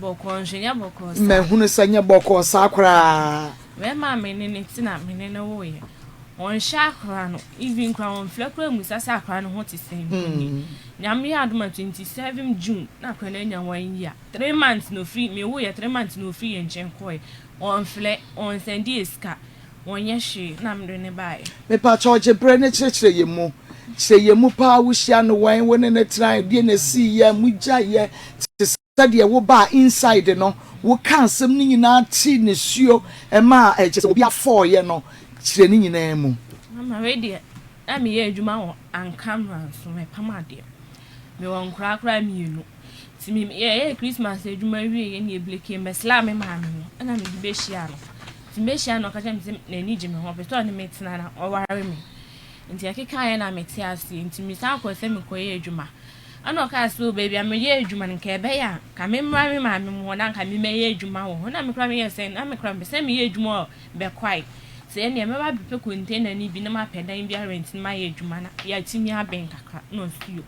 Bɔkɔɔ nso nyɛ bɔkɔɔ saa. Mahunu sɛ nyɛ bɔkɔɔ saa koraa. Bɛrima a me ne no te na me ne no woeɛ. Ɔnhyɛ akora no, even koraa ɔmfrɛ koraa mmisa sɛ akora no ho te sɛn mpo ni. Nyame yɛ adom a 27 June na akora no anya one year. 3 months na ofiri, me woeɛ 3 months na ofiri yɛn nkyɛn kɔeɛ. Ɔmfrɛ, ɔnsɛnde yɛ sika, ɔnyɛ hwee na mede no baeɛ. Mepakyɛ ɔgye berɛ ne kyerɛkyerɛ yɛ mu. Kyerɛ yɛ mu paa, wohyia no wɔn, wo ne ne tena, deɛ na esi yɛ, mo gya yɛ, te sɛdeɛ wobaa inside no, woka asɛm no nyinaa te nisuo ɛma ɛkyɛ sɛ obi afɔɔyɛ no, kyerɛ ne nyinaa mu. Mama, wei deɛ, na meyɛ adwuma wɔ Ankamra nso, mɛpam adeɛ. Mewɔ nkoraa koraa mmienu. Nti me yɛyɛ Christmas adwuma wie yɛ ne yɛbreak, mbɛsra me maame no, ɛna mede bɛhyia no. Nti mbɛhyia no, ɔka kyerɛ me sɛ n'ani gye me ho, ɔpɛ sɛ ɔne me tena na ɔware me. Nti ɛkekaeɛ na mete aseɛ, nti mesan kɔ sɛ mekɔyɛ adwuma. Ɛna ɔkaa sɛ o, baabi a meyɛ adwuma no, nka ɛbɛyɛ a nka memmra me maame mu hɔ na nka memmɛyɛ adwuma wɔ hɔ. Na mekora meyɛ sɛ na mekora mepɛ sɛ meyɛ adwuma wɔ Bɛkwae. Sɛ ɛnneɛ mɛba abɛpɛ container no bi na mapɛ dan bi arent na mayɛ adwuma na yɛatumi abɛn kakra na ɔsi yo.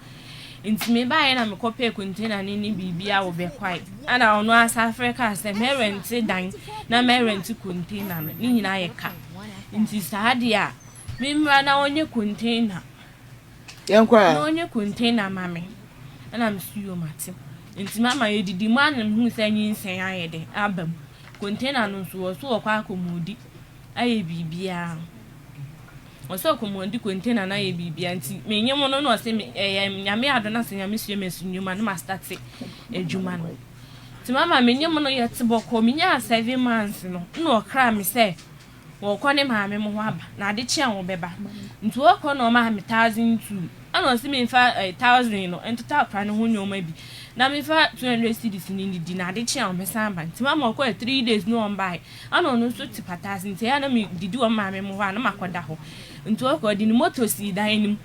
Nti mebaeɛ na mekɔpɛɛ container no ne biribiara wɔ Bɛkwae. Ɛna ɔno asa afrɛ kaa sɛ mɛrent dan na mɛrent container no ne nyinaa yɛ ka. Nti saa deɛ a memmra na ɔnyɛ container Yɛnkɔ na ɛ. Ɔnyɛ container ma me, ɛna mesi yo, mate. Nti mama yɛdidi mu ana mehu sɛ nyinsɛn ayɛ dɛ aba mu. Container no nso wɔ so, wɔkɔ akɔmɔdi ayɛ biribiara, ɔsɛ ɔkɔmɔdi container no ayɛ biribiara. Nti menye mu no na ɔsɛ me ɛyɛ Nyame ado na sɛ Nyame sua me asu nnwuma no, ma start adwuma no. Nti mama, menye mu no yɛte bɔkɔɔ. Menyaa 7 months no na ɔkra me sɛ wɔkɔ ne maame mo hɔ aba na ade kye a wɔbɛba. Nti wɔkɔ na ɔmaa me 1,200, ɛna ɔsi mi nfa 1,000 no ntota akora ne ho nneɛma bi na mefa 200 cedis ne didi na ade kye a wɔbɛsan aba. Nti mama, ɔkɔɛ 3 days na ɔmbae. Ɛna ɔno nso te pata ase, nti ɛyɛ na me didi wɔ maame mo hɔ a na makɔda hɔ. Nti ɔkɔ ɔde ne moto si dan no mu.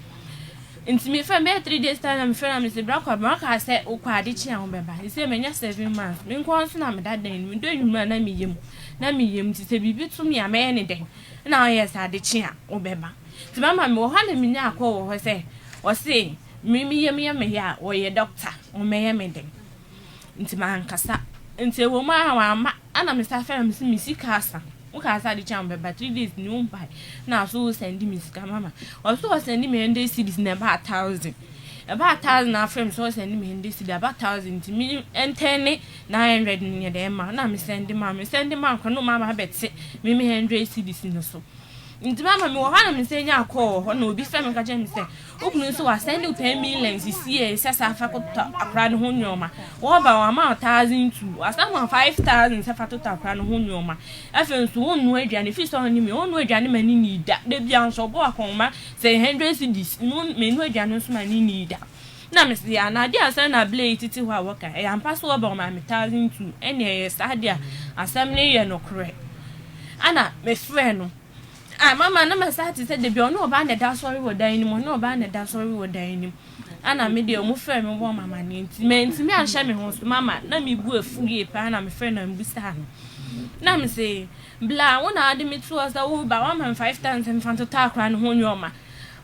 Nti mefrɛ bɛyɛ 3 days time na mefrɛ na mese, "Bra kɔ bra ka sɛ wokɔ ade kye a wobɛba." Sɛ manya 7 months, me nko nso na meda dan no mu do anwummerɛ na meyɛ mu na meyɛ mu. Nti sɛ biribi to me a, mɛyɛ ne dɛn? Na ɔyɛ sɛ ade kye a wobɛba. Nti mama, mewɔ hɔ na menya akɔ wɔ hɔ sɛ ɔse me meyɛ meyɛ meyɛ a wɔyɛ doctor, ɔmɛyɛ me dɛn? Nti mankasa. Nti ɛwɔ mu a wamma, ana mesa frɛ me sɛ me sika asa, woka sɛ ade kye a wobɛba, 3 days ne wompae na so wo send me sika. Mama, ɔso ɔsend me 100 cedis na ɛbaa 1,000, ɛbaa 1,000 na afrɛ me sɛ ɔsend me 100 cedis aba 1,000, nti me ɛntɛn ne 900 no nyɛ dɛ ma na me send ma, me send ma nkɔ no mama abɛte me 100 cedis no so. Nti mama, mewɔ hɔ na me sɛ nya akɔ wɔ hɔ na obi fɛ me ka kyerɛ me sɛ wokunu nso wasend wo 10 million sisi yɛ sɛ sɛ afa kɔtɔ akora ne ho nneɛma. Wɔba wama wo 1,200, wasan ma 5,000 sɛ fa totɔ akora ne ho nneɛma. Afei nso wonnoa aduane fi sɛ ɔne me wonnoa aduane ma ne nii da da bia nso ɔbɔ akɔnma sɛ 100 cedis menoa aduane nso ma ne nii da. Na mese anaade asɛm na abele yi tete hɔ a wɔka ɛyɛ ampa so, wɔba ɔma me 1,200, ɛne ɛyɛ saa deɛ a asɛm no yɛ nokorɛ. Ana mefrɛ no ah, mama, na masa te sɛ debi ɔne ɔbaa na ɛda sɔre wɔ dan no mu, ɔne ɔbaa na ɛda sɔre wɔ dan no mu. Ana me deɛ, ɔmo frɛ me bɔ mama ne nti mɛntumi anhyɛ me ho so. Mama, na me bu efu yie paa na mefrɛ na mbusa no na me se, "Bla, wo na ade me to hɔ sɛ wo ba wama me 5,000 mfa ntotɔ akora ne ho nneɛma,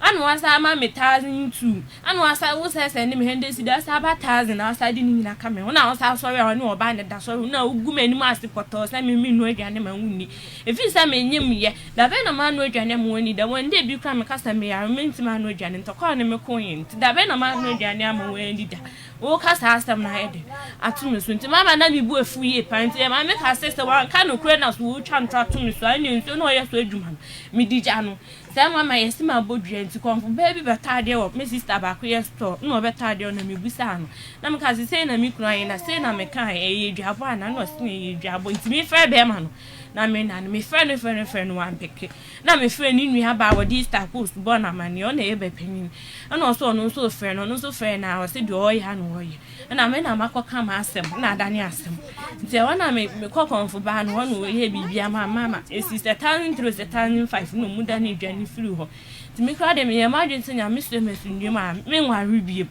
ana wasa ama me 1,200, ana wasa wo sɛ sɛ ne me 100 cedi asa aba 1,000 na wasa de ne nyina ka me ho na wasa asɔre a ɔne ɔbaa ne da sɔre na wogu m'anim ase pɔtɔɔ sɛ me me nua aduane ma wonni ɛfiri sɛ menyem yɛ dabɛn na maano aduane ama wɔn ni da wɔn de bi kora meka sɛ meyare mentimi ano aduane ntɔkwa ne me ko yɛ. Nti dabɛn na maano aduane ama wɔn ani da woka saa asɛm no ayɛ de ato me so?" Nti mama, na mebu afu yie pa. Nti maame ka sɛ wanka nokorɛ na so wotwa nto ato me so a, ɛne nsuo na ɔyɛ so adwuma no medi gya no sɛ mama yɛsi ma abɔ dua. Nti kɔnfo bɛɛ bi bɛtɔ adeɛ wɔ me sister baako yɛ store na ɔbɛtɔ adeɛ na mebusaa no na meka sɛ, sei na me kunu ayɛ na sei na meka, ɛyɛ duabɔ ana? Na ɔse ɛyɛ duabɔ. Nti mefrɛ bɛrima no na me na no mefrɛ no, frɛ no, frɛ no, wampeke. Na mefrɛ ne nua baa wɔde Easter post bɔ no amanneɛ, ɔna ɛyɛ bɛpanyin, ɛna ɔsɛ ɔno nso frɛ no, ɔno nso frɛ no a, ɔsɛ deɛ ɔyɛ a na ɔyɛ. Ɛna me na makɔka m'asɛm na adane asɛm. Nti ɛhɔ na me mekɔ kɔnfo baa no hɔ na ɔyɛ biribi ama mama ɛsi sɛ 1,300 sɛ 1,500 na ɔmu da ne dwane firi hɔ. Nti me koraa de meyɛ m'adwene sɛ Nyame sɛ masundue mu a, menware biem.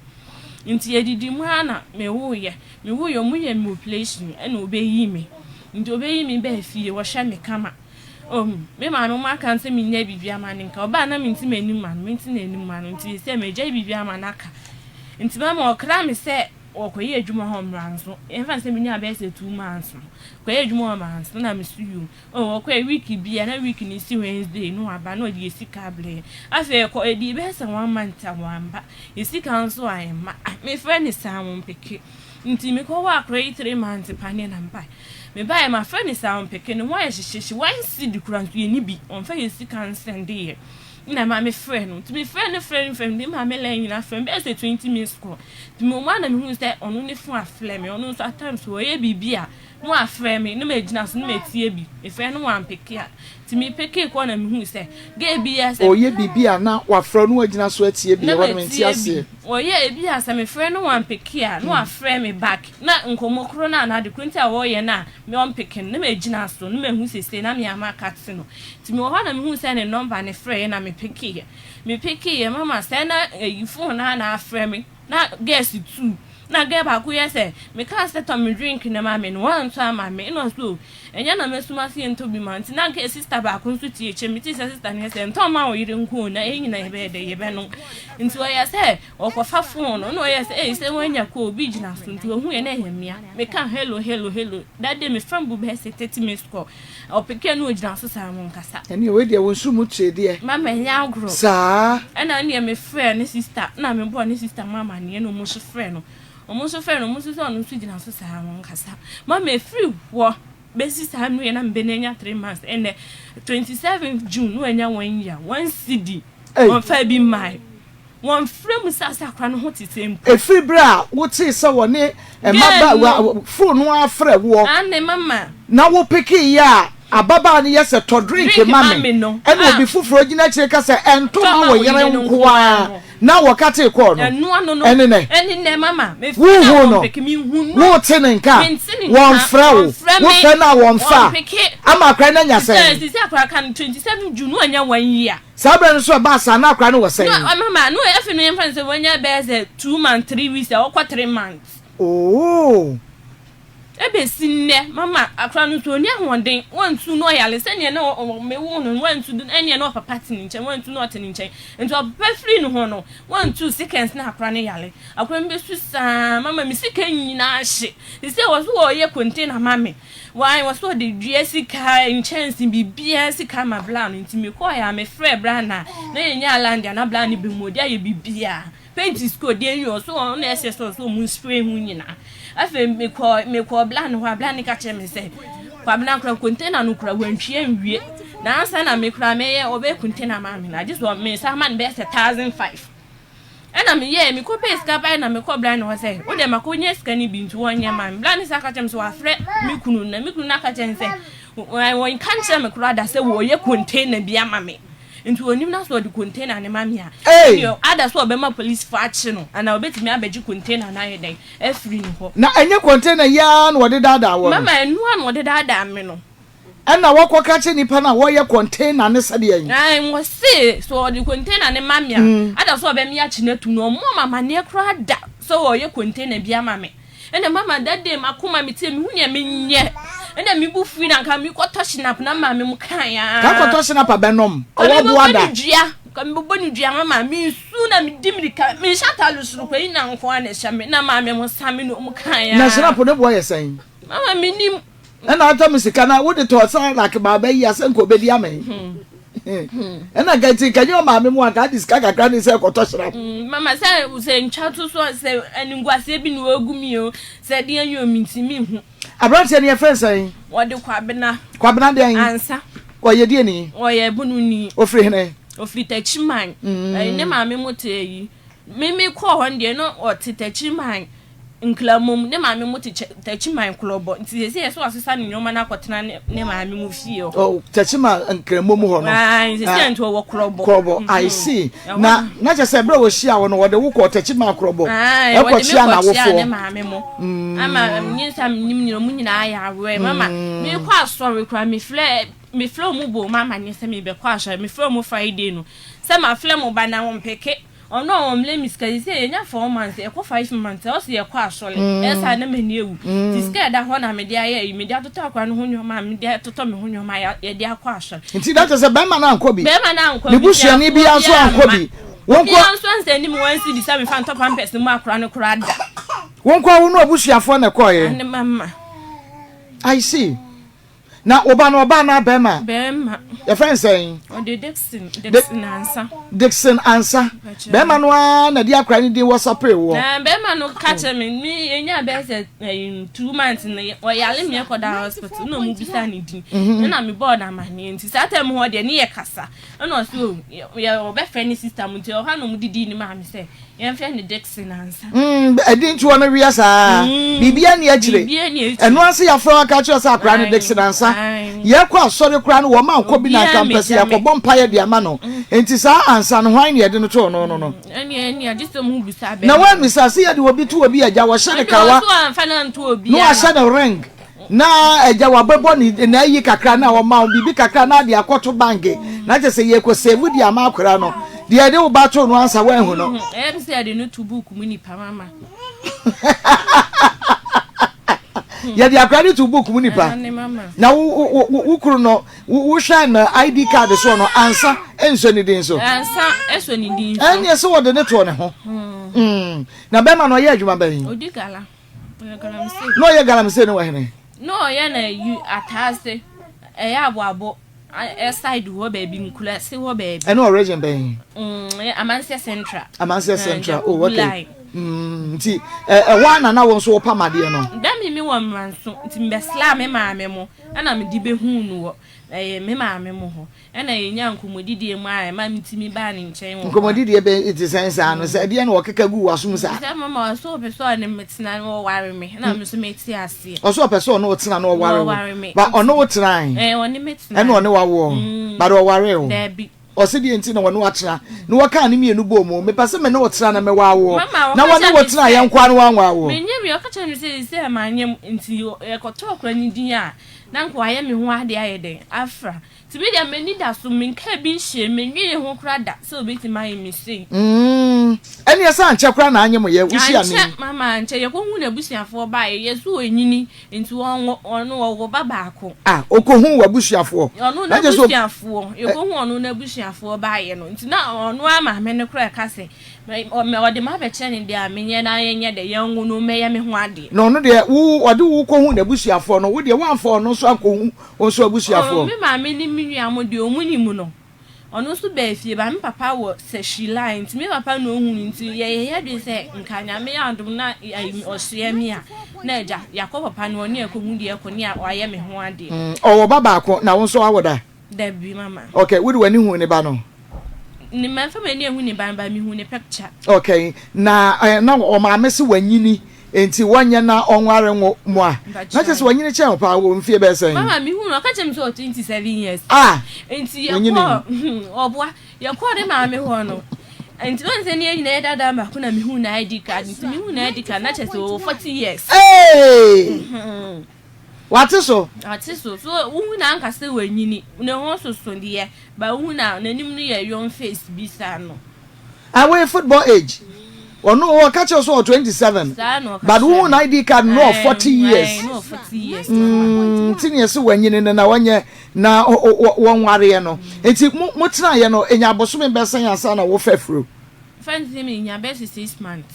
Nti yɛdidi mu a na mewoyɛ mewoyɛ, ɔmo yɛ me operation ɛna ɔbɛyi me. Nti ɔbɛyi me bɛɛ fie, wɔhyɛ me kama. Me maame mo aka sɛ menya biribi ama ne nka ɔbaa na mente m'anim ma no, mente n'anim ma no. Nti sɛ magya biribi ama no aka. Nti mama ɔkra me sɛ ɔkɔyɛ adwuma hɔ mmra nso. Yɛmfa no sɛ menyaa bɛyɛ sɛ 2 months no, kɔyɛ adwuma hɔ mmra nso na me so yom. Oh, ɔkɔɛ week bi a na week no si Wednesday no waba na ɔde yɛ sika abrɛ yɛn. Afei ɛkɔ ɛdi bɛyɛ sɛ one month a wamba. Yɛ sika nso ayɛmma. Ah, mefrɛ ne saa wɔmpeke. Nti mekɔwɔ akora yi 3 months paneɛ na mebae. Mebaeɛ mafrɛ ne saa wɔmpeke ne ho ayɛ hyehyehye. 1 cedi kora nso yɛni bi. Ɔmfa yɛ sika nsɛnde yɛ. Na maame frɛ no. Nti mefrɛ no frɛ no frɛ no. De maame line nyinaa frɛ no bɛyɛ sɛ 20 minutes kɔ. Nti mo mu a na mehu sɛ ɔno ne phone afrɛ me. Ɔno nso at times wɔyɛ biribi a na wafrɛ me na magyina so na matie bi. Mefrɛ no wampeke a. Nti mepeke kɔ na mehu sɛ girl bi yɛ sɛ Ɔyɛ biribi a na wafrɛ no wagyina so atie bi na ɛhɔ no mente matie aseɛ. bi. Wɔyɛ ebi a sɛ mefrɛ no wampeke a na wafrɛ me back. Na nkɔmmɔ koro no a na ade koro nti a wɔyɛ no a me ɔmpeke no na magyina so na mahu sese na me ama akate no. Nti mewɔ hɔ na mehu sɛ ne number ne frɛ na mepekeeɛ. Mepekeeɛ mama sɛ na ɛyi phone na na afrɛ me na girls two na girl baako yɛ sɛ meka sɛ tɔ me drink na ma me no wantɔ ama me ɛna ɔso o ɛnyɛ na mɛsoma se yɛntɔ bi ma nti na girl sister baako nso tie kyɛ me ti sɛ sister no yɛ sɛ ntɔ ma wo yere nko o na yɛn nyinaa yɛbɛyɛ dɛ yɛbɛnom nti ɔyɛ sɛ ɔkɔfa phone no na ɔyɛ sɛ ɛyi sɛ wanya kɔ obi gyina so nti ohu yɛ na ɛyɛ mmea meka hello, hello, hello. That day mefrɛ bu bɛyɛ sɛ 30 minutes call ɔpeke no ogyina so saa mo nkasa. Ɛne wei deɛ wo nso mu tire deɛ. Mama ɛnyɛ agorɔ. Saa. Ɛna neɛ mefrɛ ne sister na mebɔɔ ne sister mu amanneɛ na ɔmo nso frɛ no, ɔmo nso frɛ no, ɔmo nso sɛ ɔno nso gyina so saa mo nkasa. Mama efiri hɔ bɛsi saa mmerɛ na mbɛ n'anya 3 months, ɛnɛ 27 June na wanya one year, 1 cedi Ei. wɔnfa bi mmaa wɔn frɛ mu sɛ asa akora no ho te sɛ mpo. Ɛfiri berɛ a wotee sɛ wɔne Girl mmaba phone no afrɛ woɔ ane mama na wopeke yɛ a ababaa no yɛ sɛ tɔ drink Drink ma ma me me no. ɛna Ah. obi foforɔ gyina akyire ka sɛ ɛnto Tɔ ma ma wɔ wo yere yere nko nko a ara no. na wɔka tee kɔɔ no. Ɛno ano no. Ɛne nɛ ɛne nɛ mama mefrɛ Wohu na no. wɔmpeke mehu no. Wote ne nka. Mente ne nka. Wɔmfrɛ wo. Wɔmfrɛ me. Wofrɛ no a wɔmfa. Wɔmpeke. Ama akora no anya sɛ sɛn? sisi akora ka no 27 June no anya one year. Saa berɛ no so ɛbaa saa na akora no wɔ sɛn? No mama no efi no yɛmfa no sɛ wanya bɛyɛ sɛ 2 months, 3 weeks a wɔkɔ 3 months. Oo. Ebesi nnɛ mama akora no nso oni ahoɔden, wantu no ɔyale sɛnea na mewo no, wantu ɛnea na ɔpapa te ne nkyɛn, wantu na ɔte ne nkyɛn nti ɔpapa firi ne ho no wantu seconds na akora no yale. Akora no bɛsu saa mama me sika nyinaa hye sɛ wɔ so wɔyɛ container ma me wɔn wɔ so ɔde dua sika, nkyɛnse, biribiara sika ma bla no. Nti mekɔɔ yɛ a mefrɛ bra na na yɛnya land a na bla no bɛ mu ɔde ayɛ biribiara, paint school deɛ nwi ɔso ɔno na ɛsɛ sɛ ɔso ɔmo spray ho nyinaa. Afei mekɔ bla no hɔ a bla no ka kyerɛ me sɛ Kwabena kora container no kora wantwie nwie na ansa na mekora mɛyɛ ɔbɛyɛ container ma me na agye sɛ me nsa ama no bɛyɛ sɛ 1,500. Ɛna meyɛ mekɔ pɛ sika bae na mekɔ bla no hɔ sɛ wode makɔnya sika no bi nti wɔnyɛ ma me. Bla no sɛ aka kyerɛ me sɛ wafrɛ me kunu na me kunu no aka kyerɛ me sɛ wɔnka nkyerɛ me koraa da sɛ wɔyɛ container bi ama me nti onim na sɛ ɔde container ne ma me a Hey! ɛnneɛ ada sɛ ɔbɛma police fo akye no anaa ɔbɛtumi abɛgye container no ayɛ dɛn afiri ne hɔ. Na ɛnyɛ container yi ara na wɔde daadaa wɔ no? Mama, ɛnoa na ɔde daadaa me no. Ɛna wɔkɔka kyerɛ nipa no a wɔyɛ container ne sɛdeɛ yi? Ai, wɔ se sɛ ɔde container ne ma me a ada sɛ ɔbɛme akye no atu no ɔmmɔ ma amanneɛ koraa da sɛ ɔyɛ container bi ama me. Ɛna mama that day makoma me tie mehu nea menyɛ ɛna mebu fui na nka mekɔtɔ Schnapp na maame mu kae a Ka kɔtɔ Schnapp bɛnom ɔwɔ boa da. Ne dua ka mebɔbɔ ne dua mama mensu na medi mirika menhyɛ atade soro kɔ yi na nko a na ɛhyɛ me na maame mo sa me na ɔmu kae a. Na Schnapp ne boɔ yɛ sɛn? Mama, menim. Ɛna atɔ me sika na wode tɔɔ sa like baaba yi asɛ nka obɛdi amɛn ɛna nka nti nka nyɛ ɔmaame mu anka ade sika kakra ne sɛ kɔtɔ Schnapp. Mama, sɛ ntwa to so sɛ animguaseɛ bi na wɔagu mi o sɛ deɛ nyɛ omi nti mehu. Aberanteɛ no yɛfrɛ sɛn? Wɔde Kwabena. Kwabena deɛn? Ansa. Ɔyɛ deɛ ni? Ɔyɛ bununi. Ofiri hene? Ofiri Takyiman. Ne maame mo te ayi me kɔɔ hɔ no deɛ no ɔte Takyiman Nklamom, ne maame mo te Takyiman Korɔbɔ nti sɛ yɛ sɛ wasesa ne nneɛma no akɔtena ne maame mo fie hɔ. Oh, Takyiman Nklamom hɔ no. Ayi sɛ sɛ nti ɔwɔ Korɔbɔ. Korɔbɔ, I see. Na kyerɛ sɛ ɛberɛ a wɔhyia wo no wɔde wo kɔɔ Takyiman Korɔbɔ. Ɛkɔ kyia na awofoɔ. Ne maame mo ama nye nsa nim nyina ɔmo nyinaa yɛ awerɛ mama mekɔ asɔre koraa mefrɛ ɔmo bɔ ɔmo amaneɛ sɛ mebɛkɔ asɔre. Mefrɛ ɔmo Friday no sɛ mafrɛ mo ba na wɔmpeke ɔno a ɔmlɛ mi sika sɛ yɛnya 4 months ɛkɔ 5 months ɔsɛ yɛkɔ asɔre ɛsa na m'ani ewu ti sika ɛda hɔ na mede ayɛ yi mede atotɔ akora no ho nneɛma a mede atotɔ me ho nneɛma a yɛde akɔ asɔre. Nti na kyerɛ sɛ bɛrima no ankɔ bi? Bɛrima no ankɔ ne bi. busuani bi nso ankɔ bi? Obiara nso ansa anim 1 cedi sɛ mefa ntɔ pampers no mu akora no koraa da. Wo nkoa wo ne w'abusuafoɔ na ɛkɔeɛ? Aane mama. I see. Na wo ba no ɔbaa anaa bɛrima? Bɛrima. Yɛfrɛ no sɛn? Ɔde Dickson, Dickson Ansa. Dickson Ansa. Bɛrima no ara na ɛde akora no din wɔsapee woɔ. Na bɛrima no ka kyerɛ me, me yɛnya bɛyɛ sɛ ɛyi 2 months no ɔyare me ɛkɔda hospital na ɔmo bisa ne din. Ɛna me bɔɔ no amaneɛ nti saa time hɔ deɛ ne yɛ kasa. Ɛna ɔse o yɛ ɔbɛfrɛ ne sister mu nti ɔhɔ na ɔmo didii ne maame sɛ yɛmfrɛ no Dickson Ansa. Ɛdi nti wɔn wia saa. Biribiara ni akyire. Ɛno ase yɛafrɛ wɔn aka kyerɛ sɛ akora no Dickson Ansa. Yɛkɔ asɔre koraa no wɔn ma nkɔ bi na nka mpɛ sɛ yɛkɔbɔ mpaeɛ de ama no. Nti saa Ansa no hwan na yɛde no too no no no? Na wɔammisa sɛ yɛde obi to obi agya wɔhyɛ no kawa na wɔahyɛ no ring na agya wabɛbɔ ne n'ayi kakra na ɔma wo biribi kakra na ade akɔto bank na kyerɛ sɛ yɛkɔ save de ama akwadaa no deɛ yɛde wo ba too no ansa woanhu no. Ɛyɛ me sɛ yɛde no to book mu nipa mama. Yɛde akwadaa no to book mu nipa na wo wo wo kunu no wohwɛ no ID card soɔ no ansa nsɔ ne din so. Ansa ɛsɔ ne din so. Ɛnneɛ sɛ wɔde ne toɔ ne ho. Na bɛrima no ɔyɛ adwuma bɛn? Odi gala. Ɔyɛ galamsey. Na ɔyɛ galamsey no wɔ hene? Na ɔyɛ na yi ataase ɛyɛ aboabo side hɔ baabi nkurase hɔ baabi. Ɛno wɔ region bɛn? Amanseɛ Central. Amanseɛ Central. Oh okay. Nti ɛhɔ a na na wo nso wopam adeɛ no? Da me me wɔ Mmanso nti mebɛsraa me maame mo ɛna mede bɛhuu no wɔ ɛyɛ me maame mo hɔ. Ɛna yɛnyaa nkɔmmɔdidie mu a ɛma metumi baa ne nkyɛn wɔ hɔ a. Nkɔmmɔdidie bɛn te sɛn saa no? Sɛ ɛdeɛn na wɔkeka guu w'asom saa? Sɛ mama ɔsɛ ɔpɛ sɛ ɔne me tena na ɔware me, ɛna me nso mete aseɛ. Ɔsɛ ɔpɛ sɛ ɔne wo tena na ɔware wo? Ba ɔne wo tenae? Ɛɛ, ɔne me tenae. Ɛna ɔne wo awoɔ? But ɔwaree wo? Daabi. Ɔse deɛ nti na wɔne wo atena na wɔkaa ne mmienu bɔɔ mu, mepɛ sɛ me ne wo tena na mewaa woɔ, na wɔne wo tena yɛn nkoa no wanwaa woɔ. Menyɛ wie, ɔka kyerɛɛ me sɛ seesei manyem nti yɛkɔtɔɔ akwadaa no din a, na anka wayɛ me ho adeɛ ayɛ dɛn afra. Nti me deɛ m'ani da so, menkaa bi nhyɛɛ mu, mennwenee ho koraa da sɛ obetumi ayɛ me sei. Mm, ɛneɛ sɛ ankyɛ koraa na anye mo yɛ, wohyia ne. Ankyɛ, mama ankyɛ, yɛkɔhuu n'abusuafoɔ baeɛ, yɛse ɔnyini, nti ɔnwo, ɔno ɔwɔ ba baako. Ah, ɔkɔhuu w'abusuafoɔ? Ɔno n'abusuafoɔ, yɛkɔhuu ɔno n'abusuafoɔ baeɛ no, nti na ɔno ara maame no koraa ɛka sɛ, ɔde m'abɛkyerɛ no deɛ a menyɛ na yɛnyɛ dɛ, yɛnwo no mmɛyɛ me ho adeɛ. Na ɔno deɛ, wo, ɔde wo kɔhuu n'abusuafoɔ no, wo deɛ woamfa ɔno nso ankɔhu Wo nso abusuafoɔ. Oh, me maame ne me nua mo deɛ ɔmo nim no. Ɔno nso baa fie ba me papa wɔ sɛhwi line nti me papa na ɔhu no nti yɛyɛ yɛdwen sɛ nka Nyame yɛ adom na ayi ɔsoɛ me a na agya yɛakɔ papa no hɔ ne yɛakɔhu deɛ ɛkɔ ne wayɛ me ho adeɛ. Ɔwɔ ba baako na wo nso awo da? Dabi mama. Okay, wode w'ani huu ne ba no? Ne mamfa m'ani anhu ne ba no but mehu ne picture. Okay, na eh, na ɔmaame se wanyini nti wɔnyɛ na ɔnware nwo mo a, na kyerɛ sɛ wanyini kyɛn wo paa, wɔ mfie bɛyɛ sɛn? Mama mehu no ɔka kyerɛ me sɛ ɔwɔ 27 years. Ah! Nti yɛkɔɔ, ɔboa, yɛkɔɔ ne maame hɔ no, nti wɔn sɛ ne yɛn nyinaa yɛ dada baako na mehu na ID card, nti mehu na ID card na kyerɛ sɛ ɔwɔ 40 years. Hey! Wate so? Wate so. So wohu na anka sɛ wanyini, ne ho soso deɛ, but wohu na n'anim no yɛ young face bi saa no. Ah, wei football age. Ɔno ɔka kyerɛ so wɔ 27. Saa na ɔka But kyerɛ wohu me. na ID card no wɔ 40 years. Ɛɛ, na ɔwɔ 40 years. Nti ne yɛsɛ wanyini no na wɔnyɛ na wɔnwareɛ no. Nti mo mo tenaeɛ no enya abosome bɛsɛn ansa na wofa afuro. Fa nti me nya bɛyɛ sɛ 6 months.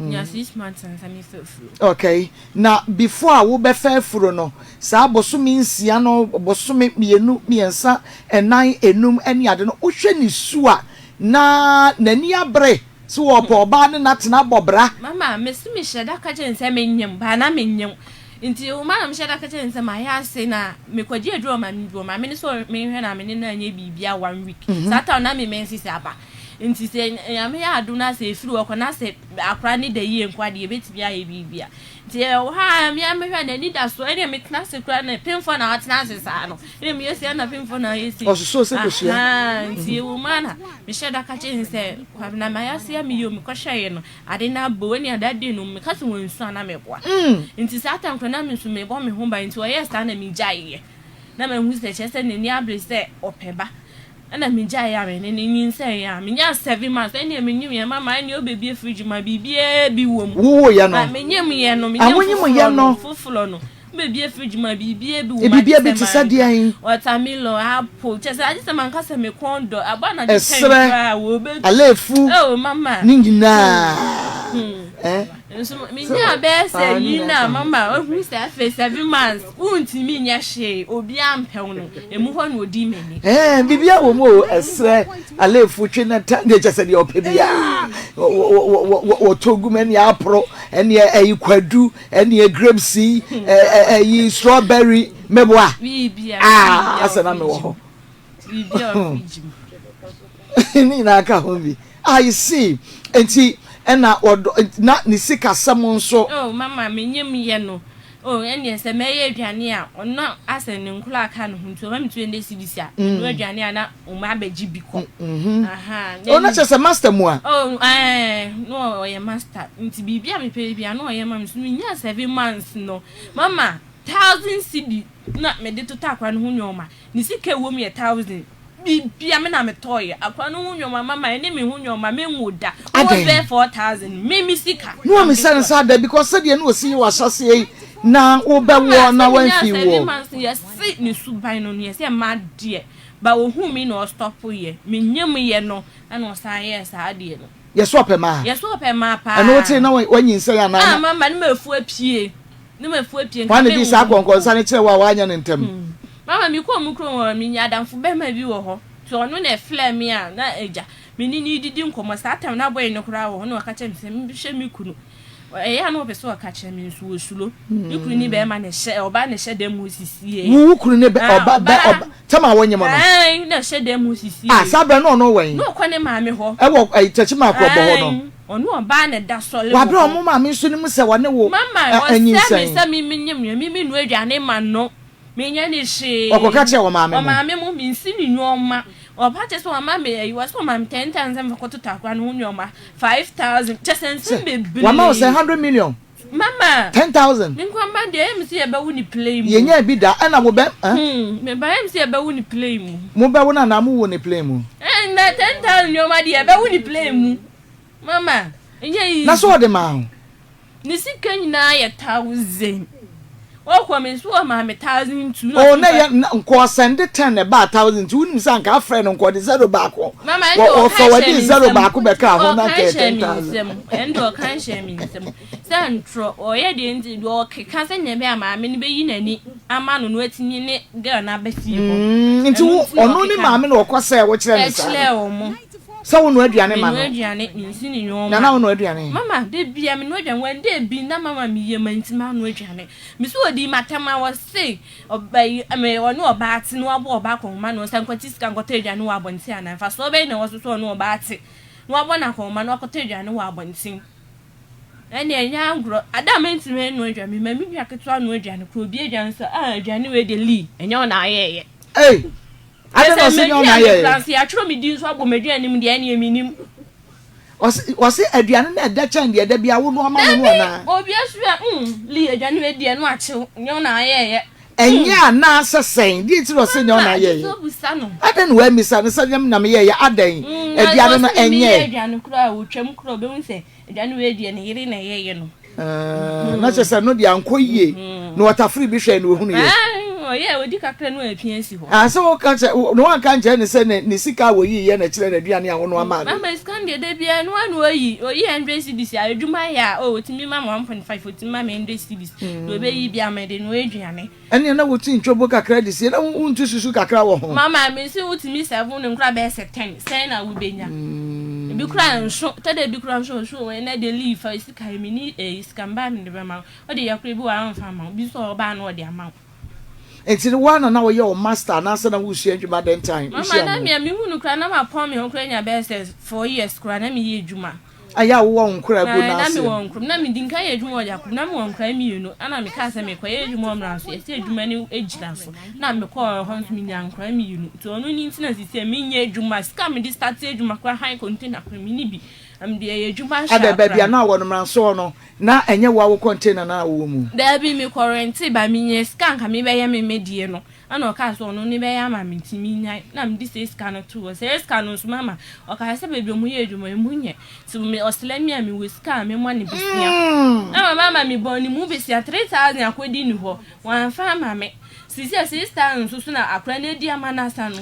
Nya 6 months ansa me fa afuro. Okay. Na before a wobɛfa afuro no, saa bosome 6 no, bosome 2, 3, 4, 5 ne ade no, wohwɛ ne su a, na n'ani abere sɛ ɔpɛ ɔbaa ne no atena abɔ bra. Mama, mese mehyɛ da ka kyerɛ no sɛ menyem, but na menyem. Nti wo ma na mehyɛ da ka kyerɛ no sɛ mayɛ ase na mekɔgye aduro wɔ maame bi hɔ. Maame no sɛ menhwɛ na me ne no anyɛ biribiara one week. Saa time no na me menses aba. Nti sɛ Nyame yɛ adom na sɛ ɛfiri hɔ kɔ na sɛ akora no da yie nko a deɛ yɛbɛtumi ayɛ biribia. Nti ɛwɔ hɔ a me a mehwɛ a n'ani da so ɛne metena ase koraa na pemfoɔ na watena ase saa no ɛne meyɛ sei ɛna pemfoɔ na ayɛ sei. Ɔsosoo sɛ kosua. Ahaa nti ɛwɔ mu a na mehyɛ da ka kyerɛ no sɛ Kwabena mayɛ ase a meyɛ o mekɔhwɛeɛ no ade no abɔ ɛne that day no meka sɛ wansu a na meboa. Nti saa time koraa na me nso mebɔ me ho ban nti ɔyɛɛ saa na megyaeɛ na mahu sɛ kyerɛ sɛ n'ani abere sɛ ɔpɛ ba. Ɛna megyaeɛ a me ne no nyinsɛneeɛ a menyaa 7 months ɛnneɛ menyimyɛ mama ɛnneɛ wobɛbie fridge ma biribiara bi wɔ mu. Wowoeɛ no? Ma menyimyɛ no menyim Awonyimyɛ foforɔ no no? foforɔ no wobɛbie fridge ma biribiara bi wɔ mu Biribiara agye bi sɛ te sɛ manka deɛn? watermelon, apple kyerɛ sɛ agye sɛ manka sɛ me kɔn dɔ abɔ anadwo 10 Ɛserɛ, koraa wɔbɛtu aleefu oh mama ne nyinaa. Eh? Nso menyaa bɛyɛ sɛ yi na mama ahu sɛ afei 7 months wontumi nyɛ hwee, obiara mpɛ wo no, emu hɔ na odi m'ani. Eh, biribiara wɔ mu o, ɛserɛ aleefo twe na ta deɛ kyɛ sɛ deɛ ɔpɛ biara wɔtɔ gu mu, ɛne aporo, ɛne ɛyi kwadu, ɛne grapes yi, ɛyi strawberry mɛboa. Biribiara. Ah, Biribiara asɛ wɔ na mewɔ fridge hɔ mu, biribiara wɔ fridge mu. Ne nyinaa ka ho bi. I see. Nti ɛna ɔdɔ na ne sikasɛm nso? Oh mama, menyɛ mu yɛ no oh, ɛneɛ sɛ mɛyɛ aduane a, ɔno asɛ ne nkora aka ne ho, nti ɔma me 20 cedis a menoa aduane a, na ɔmo abɛgye bi kɔ. Aha. O na kyerɛ sɛ master mu a. Oh, ɛɛ, no, ɔyɛ master, nti biribi a mepɛ bi a na ɔyɛ ma me. So menya 7 months no, mama, 1,000 cedi na mede totɔ akora no ho nneɛma. Ne sika ɛwɔ mu yɛ 1,000. Bibia me na metɔɔyɛ akora no ho nneɛma, mama, ɛne me ho nneɛma menwo da wɔ Adɛn? bɛɛ 4,000 me sika. Ne wɔn misa ne sa ada, because sɛdeɛ ne osi yɛ wɔ ahyɛseɛ yi na wobɛwɔ na wamfi seven wɔ months yɛse ne suban no no yɛsɛ mma deɛ ba ohun mi na ɔstop yɛ menyɛ mu yɛ no, ɛna ɔsan yɛɛ saa adeɛ no. Yɛsɛ ɔpɛ maa. Yɛsɛ ɔpɛ maa paa. Ɛno wote na wanyinsɛn anaa? Ah mama, ne ma efu apue, ne ma efu apue. Wɔn ne di saa akɔnkɔnsa ne kyerɛ wo a wanyɛ ne ntɛm. Mama, mi kɔɔ mu kurom hɔ, mi nya adamfo bɛrima bi wɔ hɔ, nti ɔno na ɛflɛ mi a na agya mi ne ne didi nkɔmɔ. Saa time na abɔyi no koraa wɔ hɔ, na ɔka kyerɛ mi sɛ mehwɛ mi kunu, ɛyɛ a na ɔpɛ sɛ ɔka kyerɛ mi, nso osuro ne kunu ne bɛrima na ɛhyɛ, ɔbaa na ɛhyɛ dɛm hɔ sisie. Wo kunu ne bɛ ɔba bɛ ɔba tɛm a wɔnyɛ mo no? Ɛn, na ɛhyɛ dɛm hɔ sisie. Ah, saa bɛrɛ no ɔno wɛn? Na ɔkɔ ne maame hɔ. Ɛwɔ ɛyi tɛkyi maa korɔ bɔ hɔ no? Ɔno ɔbaa na ɛda sɔle wɔ Wabere hɔ. ɔmo maame nso ne mu sɛ wɔne wo Mama, ɔsɛ mi anyinsɛn? Sɛ mi mi nyim yɛ mi mi nua aduane ma no, mi nyɛ ne hwee. Ɔkɔka kyerɛ wɔ maame mo? Ɔmaame mo, mi nsi ne nneɛma. Ɔpa kyɛ sɛ ɔma mi ɛyi, wɔsɛ ɔma mi 10,000 sɛ mfa kɔtotɔ akora ne ho nneɛma, 5,000 kyɛ sɛ nsɛm bebree. Wama wo sɛ 100 million? Mama. 10,000? Mi nkwamba deɛ, ɛyɛ mi sɛ yɛbɛwo ne plane mu. Yɛnya bi da ɛna wo bɛ ɛn? Mi ba, ɛyɛ mi sɛ yɛbɛwo ne plane mu. Mo bɛwo no anaa mo wo ne plane mu? Ɛn, na 10,000 nneɛma deɛ, yɛbɛwo ne plane mu, mama, ɛnyɛ easy. Na so ɔde maa wo? Ne sika nyinaa yɛ 1,000. Ɔkɔ mi nso wɔ maa mi 1,200. O na yɛ nkɔ ɔsɛnde 10 na ɛbaa 1,000, nti wonim sɛ anka afrɛ no nkɔ ɔde zero baako. Mama, ɛnde ɔka ɔfɔ hyɛ wɔde mi zero nsam. baako bɛka ho na Ɔka anka yɛ hyɛ ten mi thousand. nsam, ɛnde ɔka hyɛ mi nsam sɛ ntorɔ ɔyɛ deɛ, nti deɛ ɔkeka sɛ nyɛ bɛyɛ a maame no bɛyi n'ani ama no na watumi ne girl no aba fie hɔ. Nti Ɛno wo nti na ɔno ne ɔkeka. maame na ɔkɔ sɛ wokyerɛ ne saa Ɛkyerɛ no wɔn. Sɛ wo noa aduane ma Menoa no? aduane, mensi ne nneɛma. Na na wo noa aduane? Mama, de bia menoa aduane. Wɔn de bi na mama mi yɛ ma nti ma noa aduane. Me so odi matam a wɔse ɔba yi me ɔne ɔbaa te na wabɔ ɔbaa kɔnhoma na ɔsan kɔte sika nkɔtɔ aduane wɔ abɔnten anaa mfasoɔ bɛyɛ na ɛwɔ so sɛ ɔne ɔbaa te na wabɔ no akɔnhoma na wakɔtɔ aduane wɔ abɔnten? Ɛne ɛnyɛ agorɔ. Ada a mentumi noa aduane, ma me nua ketewa noa aduane koro obi aduane sɛ, ah, aduane wei de lee, ɛnyɛ wo na ayɛɛyɛ. Ei, ade na Sɛ ɔse nyɛ wo na m'aduane ayɛyɛ? kora nso yɛatwerɛ me din nso abɔ m'aduane mu deɛ, ɛneɛ menim. Ɔse aduane no ɛdɛ kyɛn deɛ da bia wo noa ma no no anaa? Dabi, obi asu a lee, aduane wei deɛ no akyew, nyɛ wo na ayɛɛyɛ. Ɛnyɛ anaasɛ sɛn deɛ nti na ɔse nyɛ wo na Mama, ayɛyɛ? gye sɛ obusa no. Adɛn na wammisa no sɛ nyɛ me na meyɛyɛ, adɛn aduane no Ɔse me meyɛ ɛnyɛ? aduane koraa a otwam koraa, obehu sɛ aduane wei deɛ ne yere na ɛyɛyɛ no. Ah, na kyerɛ sɛ no deɛ ankɔ yie na ɔtafere bi hwɛ na ohunu yɛ. Ah, ɔyɛ odi kakra no apia asi hɔ. Ah, sɛ woka kyɛ na wanka nkyerɛ ne sɛ ne sika a wɔyii yɛ na kyerɛ n'aduane a wono ama no? Mama, sika no deɛ, da biara no ano oyi 100 cedis a adwuma yɛ a, oh, otumi ma me 1.5, otumi ma me 100 cedis na obeyi bi ama de no aduane. Ɛnneɛ na wotu ntwobo kakra de sie na wontu susu kakra wɔ ho. Mama, me si wotumi sɛvo no nkora bɛyɛ sɛ 10 sɛn na wobɛnya. Ebi kora nso tɛdɛ, ebi kora nso nso ɛnɛ de leave fa sika yi mi ni sika mbaa mi de bɛma wo, ɔde yɛ kora bi wɔ amfa ama wo bi nso ɔbaa na ɔde ama wo. Nti no woa na na woyɛ wo master anaasɛ na wosua adwuma den time? Mama, wohyia na no? mea mehu no kora na mapɔn me ho kora nya bɛyɛ sɛ 4 years kora na meyɛ adwuma. Ayɛ a wowɔ wo nkora gu Na na n'ase? mewɔ nkorom na medi nka yɛ adwuma wɔ Yakob, na mewɔ nkora mmienu, ɛna mekaa sɛ mekɔyɛ adwuma wɔ mmara so, yɛsɛ adwuma no gyina so, na mekɔɔ hɔ nso menya nkora mmienu, nti ɔno ne nti na sisi a menyɛ adwuma. Sika a mede start adwuma kora, han container kora menni bi na mede ɛyɛ adwuma ahyɛ Adɛ baabi akora a no. Na wɔ no mmara no na ɛnyɛ wo a wo container na wowɔ mu? Daabi, mekɔ rent ba, menya sika nka mebɛyɛ me medie no, ɛna ɔkaa sɛ ɔno ne bɛyɛ ama me, nti menyae na mede sɛ sika no to hɔ. Sɛ sika no nso, mama, ɔkaa sɛ baabi a ɔmo yɛ adwuma emu nyɛ, nti me ɔsrɛ me a mewɔ sika a memmɔ ne besia ama mama, mebɔ ne mu besia 3,000 akɔdi ne hɔ, wɔamfa ama me. Sisi a 6,000 nso so na akora no adi ama no asa no.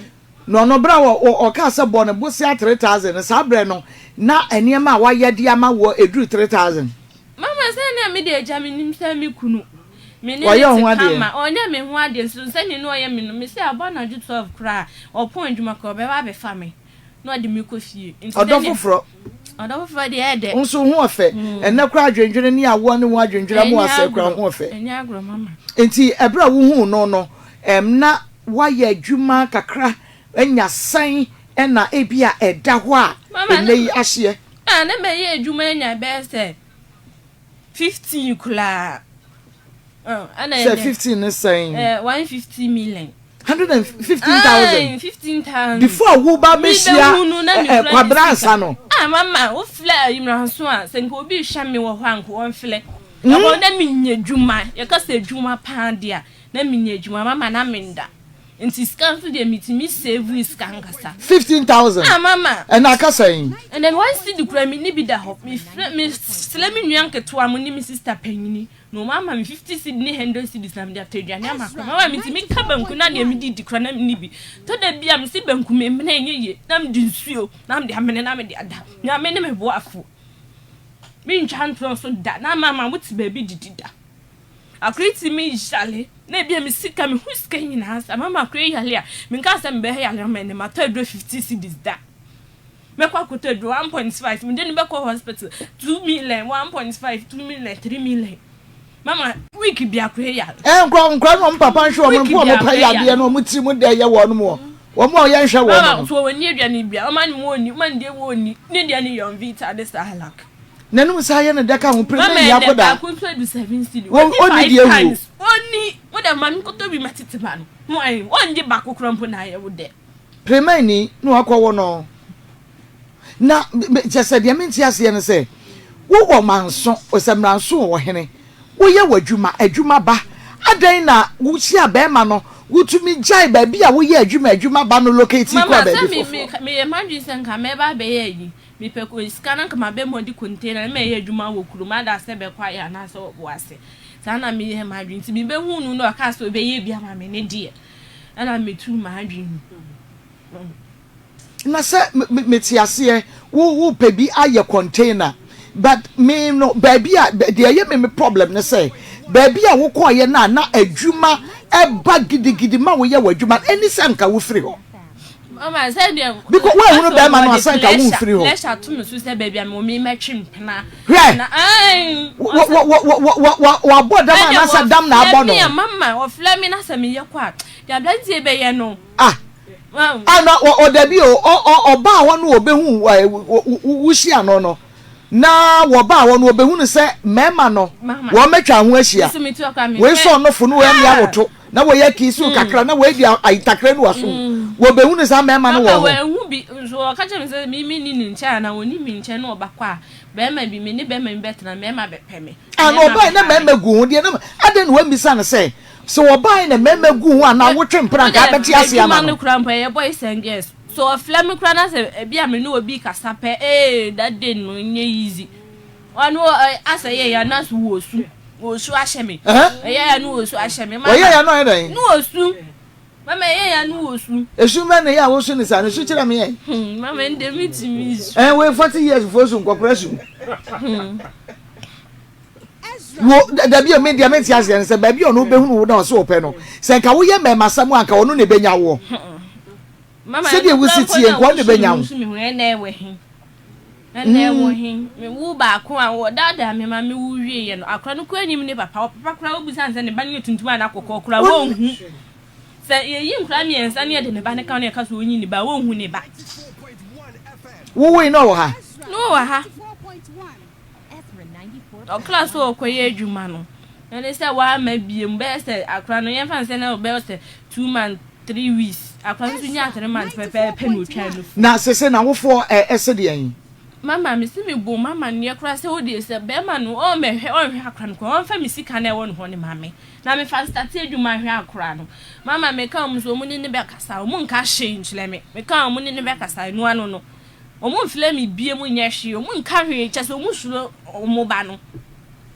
Na ɔno berɛ a ɔkaa sɛ bɔ no bosea 3000 no, saa berɛ no na nneɛma a wayɛ de ama woɔ ɛduru 3000. Mama sɛ na me deɛ agya menim sɛ me kunu me ne Wayɛ no wo te ho adeɛ? kama ɔnyɛ me ho adeɛ nso sɛdeɛ na ɔyɛ me no me sɛ abɔ anadwo 12 koraa a ɔpɔn adwuma koraa ɔbɛba abɛfa me na ɔde me kɔ fie nti Ɔdɔ sɛdeɛ foforɔ. ɔdɔ foforɔ deɛ ɛyɛ dɛ. Wo nso wo ho ɔfɛ. Ɛnnɛ koraa adwendwene ne awoɔ ne ho adwendwene ama Ɛnyɛ wasɛe koraa agorɔ wo ho ɔfɛ. ɛnyɛ agorɔ mama. Nti ɛberɛ a wohuu no no ɛm na woayɛ adwuma kakra anya sɛn na ebia ɛda hɔ a Mama ɛnnɛ yi ahyeɛ? Ah na mɛyɛ adwuma anya bɛyɛ sɛ 15 koraa. Oh, ɛna Sɛ ɛnɛ 15 ne sɛn? eh, 150 million. 115,000. Aye, 15,000. Before wo ba bɛhyia Mebɛhu no na eh, eh, mekura ne Kwabena sika. ansa no. Ah, mama, woflɛ ayimranso a, sɛ nka obi hwɛ me wɔ hɔ a nka wɔmflɛ. Ɛhɔ na menya adwuma. Yɛka sɛ adwuma paa deɛ a, na menya adwuma. Mama na menda. Nti sika nso deɛ metumi save sika ankasa. 15,000. Ah, mama. Ɛna aka sɛn? Ɛnɛ 1 cedi kura me ni bi da hɔ. Mefrɛ mesrɛ me nua nketewa mo ne me sister panyini na wɔn ama me 50 cedi ne 100 cedis na mede atɔ aduane ama akora. Mama metumi ka banku na deɛ mede di kora na menni bi. Tɔ da bi a mese banku memene ɛnyɛ yie na mede nsuo na mede amene na mede ada. Nyame ne me boafo. Mentwa ntorɔ so da na mama wote baabi didi da. Akora yi tumi yale na ebia me sika mehu sika nyinaa sa mama akora yi yale a menka sɛ mebɛyɛ yale ama ɛnɛ matɔ aduro 50 cedis da. Mɛkɔ akɔtɔ aduro 1.5 mede no bɛkɔ hospital 2 million 1.5 2 million 3 million. Mama week bi akora yi yale. Ɛ nkora nkora no wɔn papa nhwɛ wɔn Week mpo wɔn bi pɛ akora yi yadeɛ yale. no wɔn tiri mu dɛ yɛ wɔn mu wɔn a wɔyɛ nhwɛ wɔn Mama no. so wɔn ni aduane bia ɔma ne wɔn ni ɔma ne deɛ wɔn ni ne deɛ ne Yonvita ne Sahalak. N'anum saa yɛ ne dɛ ka ho pere Mama ne nni ɛnɛ akoda. baako nso adu 7 cedi. Wɔn Wɔdi ɔnni five deɛ wuo. times. Ɔnni wo dɛ maame kɔtɔ bi ma tete ba no. Ho ayi wɔngye baako kora mpo na ayɛ wo dɛ. Premani na wakɔwo no. Na kyɛ sɛ deɛ mente aseɛ ne sɛ wowɔ manso sɛ mmranso wɔ hene woyɛ w'adwuma adwuma ba adɛn na wohyia bɛrima no wotumi gyae baabi a woyɛ adwuma adwuma ba no locate kɔ Mama baabi sɛ me foforɔ. me meyɛ m'adwene sɛ nka mɛba abɛyɛ ayi mepɛ ko sika na nka mabɛ mɔdi container na mɛyɛ adwuma wɔ kurom ada sɛ bɛkɔ ayɛ anaasɛ ɔbo ase saa na meyɛ m'adwene nti mebɛhu no na ɔkaa sɛ ɔbɛyɛ bi ama me ne deɛ ɛna metu m'adwene mu. Na sɛ mete aseɛ wo wopɛ bi ayɛ container but me no baabi a deɛ ɛyɛ me me problem ne sɛ baabi a wokɔɔyɛ no a na adwuma ɛba gidigidi ma woyɛ w'adwuma no ɛni sɛ nka wofiri hɔ. Mama sɛ deɛ Because woahunu asɛ bɛrima no wɔde asɛ nka pressure womfiri hɔ. pressure to me so sɛ baabi a mewɔ me mɛtwe mpena. Hwɛ Na ae ɔsɛ wabɔ dam ɛdeɛ anaasɛ dam na wɔfrɛ abɔ me a no. mama wɔfrɛ me na sɛ meyɛ kɔ a deɛ aberanteɛ bɛyɛ no. Ah ah na ɔdabi o ɔbaa hɔ no ɔbɛhu wohyia no no na wɔbaa hɔ no ɔbɛhu no sɛ mmarima no wɔn atwa ho ahyia wei sɔ ɔnofo no wei amia woto na wei aki so kakra na wei di ayitakra no waso wɔbɛhu no saa mmarima no wɔ hɔ. Wɔahu bi nso ɔka kyerɛ me sɛ me me ni ne nkyɛn anaa wɔni me nkyɛn na ɔba kɔ a bɛrima bi me ne bɛrima bi bɛtena mmarima bɛpɛ me. Ah na ɔbaa na mmarima gu ho deɛ na adɛn na wɔmmisa no sɛ sɛ wɔbae na mmarima gu ho anaa wotwe mpena nka abɛte ase ama adwuma no. no kora mpo ɛyɛ boys and girls so ɔfrɛ me kora na sɛ ebi a me ne obi kasa pɛ ee that day no nyɛ easy ɔno asɛ yɛ ya na so wɔ su wɔ su ahyɛ me ɛyɛ ya no wɔ su ahyɛ me wɔyɛ ya no ɔyɛ dɛn no wɔ su mama ɛyɛ ya no wɔ su. Esu bɛ na ɛyɛ a wosu ne saa no su kyerɛ me yɛ. Mama ndé mi ti mi su. Ɛn wei 40 years fo su nkɔkora su. Wo dabi o me deɛ mente aseɛ no sɛ baabi a ɔno wobɛhunu wo na ɔsɛ ɔpɛ no sɛ nka woyɛ mmɛɛmasɛm a nka ɔno na ɛbɛnya woɔ. Mama Sɛdeɛ ɛno wosi kora mpo tie na nka ɔno na wosu ɛbɛnya me wo. su me ho ɛna ɛwɔ he ɛna ɛwɔ he me wo baako a wɔdaadaa me ma me wo wie yɛ no akora no kora anim ne papa ɔpapa kora wobusa ne sɛ ne ba no yɛ tuntum anaa kɔkɔɔ kora wɔnhu sɛ yɛyi nkora mmiɛnsa ne yɛde ne ba no ka no yɛka sɛ ɔnyi ne ba wɔnhu ne ba. Wowoi na ɔwɔ ha? Na ɔwɔ ha. Ɔkra so ɔkɔyɛ adwuma no ɛne sɛ wama biem bɛyɛ sɛ akora no yɛmfa no sɛ na ɔbɛyɛ sɛ 2 months 3 weeks akora no nso nyaa 3 months pɛpɛɛpɛ na otwa no fu. Na sese n'awofoɔ ɛ ɛsɛ deɛn? Mama me si me bɔ mama neɛ koraa sɛ wodeɛ sɛ bɛrima no ɔmmɛhwɛ ɔnhwɛ akora no koraa ɔmfa me sika na ɛwɔ ne hɔ ne ma me na mefa start adwuma hwɛ akora no. Mama meka ɔmo so ɔmo ne ne bɛkasa ɔmo nka hwee nkyerɛ me meka ɔmo ne ne bɛkasa ɛno ano no ɔmo mfrɛ me bie mu nyɛ hwee ɔmo nka hwee kyɛ sɛ ɔmo suro ɔmo ba no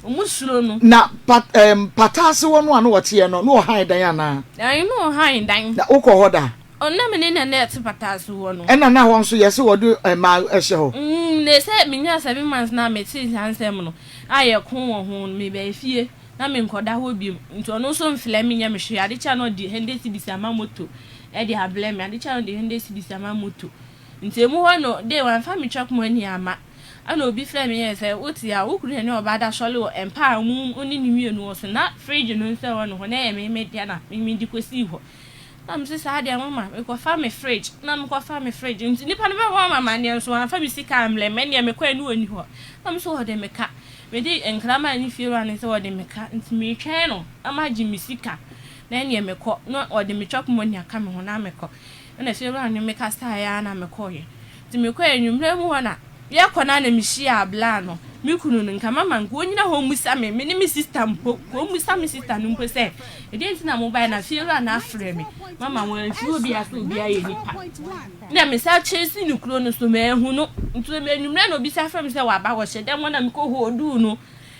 ɔmo suro no. Na pat ɛm pata ase hɔ no a na ɔteɛ no na ɔhan dan anaa? Ɛn na ɔhan dan. Na wokɔ hɔ da? Ɔno na me ne na na ɛte pata ase hɔ no. Ɛna na hɔ nso yɛse wɔde mmaa hyɛ hɔ. Mm, na sɛ menyaa 7 months na metee saa nsɛm no a yɛko wɔ ho no, mebaa fie na menkɔda hɔ biom. Nti ɔno nso mfrɛ me nyɛ me hwee. Ade kye a na ɔde 100 cedis ama moto de abrɛ me. Ade kye a na ɔde 100 cedis ama moto. Nti emu hɔ no, de wamfa me chop money amma. Ɛna obi frɛ me yɛɛ sɛ, wote a, wo kunu ne ɔbaa da sɔre wɔ mpa a mo ne ne mmienu wɔ so. Na fridge no nso ɛwɔ ne hɔ, na ɛyɛ me me dea na me mede kɔsii hɔ. Na mese saa deɛ mama, mekɔfa me fridge, na mekɔfa me fridge. Nti nipa no bɛbɔ me amanneɛ nso wamfa me sika ammrɛ me, ɛnneɛ mekɔɛ no ɔnni hɔ. Na mese wɔde me ka. Mede nkra maa ne fiewura no sɛ wɔde me ka, nti meretwɛn no na magye me sika na ɛnneɛ mekɔ. Na ɔde me chop money aka me ho na mekɔ. Ɛna fiewura no ne me kasaeɛ ara na mekɔeɛ. Nti mekɔeɛ anwummerɛ mu hɔ na yɛkɔ no a na mehyiaa bla no, me kunu no, nka mama nka ɔnnyina hɔ mmusa me, me ne me sista mpo, nka ɔmmusa me sista no mpo sɛ, ɛdeɛn nti na mobaeɛ na fiewura no afrɛ me, mama wamfiri obiara sɛ obiara yɛ nipa. Na mesan chase no kuro no so, manhu no, nti anwummerɛ na obi san frɛ me sɛ waba, wɔhyɛ dɛm hɔ na mekɔ hooduu no,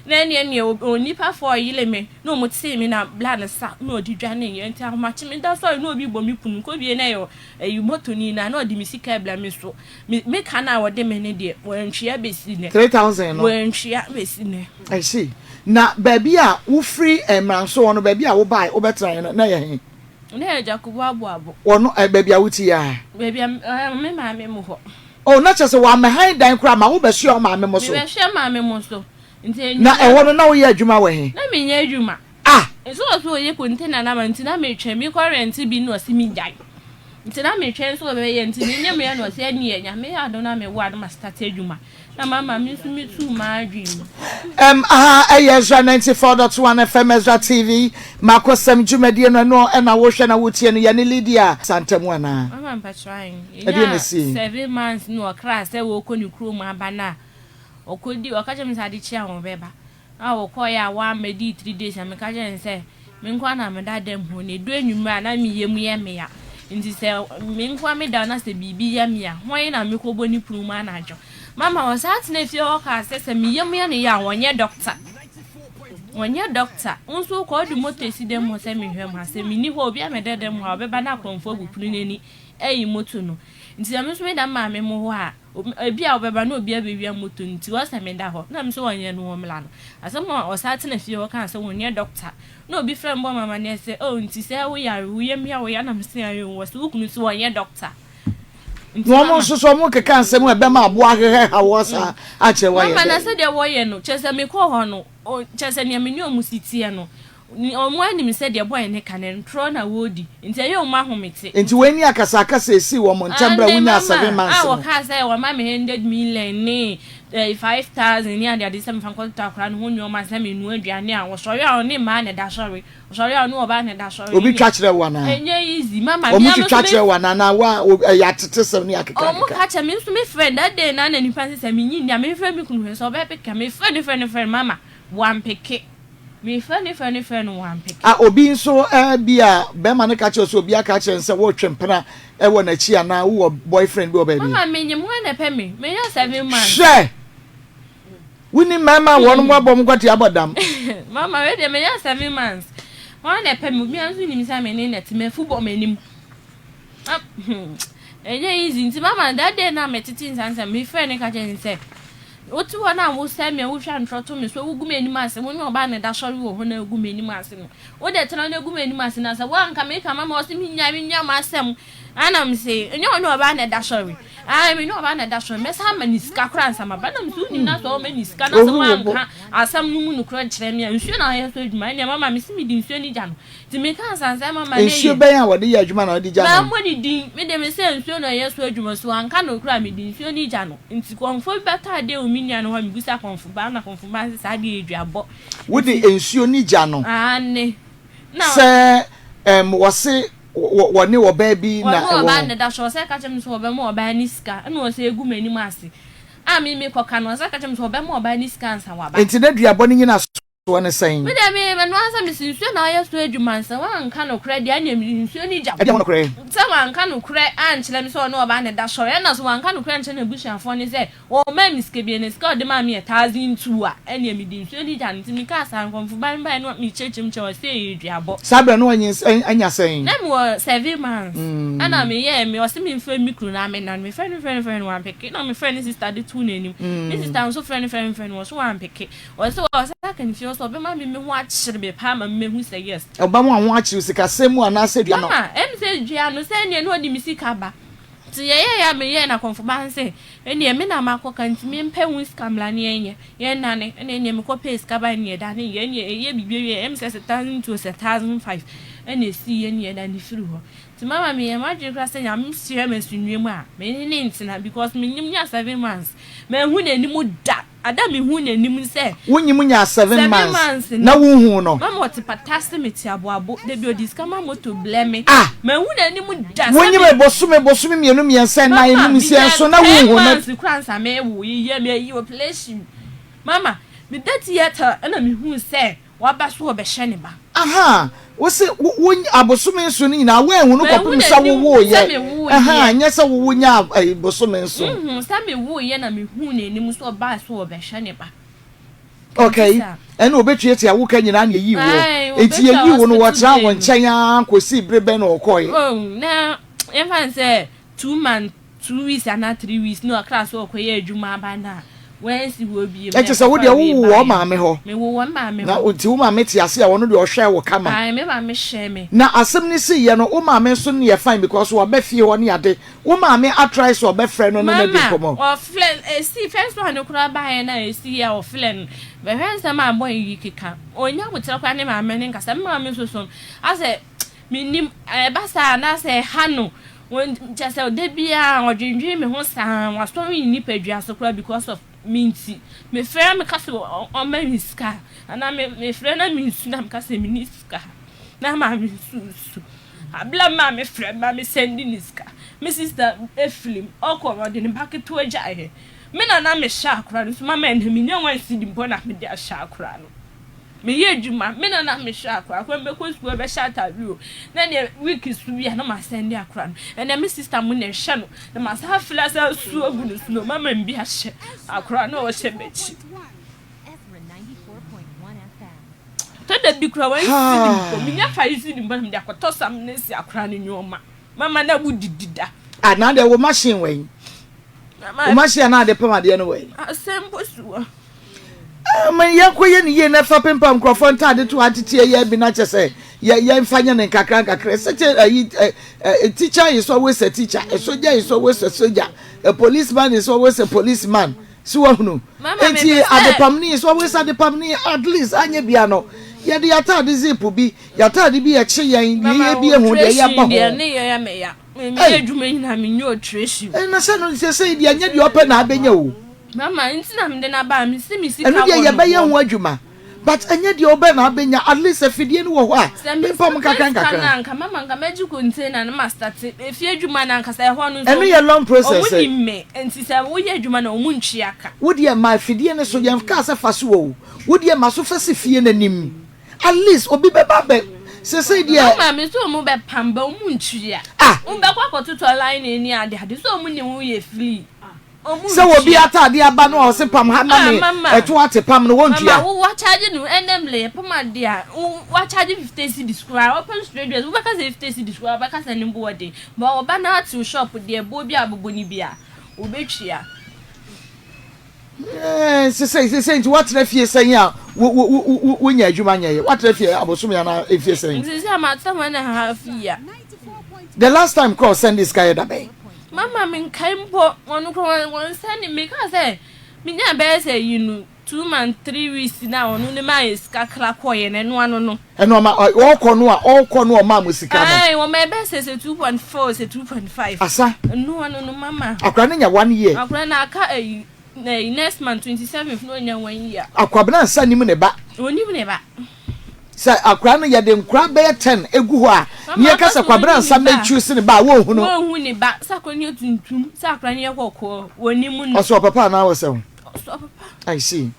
na ɛneɛ neɛ onipa fɔɔ yere me na ɔmo tee me na bla no sa na ɔde dwaneeɛ, nti ahomakye meda sɔre na obi bɔ me pono, mekɔ bie na ɛyɛ ɛyi motoni no a na ɔde me sika ɛbla me so, me me ka no a ɔde me no deɛ wantwea bɛsi nnɛ. 3000 no. Wantwea bɛsi nnɛ. I see. Na baabi a wofiri Mmranso hɔ no, baabi a wobae wobɛtenaeɛ no, na ɛyɛ he? Na ɛyɛ Jakubu Aboabo. Wɔno ɛ, baabi a wote yi ara? Baabi a, ɛ, me maame mo hɔ. Oh, na kyerɛ sɛ wɔammɛhan dan koraa ma wobɛsoɛ wo maame mo so? Mebɛsoɛ maame mo so. Nti Na ɛhɔ no, na woyɛ adwuma wɔ he? Na menyɛ adwuma. Ah! Nso ɔse ɔyɛ container no ama nti na metwɛn, mekɔ rent bi na ɔse mengyae. Nti na metwɛn sɛ ɔbɛyɛ nti menyɛ meyɛ na ɔse ɛneɛ Nyame yɛ adom na mewo a na ma start adwuma. Na mama me nso metuu m'adwene mu. Ɛm aha ɛyɛ Ezra 94.1 FM Ezra TV Makosɛm dwumadie no ɛno ɛna wohwɛ na wotie no yɛne Lydia Santamu anaa? Mama mpakyɛw ahe? Ɛdeɛn na Yɛnyaa ɛsii? 7 months na ɔkraa sɛ wɔrekɔ ne kurom aba no a ɔkɔdi ɔka kyerɛ me sɛ ade kye a wɔbɛba. A wɔkɔeɛ a wɔammɛdii 3 days a meka kyerɛɛ no sɛ me nko ara na meda dɛm hɔ na ɛdu anwummerɛ a na me yam yɛ me ya nti sɛ me nko ara meda hɔ na sɛ biribi yɛ me a hwan na mekɔbɔ ne pono mu anadwo. Mama ɔsan tena fie hɔ kaa sɛ sɛ me yam yɛ no ya a ɔnyɛ dɔkta. Ɔnyɛ dɔkta. Wo nso wokɔ wode moto asi dɛm hɔ sɛ mehwɛ mu a sɛ menni hɔ a obi ammɛda dɛm hɔ a ɔbɛba na akorɔmfoɔ abu pono no ani ayi moto no. Nti sɛ me nso meda me maame mo hɔ a Ebi a wɔbɛba na obi abewia moto no nti ɔsɛ meda hɔ na me nso wɔnyɛ no wɔmmla no. Asɛm a ɔsan tena fie hɔ kaa sɛ wɔnyɛ dɔkta na obi frɛ me bɔ me amanneɛ sɛ oh nti sɛ wo yare wo yam yɛ wo ya na me se ae o wɔse wo kunu nso wɔnyɛ dɔkta. Nti Na wɔn mama. nso so wɔn keka nsɛm a ɛbɛma aboa ahwehwɛ ha wɔ saa akyerɛ wɔayɛ Mama na dɛn? sɛdeɛ wɔyɛ no kyerɛ sɛ mekɔɔ hɔ no kyerɛ sɛ nea me ne wɔn si teɛ no Wɔn anim sɛ deɛ bɔne no ka no, ntorɔ na wɔredi, nti ɛyɛ wɔn ahomete. Nti wei ne akasakasa a esii wɔn ntam berɛ a Aane, wonyaa mama 7 months a no. wɔkaa sɛ wɔama me 100 million ne 5,000 ne adeade sɛ memfa nkɔtotɔ akwadaa no ho nnoɔma sɛ menoa aduane a, wɔsɔre a ɔne mmaa na ɛda sɔre, ɔsɔre a ɔne ɔbaa na ɛda sɔre. Obi twa kyerɛ wo anaa? Ɛnyɛ easy, mama Wɔn mea me twitwa nso me. kyerɛ wo anaa na wa ɛyɛ atetesɛm ne akeka Wɔn akeka? ka kyerɛ me nso me frɛ that day na na nipa sɛ sɛ menyi nni a memfrɛ me kunu hwɛ sɛ ɔbɛpeke a, mefrɛ no frɛ no frɛ no mama wampeke. Mefrɛ no frɛ no frɛ no wampeke. A Obi nso bi a bɛrima no ka kyerɛ sɛ obi aka akyerɛ no sɛ woretwe mpena wɔ n'akyi anaa wowɔ boyfriend bi wɔ baabi. Mama menyim hwan na ɛpɛ me. Menya 7 months. Hwɛ! Wonni mmarima a wɔn abɔ wɔn kwati abɔ dam. Mama wei deɛ menya 7 months. Hwan na ɛpɛ me? Obiara nso nim sɛ me ne na te. M'afu bɔ m'anim. Ɛnyɛ easy nti mama that day na metete nsa nsɛm mefrɛ no ka kyerɛ no sɛ Wote hɔ na wosɛe me a wotwa ntorɔ to me so, wogu m'anim ase, wo ne ɔbaa na ɛda sɔre wɔ hɔ na agu m'anim ase no. Wo deɛ tena na gu m'anim ase na sɛ woanka meka ma ma ɔse mennyae mennya m'asɛm. Ana mese ɛnyɛ ɔne ɔbaa na ɛda sɔre. Ae me ne ɔbaa na ɛda sɔre mɛsan ama ne sika koraa ansa maba. Na mese wonim na sɛ ɔma ne sika na sɛ woanka asɛm no mu nokorɛ nkyerɛ me a nsuo na ɔyɛ so adwuma ɛnneɛ mama mese mede nsuo no gya no. Nti meka ansa sɛ mama no Nsuo yɛ. bɛn a wɔde yɛ adwuma na wode gya no? Mammɔ ne din. Me de mese nsuo na ɔyɛ so adwuma so wanka nokorɛ a mede nsuo no gya no. Nti kɔmfoɔ bi bɛtɔ adeɛ wɔ me nua no hɔ a mebisa kɔmfo baa na kɔmfo baa se saa adeɛ yɛ duabɔ. Wode Nti. nsuo no gya no? Aane. Na. Sɛ ɛm wɔse wɔne ɔbaa bi na Wɔne ɛwɔ ɔbaa hɔ. na ɛda so ɔsɛ ka kyerɛ me sɛ wɔbɛma ɔbaa no sika ɛna ɔsɛ egu m'anim ase a me mekɔka no ɔsɛ ka kyerɛ me sɛ ɔbɛma ɔbaa no sika ansa waba. Nti na duabɔ no nyina so. Soɔ ne sɛn? Me deɛ me ɛno ara sɛ mese nsuo na ɔyɛ so adwuma sɛ wanka nokorɛ deɛ ɛneɛ mede nsuo no gya Ɛdeɛ ho nokorɛ? Sɛ wanka nokorɛ ankyerɛ me sɛ ɔne ɔbaa na ɛda sɔre ɛna sɛ wanka nokorɛ ankyerɛ n'abusuafoɔ no sɛ ɔmmaa me sika biara na sika a ɔde maa me yɛ 1002 a ɛneɛ mede nsuo no gya no nti mekaa saa nkɔmfo ban baeɛ no mekyerɛkyerɛ mu kyerɛ wɔn sɛ ɛyɛ duabɔ. Saa berɛ no wanyin anya sɛn? Na mewɔ 7 months ɛna meyɛɛ me ɔse memfrɛ me kunu na mena no mefrɛ no frɛ no frɛ no wampeke na mefrɛ ne sister de too n'anim ne sister nso frɛ no frɛ no frɛ no ɔso wampeke. Ɔse ɔsan aka ne fie hɔ sɛ ɔbɛma me me ho akyere me paa ma me mahu sɛ yes. Ɔbɛma wo ho akyere wo sikasɛm mu anaasɛ dua no? Mama, ɛm sɛ dua no sɛ ɛneɛ na ɔde me sika ba. Nti yɛyɛeɛ a meyɛɛ no akɔmfoba no sɛ ɛneɛ me na makɔka nti mempɛ ho sika mmra ne yɛnyɛ, yɛnnane. Ɛna ɛneɛ mekɔpɛɛ sika baeɛ ne yɛdane yɛ ɛneɛ ɛyɛ biribi awieɛ ɛm sɛ sɛ 1002 o sɛ 1005 ɛna ɛsiiɛ ne yɛdane firi hɔ. Nti mama meyɛɛ m'adwene koraa sɛ Nyame hyira me asomdwoeɛ mu a me ne no ntena because menim nyaa 7 months manhu n'anim da. Ada mehuu n'anim sɛ. Wonyim nyaa 7 months na wonhuu no. Mama ɔte pata ase mete aboabo dabi ɔde sika ma moto blɛ me. Ah! Manhu n'anim da sɛ Wonyim me. Bosome bosome mmienu mmiɛnsa nnan Mama enum nsia meyɛ nson na ten wonhuu no. months koraa ansa mewo yeyɛ me ayi operation mama meda theatre ɛna mehuu sɛ waba so ɔbɛhyɛ ne ba. Ahaa wose wo wo abosome nson no nyinaa woanhu no Manhu kɔpem sɛ n'anim wowooyɛ sɛ mewooyɛ. ahaa nyɛ sɛ wowo nyaa ɛyi bosome nson. Nhuu sɛ mewooyɛ na mehuu n'anim sɛ ɔbaa so ɔbɛhwɛ ne ba. Okay ɛna obetuatua wo ka nyinaa na yɛyii woɔ Ae enti obetua yɛyii wo no hospital wɔtraa wo bill no. nkyɛn ara kɔsii bere bɛn na ɔkɔeɛ? Oh na yɛmfa no sɛ 2 months 2 weeks anaa 3 weeks na ɔkra sɛ ɔkɔyɛ adwuma aba no a wansi hɔ bio na Ɛkyɛ sɛ wo ɛkɔfa deɛ wei wowoo wɔ baeɛ. maame hɔ Mewoo wɔ me maame na hɔ. nti wo maame te ase a ɔno deɛ ɔhwɛɛ wo kama. Ae me maame hwɛɛ me. Na asɛm no siiɛ no wo maame nso no yɛ fine because waba fie hɔ ne ade wo maame atry sɛ ɔbɛfrɛ no ne no adi Mama nkɔmmɔ. ɔfrɛ esi first one no koraa baeɛ na esi a ɔfrɛ no bɛhwɛ nsɛm a boy yi keka ɔnya aboterɛ koraa ne maame no nkasa me maame nso so asɛ mennim ɛba saa anaasɛ ɛha no kyerɛ sɛ da biara ɔdwendwen me ho saa wasɔre ne nipadua so koraa because of me nti mefrɛ meka sɛ ɔma me sika anaa mefrɛ na mensu na meka sɛ menni sika na maame nso su abla maame frɛ ma me send ne sika me sister efilim ɔkɔ ɔde ne ba ketewa gyaeɛ me na na mehyɛ akora no so mama ɛnna menya 1 cedi mpo na mede ahyɛ akora no. Meyɛ adwuma, me na na mehwɛ akora. Akora no bɛkɔ sukuu ɛbɛhyɛ ataade o. Na neɛ week so bi a na ma send akora no. Ɛnɛ me sister mo na ɛhwɛ no. Na ma san afili asa asu agu no so na ɔma ma bi ahyɛ akora no a ɔhyɛ m'akyi. Tɔ da bi kora 1 cedi mpo. Menya 5 cedi mpo na mede akɔtɔ sam na esi akora no nneɛma. Mama na wodidi da. Ah, na deɛ wo machine wɛn? Wo machine a na ade pam adeɛ no wɛn? Asɛm mpo si hɔ. Ma yɛnkɔ yɛ ne yie na ɛfa pempam nkurɔfoɔ ntaade to atete yɛ bi na kyɛ sɛ yɛ yɛmfa nyɛ ne nkakra nkakra sɛ kyɛ ayi ɛ ɛ teacher is always a teacher a soldier is always a soldier a policeman is always a policeman so wahunu enti adepamni is always adepamni at least anyɛ bia no yɛde yɛataade zip bi yɛataade bi ɛkye yɛn deɛ yɛ bi ehu deɛ yɛbɔ ho. Meyɛ adwuma nyinaa menyɛ operation. Ɛna na sɛ no sɛ sɛ deɛ nyɛ deɛ ɔpɛ na abɛnya o. Mama nti na mede no aba me si me sika wɔ no. Ɛno deɛ yɛbɛyɛ ho adwuma but ɛnyɛ deɛ ɔbɛ na abɛnya at least afidie no wɔ hɔ a pempam nkakra nkakra. Sɛ me sika no anka mama nka mɛgye container no ma start efie adwuma no ankasa ɛhɔ no nso. Ɛno yɛ long process. Ɔmo nim me nti sɛ woyɛ adwuma na ɔmo ntwi aka. Wo deɛ ma afidie no so yɛn kaa sɛ fa so o wo deɛ ma so fa si fie no anim. At least obi bɛba abɛ sesei deɛ. Mama me sɛ ɔmo bɛ pam bɛ ɔmo ntua. Ah. Ɔmo bɛkɔ akɔtotɔ line ni ade ade sɛ ɔmo nim wo yɛ free. Ɔmo ntua. Sɛ obi ataade aba no a ɔse pam ha ma me ɛto ate pam no wɔntua. Mama wo wa charge no ɛnɛ mmerɛ yɛ pam ade a wo wa charge 50 cedis koraa ɔpam straight dress wobɛka sɛ 50 cedis koraa ɔbɛka sɛ ne bo ɔden but ɔba na ate wo shop deɛ boɔ bi a bobɔ no bi a ɔbɛtua. Eh, sesei sesei nti woatena fie sɛn a wonya adwuma nyɛyɛ woatena fie abosome anaa mfie sɛn? Sesei a matena 1.5 year. The last time kora ɔsɛnde sika yɛ da bɛn? Mama menkae mpo ɔno kora wɔn sɛnde meka sɛ menya bɛyɛ sɛ yi no 2 months 3 weeks na ɔno ne maa yɛ sika kra kɔɔyɛ no ɛno ano no. Ɛno ɔma ɔkɔ no a ɔkɔ no ɔmaa mo sika no. Ayi wɔn ɛbɛ sɛ sɛ 2.4 sɛ 2.5. Asa. Ɛno ano no mama. Akora no nya 1 year. Akora no aka ayi na next month 27th no onya 1 year. Akwabena nsa nim ne ba. Onim ne ba. Sɛ akora no yɛde nkora bɛyɛ 10 egu hɔ a ne yɛka sɛ Kwabena nsa mɛtwi si ne ba a wɔnhu no. Wɔnhu ne ba sɛ akora no yɛ tuntum sɛ akora no yɛ kɔkɔɔ wɔnim no. Ɔsɛ ɔpapa anaa ɔsɛ ho. Ɔsɛ ɔpapa. I see.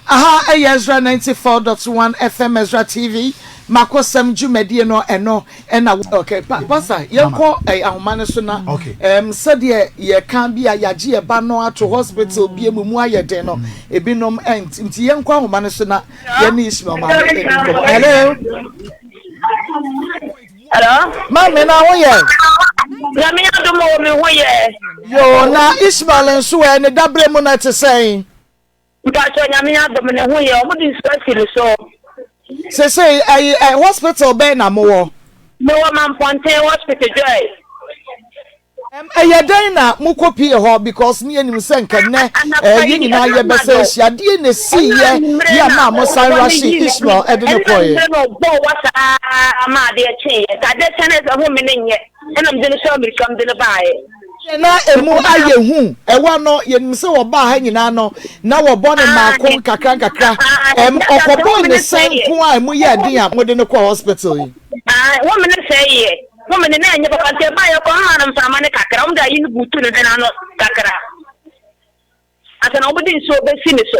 Aha ɛyɛ Ezra 94.1 FM Ezra TV makosɛm dwumadie no ɛno ɛna okay pa pastor yɛnkɔ eh, ahoma no so na Okay. um, sɛdeɛ yɛka bi a yɛagye yɛ ba no ato hospital bi mu mu ayɛ den no ebinom ɛnt nti yɛnkɔ ahoma no so na yɛne Ishmael maame ɛni nkɔmmɔ. Hello. Hello. Maame na ho yɛ. Nyame adom o me ho yɛ. Yoo na Ishmael nso ɛ ne dabrɛ mu no ɛte sɛn? Mpatsɔ Nyame adom ne ho yɛ ɔmo de nsuo asi ne so. Sesei ɛyi ɛ hospital bɛn na mowɔ? Mewɔ Mampɔnten hospital Joy. Ɛyɛ dɛn na mokɔ pie hɔ because ne yɛnim sɛ nka nnɛ eh, yɛn nyinaa yɛbɛsɛ ahyia deɛ na ɛsii yɛ yɛ ama a mosan rushye Ishmael ɛde no kɔeɛ. Ɛna anwummerɛ na ɔbɔɔ wa saa ma adeɛ kyeeɛ nti adeɛ kyɛ no sɛ home no nyɛ ɛna mede no sɔɔ mmirika mede no baeɛ. Deɛ na ɛmu ayɛ hu ɛwɔ no yɛnim sɛ wɔbaa ha nyinaa no na wɔbɔ no mmaako nkakra nkakra ɛm ɔkɔbɔɔ ne sɛn nko a ɛmu yɛɛ den a mode no kɔɔ hospital yi. Home no sɛeɛ. Home no na ɛnyɛ papa nti ɛbaa yɛkɔ maa no mframa no kakra wɔn de ayi no butu ne hwene ano kakra ansa na wɔn de nsuo bɛsi ne so.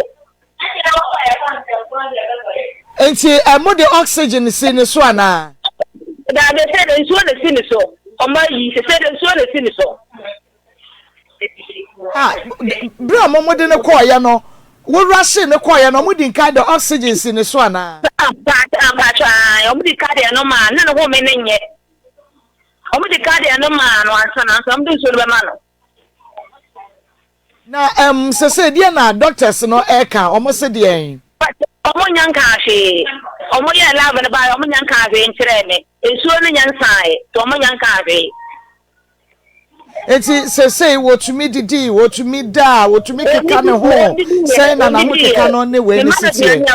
Nti mo de oxygen si ne so anaa? Daabi sɛ de nsuo na si ne so wɔn ayi sɛ sɛ de nsuo na si ne so. Ah, bere a wɔn de no kɔɔeɛ no, wo rushee no kɔɔeɛ no, wɔn di nkan de oxygen si ne so anaa? Mpatsɔ ae, wɔn di kan de ɛno maa no, na ne home no nyɛ. Wɔn di kan de ɛno maa no ansa na ansa wɔn de nsuo no bɛma no. Na ɛm sese deɛ na doctors no ɛka, wɔn se deɛn? Wɔn nya nkaa hwee. Wɔn yɛɛ lab no baeɛ, wɔn nya nkaa hwee nkyerɛɛ me. Nsuo no nya nsaeɛ, nti wɔn nya nkaa hwee. Enti seesei wɔtumi didi, wɔtumi da, wɔtumi keka ne ho. Sɛn na n'ahokeka no ne wei no si teɛ?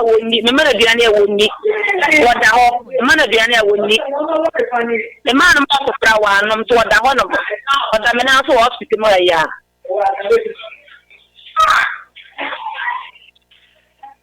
Mema no aduane a wɔnni. Wɔda hɔ. Mema no aduane a wɔnni. Mema no mɔɔko koraa wɔanom nti wɔda hɔ nom. Ɔda me nan so wɔ hospital mu ha yi a.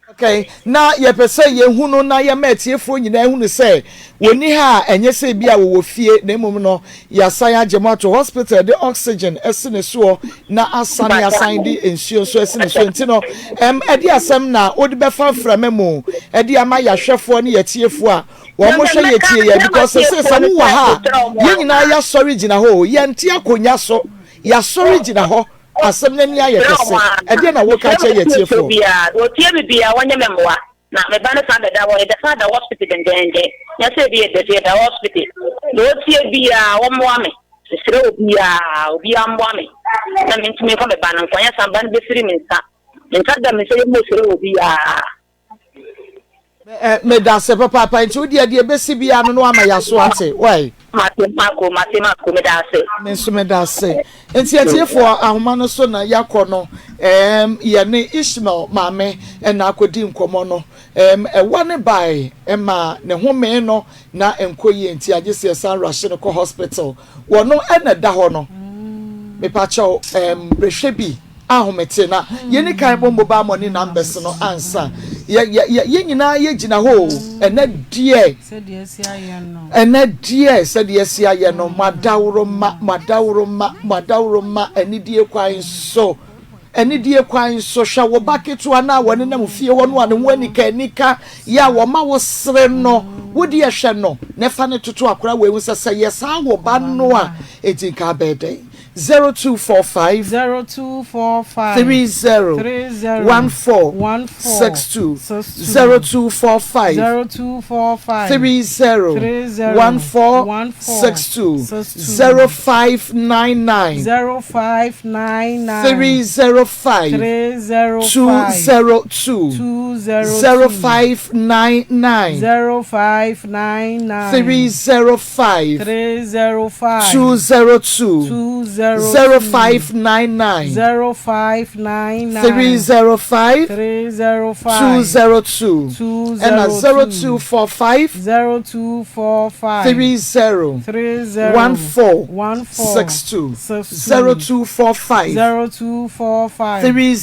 Okay, na yɛpɛ sɛ yɛhu no na yɛma atiefoɔ nyinaa hunu sɛ wɔnni ha a ɛnyɛ sɛ bi a wɔwɔ fie na mmom no yɛasan agye mo ato hospital de oxygen asi ne soɔ na asane asan de nsuo nso asi ne soɔ nti no ɛm ɛde asɛm na wode bɛfa mframa mu ɛde ama yɛahwɛfoɔ ne yɛtiefoɔ a wɔn hwɛ yɛtie yɛ because sɛ sɛ wowɔ ha a yɛn nyinaa yɛasɔre gyina hɔ o yɛnte akonnwa so yɛasɔre gyina hɔ Asɛm no ani ayɛ kɛse. Ɛdeɛn na woreka akyerɛ yɛn atiefoɔ? Deɛ ɔtie me biara, wɔnyɛ me mmoa. Na me ba no san bɛda hɔ, yɛda san da hospital dendenden. Nyɛ sɛ ebi yɛda fie, yɛda hospital. Deɛ ɔtie biara, wɔmmoa me. Mesrɛ obiara, obiara mmoa me na mentumi mfa me ba no nkɔ. Anyɛ saa me ba no bɛfiri me nsa. Me nsa da me nsa yam mesrɛ obiara. Medase papaapa nti wo deɛ deɛ ɛbɛsi biara no na wama yɛaso ate wai. Mate mako mate mako medase. Me nso medase. Nti atiefoɔ ahoma no so na yɛakɔ no ɛɛm yɛne Ishmael maame ɛna akɔdi nkɔmmɔ no ɛɛm ɛwa ne bae ɛma ne homee no na ɛnkɔ yie nti agye sɛ yɛsan rush no kɔ hospital Wɔno na ɛda hɔ no. Mepakyɛw ɛɛm brehwɛ bi ahomete na yɛni kan bɔ mobile money numbers no ansa. Yɛ yɛ yɛ yɛn nyinaa yɛ gyina hɔ o. Ɛnɛ deɛ ɛnɛ deɛ sɛdeɛ asi ayɛ no mo adaworo mma mo adaworo mma mo adaworo mma anidie kwan so. Anidie kwan so, hwɛ wo ba ketewa no a wɔnenam fie hɔ no a ne ho anika anika yɛ a wɔma wo sere no. Wo deɛ hwɛ no na fa no toto akwadaa wei ho sɛ sɛ yɛ saa wo ba no a, enti nka abɛyɛ dɛn? 0245 0245 30 30 14 14 62 62 0245 0245 30 30 14 14 62 62 0599 0599 305 305 202 202 0599 0599 305 305 202 202 0599 0599 305 305 202 ɛna 202 0245 0245 30 30 14 14 62 62 0245 0245 30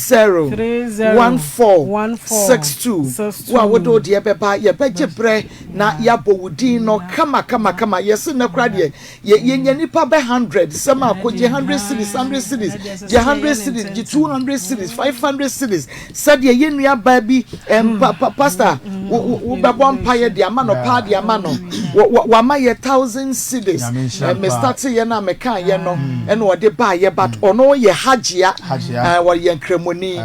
30 14 14 62 62 Wo a wode wo deɛ bɛba, yɛbɛgye berɛ na yɛabɔ wo din no kama kama kama. Yɛse nnɛ koraa deɛ, yɛ yɛnya nnipa bɛ hundred, sɛ ma akɔgye. 100 cedis, 100 cedis, gye 100 cedis, gye 200 cedis, 500 cedis. Sɛdeɛ yɛn nua baa bi, ɛm, pa, pa, pastor, wo, wo, wobɛbɔ mpaeɛ de ama no paa de ama no. Wɔ, wɔ, wama yɛ 1000 cedis. Nyame nhyira Ɛm, me paa. starte yɛ no a meka yɛ no, ɛna ɔde baayɛ, but ɔno yɛ Hajia, Hajia. ɛɛ, ɔyɛ Nkramoni,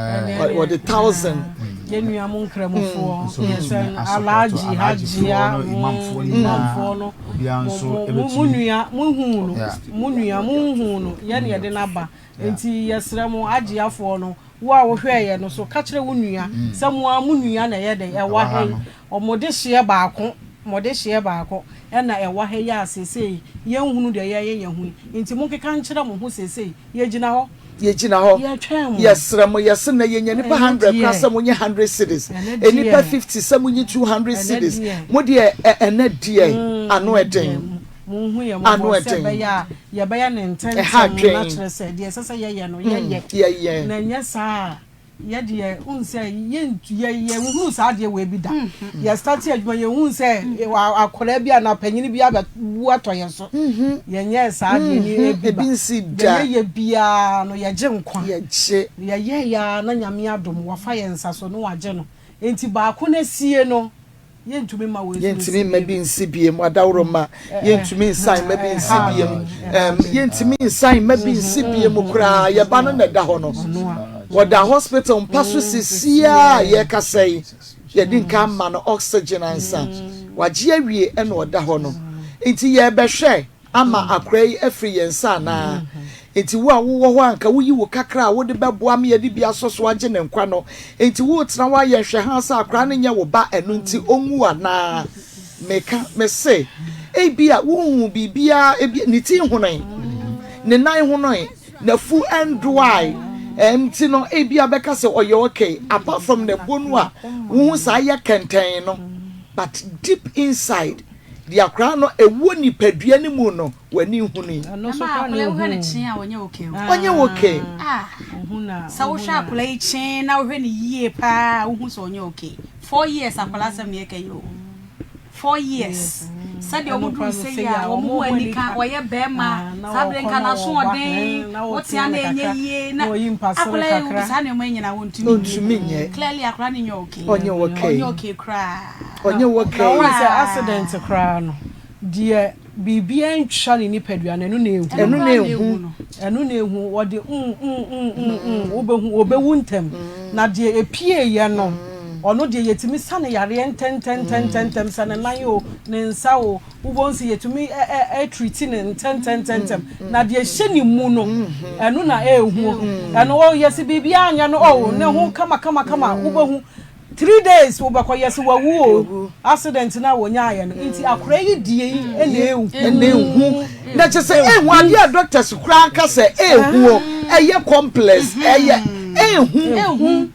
ɔde 1000. Yɛn nua mo nkramofoɔ, Nso bɛtumi yɛsɛ no asɔpɔto Alhaji, Alhajifoɔ Hajia, no, imamfoɔ mm, nyinaa, imamfoɔ no, obiara mo, nso mo, mo, mo bɛtumi. nua, mo hu no, Yeah. mo nua, mo nhu no, yɛn na yɛde no aba. Yeah. Nti yɛsrɛ mo, Agyeafoɔ no, wo a wohwɛɛ yɛn no so, ka kyerɛ wo nua sɛ mo ara mo nua na ɛyɛ dɛn, ɛwɔ Ɛwɔ ha ha yi. no. Wɔn dehyeɛ baako, mo dehyeɛ baako ɛna ɛwɔ ha yi a seesei yɛnhunu deɛ yɛreyɛ yɛn ho yi. Nti monkeka nkyerɛ mo ho seesei, yɛgyina hɔ. Yɛgyina hɔ, Yɛtwɛn mo. yɛsrɛ mo, yɛse nnɛ yɛnya nnipa Ɛnɛ hundred koraa deɛ. sɛ monye hundred cedis, Ɛnɛ nnipa deɛ. 50 sɛ monye 200 Ɛnɛ cedis, deɛ. mo deɛ ɛ, ɛnɛ deɛ, ano Ɛnɛ ɛden. deɛ, monhu yɛn Ano mmɔbɔ sɛ ɛden. ɛbɛyɛ a yɛbɛyɛ no Ɛha ntɛmntɛm na adwen. kyerɛ sɛ deɛ ɛsɛ sɛ yɛyɛ no, yɛyɛ. Yɛyɛ. Na ɛnyɛ saa a, yɛ deɛ wohu sɛ yɛntu yɛ yɛnhunu saa adeɛ wei bi da. Yɛ starte adwuma yɛnhunu sɛ akwadaa bi anaa panyini bi abɛbu atɔ yɛn so. Yɛnyɛɛ saa adeɛ no ebi ba. Ebi nsi da. Deɛ yɛyɛ biara no yɛgye nkwa. Yɛgye. Yɛyɛeɛ ara na Nyame adom wafa yɛn nsa so na wagye no. Enti baako no asie no Yɛntumi mma wei nso Yɛntumi nsi mma bi biam. nsi biam. Adaworoma, yɛntumi nsan mma bi nsi biam. Ɛm, yɛntumi nsan mma bi nsi biam koraa. Yɛn ba no na ɛda hɔ no. Ɔda hospital mpa so seesei a yɛrekasa yi. Yɛde nka ama no oxygen ansa. Wagye awie ɛna ɔda hɔ no. Nti yɛrebɛhwɛ. ama akora yi afiri yɛn nsa anaa? Enti wo a wowɔ hɔ a anka woyi wo kakra a wode bɛboa me yɛde bi asɔ so agye ne nkwa no, enti woretena hɔ ayɛ nhwɛhaa sɛ akora no nyɛ wo ba ɛno nti ɔnwu anaa? Meka, mese, ebia wonhuu biribiara, ebia ne ti nhonoe, ne nan honoe, n'afu ndoae, ɛnti no ebia bɛka sɛ ɔyɛ okay, apart from n'ɛbo no a wohu saa ayɛ kɛntɛn no, but deep inside, Deɛ akwadaa no ɛwɔ nipadua no mu no w'ani nhunui. Ɛno nso Ɛma kora na akwadaa yi wohwɛ no ehu. kyee a ɔnyɛ okay o. Ɔnyɛ okay. Ah, Ohu na sɛ ohu wohwɛ na. akwadaa yi kyee na wohwɛ no yie paa a wohu sɛ ɔnyɛ okay. 4 years akwadaa asɛm na yɛka yi o. 4 years. Sɛdeɛ Ɛno wɔn duru kora no sɛ sɛ yi yi a a wɔn wɔn ho ho anika anika. ɔyɛ bɛrima Ah, na saa bere wɔkɔ nka na n'aso wɔba. ɔden Na wotea wɔtea na no ɛnyɛ kakra. yie Na na wɔyi mpasere akwadaa yi kakra. saa nneɛma yi nyinaa wɔntumi Ɔntumi nyɛ. Clearly akwadaa no nyɛ okay. Ɔnyɛ okay. Ɔnyɛ okay koraa. Ɔnyɛ okay. Na wohu sɛ Koraa. accident koraa no deɛ biribiara ntwa ne nipadua no ɛno na ehu. Ɛno na koraa na ehu. ehu no. Ɛno na ehu wɔde mm mm mm mm mm wobɛhu wɔbɛwu ntɛm na deɛ epie yɛ no ɔno deɛ yɛtumi sa ne yareɛ ntɛntɛntɛntɛntɛm sɛ ne nan o ne nsa o wobɛhu sɛ yɛtumi ɛ ɛ ɛtreat ne ntɛntɛntɛntɛm na deɛ ɛhyɛ ne mu no ɛno na ɛɛhu ɛno ɔ yɛsi biribiara nyɛ no ɔ ne ho kama kama kama wobɛhu 3 days wobɛkɔ yɛsi wawu o accident na wɔnyaayɛ no nti akora yi die yi ɛna ehu. Ɛna ehu. Na kyerɛ sɛ ehu adeɛ a doctors koraa ka sɛ ehu o ɛyɛ complex ɛyɛ ehu. Ehu.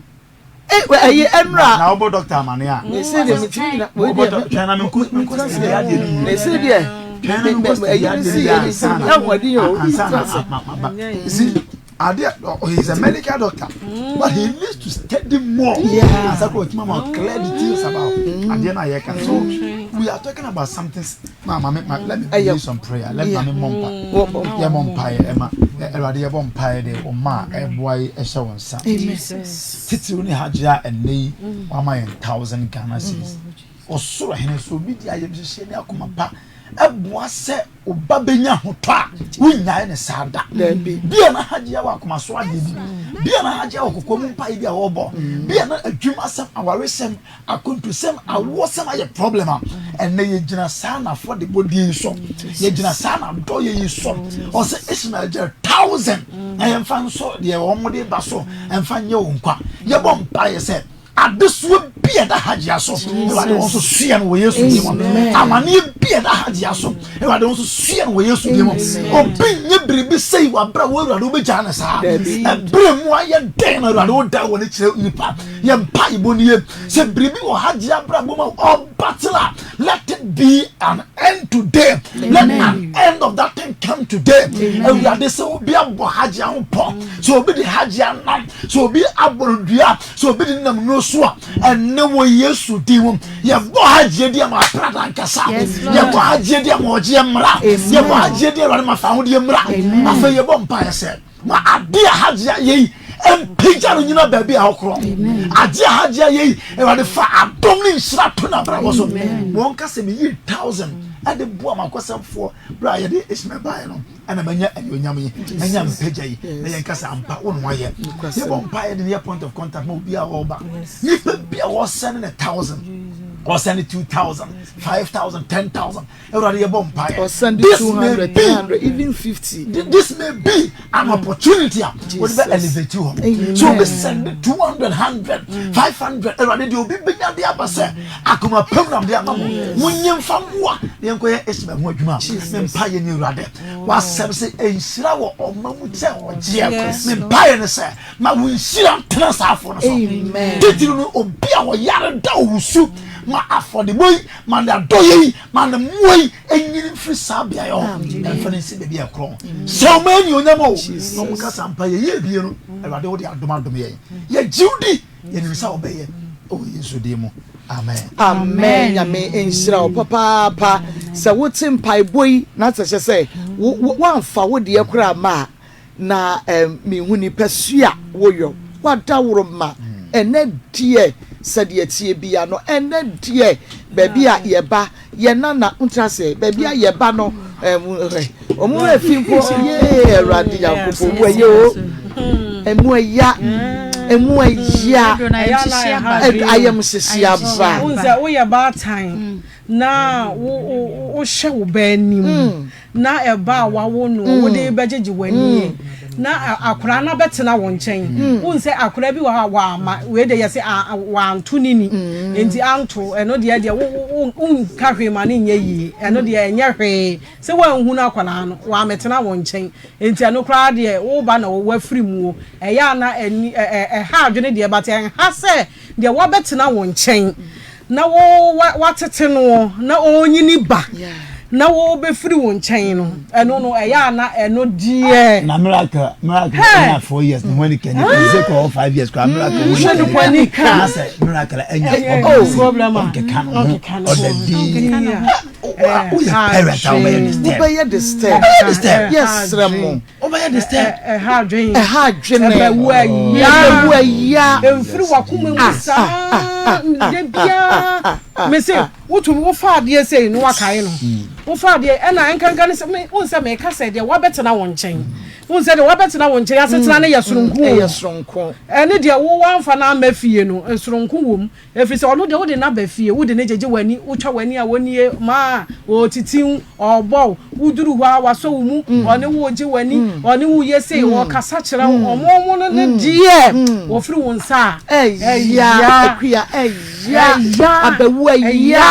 Ɛyɛ ɛnura. Na wobɔ doctor amane a. Mese deɛ metumi gyina wei Wobɔ deɛ. twɛn na menko menko study adeɛ no yie. Mese deɛ. Twɛn na menko study Ɛyɛ adeɛ si no yie yɛ ansa na ahoɔden yɛ o. ansa na ma ma ba. You see, adeɛ oh, he is a medical doctor but he needs to study more. Ansa kò otuma ma clear details about adeɛ na yɛ ka. So we are talking about something. Ma ma ma let me Ɛyɛ- do some prayer. Let me mɔ mpa. Wɔ- Yɛ mɔ mpa yɛ ɛma Ɛwurade yɛ bɔ mpa yɛ de ɔma a ɛboa yi ɛhyɛ wɔn nsa. Titiriw ne Hajji a ɛnɛ yi wama yɛn 1,000 Ghana cedis. Ɔsoro hene so obi di ayɛmhyehyɛ ne akoma pa ɛboa sɛ ɔba bɛnya ahotɔ a wonyae ne saa da. Dabi. Bia na Hajji wɔ akoma so adeɛ bi, bia na Hajji wɔ kɔkɔɔ mu mpaeɛ bi a wɔrebɔ, bia na adwumasɛm, awaresɛm, akontosɛm, awoɔsɛm ayɛ problem a ɛnɛ yɛgyina saa nafɔ de bɔdie yi so, yɛgyina saa nadɔyɛ yi so. Ɔsɛ Ishmael gyɛ 1,000 na yɛmfa nso deɛ wɔn de ba so ɛmfa nyɛ wɔn nkwa. Yɛbɔ mpaeɛ sɛ adesoa bi a ɛda Hajia so, Awurade wɔn nso sua no wɔ Yesu din mu. Amanneɛ bi a ɛda Hajia so, Awurade wɔn nso sua no wɔ Yesu din mu. Obi nye biribi sɛyi wɔ abere a wɔ Awurade wobɛgyaa ne saa ɛberɛ mu ayɛ dɛn na Awurade woda wɔ ne kyerɛ nipa. Yɛ mpaebɔ nie sɛ biribi wɔ Hajia abrabɔ mu a ɔbattle a, let it be an end today. Let an end of that thing. come today. Awurade sɛ obi abɔ hagye ho pɔ, sɛ obi de hagye anam, sɛ obi abɔ no dua, sɛ obi de nam no so a, ɛnɛ wɔ Yesu din mu yɛbɔ hagye di ama aprada nkasa, yɛbɔ hagye di ama ɔgyeɛ mmra, yɛbɔ hagye di awurade ma fa ahodeɛ mmra. Afei yɛbɔ mpaeɛ sɛ Ma ade a Hagye ayɛ yi mpagya no nyina baabi a ɔkorɔ. Ade a Hagye ayɛ yi, Awurade fa adom ne nhyira to n'abrabɔ so. Wɔn ka sɛ meyi thousand ɛde boa m'akɔsɛmfoɔ berɛ a yɛde Ishmael baeɛ no, ɛna manya anuonyam yi, manya mpagya yi, na yɛn ka sɛ ampa wo na wayɛ. Yɛbɔ mpaeɛ de ne yɛ point of contact ma obi a ɔreba. Nipa bi a wɔsɛne ne thousand, wɔsɛne 2,000, 5,000, 10,000. Awurade yɛbɔ mpaeɛ. Ɔsan de This two may hundred, be three hundred, even 50. This may be an opportunity a wɔde bɛ elevate hɔ. Amen. So obi send 200, 100, 500. Awurade deɛ obi bɛnya de aba sɛ akoma pam na de ama mo. Monye mfa mmoa na yɛnkɔyɛ Ishmael ho adwuma. Me mpaeɛ ne Awurade. Wasɛm sɛ nhyira wɔ ɔma mu kyɛ ɔgyeɛ. Me mpaeɛ ne sɛ ma wo nhyira ntena saa afɔ no so. Amen. Titiri no obi a ɔyare da owusu ma afɔdebɔ yi ma ne adɔyɛ yi Ma ne mmoa yi nyini mfiri saa beaeɛ hɔ mfa no nsi baabi a ɛkorɔn. Hyɛ wɔn anuonyam o, na wɔn kasa mpa yɛyɛ ebie no, Awurade wode adom adom yɛn. Yɛgye wo di, yɛnim sɛ wobɛyɛ wɔ Yesu din mu. Amen. Amen Nyame nhyira wo papaapa sɛ wote mpaebɔ yi na sɛ hyɛ sɛ woamfa wo deɛ koraa ma a Na mehu nipasu a woyɔ w'adaworoma ɛnɛ deɛ sɛdeɛ ɛteɛ bia no ɛnɛ deɛ baabi a yɛba yɛ nana ntra sɛ baabi a yɛba no ɔmo werɛ fi mpo yee awurade nyankopɔn mu ɛyɛ o ɛmu ɛya ɛmu ɛya ayɛmhyehye aba. Wohu sɛ woyɛ baatan na wohwɛ wo ba anim na ɛba a wawo no wode bɛgyegye w'ani na akwadaa no abɛtena wo nkyɛn. Wohu sɛ akwadaa bi wɔ hɔ a wama wei deɛ yɛsɛ wanto ne ni nti anto ɛno deɛ deɛ wonka hwee ma no nyɛ yie ɛno deɛ ɛnyɛ hwee sɛ wanhunu akwadaa no wamɛtena wo nkyɛn nti ɛno koraa deɛ woba na wafiri mu o ɛyɛ a na ɛha adwene deɛ but ɛnha sɛ Deɛ wabɛtena wo nkyɛn na wo watete noɔ na ɔrenyini ba na wɔbɛfiri wo nkyɛn no ɛno no ɛyɛ ana ɛno deɛ. Na miracle miracle ɛnya 4 years ne ho ani kɛnyɛ kɛnyɛ sɛ kɔ 5 years kora miracle ho ne ho ani ka na sɛ miracle ɛnya problem ɔnkeka no ho ɔda din woyɛ parent a wobɛyɛ disturb wobɛyɛ disturb wobɛyɛ disturb yɛsrɛ mo. Wobɛyɛ de sɛ. Ɛha adwene. Ɛha adwene. Ɛbɛwu ɛya. Ɛbɛwu ɛya. Ɛmfiri w'akoma mu saa. Da biara. Mese wotumi wofa adeɛ sei na wakae no. Wofa adeɛ ɛna nkanka ne sɛ me wohu sɛ meka sɛ deɛ wabɛtena wo nkyɛn. Wohu sɛ deɛ wabɛtena wo nkyɛn asetena no yɛ soronko o. Ɛyɛ soronko. Ɛne deɛ wo wamfa no amma fie no soronko wɔ mu. Ɛfiri sɛ ɔno deɛ wode no aba fie, wode no gyegye w'ani, wotwa w'ani a ɔnnie, ma ɔretiti wo, ɔrebɔ wo, woduru hɔ a wasɔ wo mu, ɔne wo regye w'ani, ɔne wo reyɛ sei, ɔrekasa kyerɛ wo, ɔmo ɔmo no ne deɛ wɔfiri wo nsa a, Ɛya, Akua, ɛya, abawu ɛya,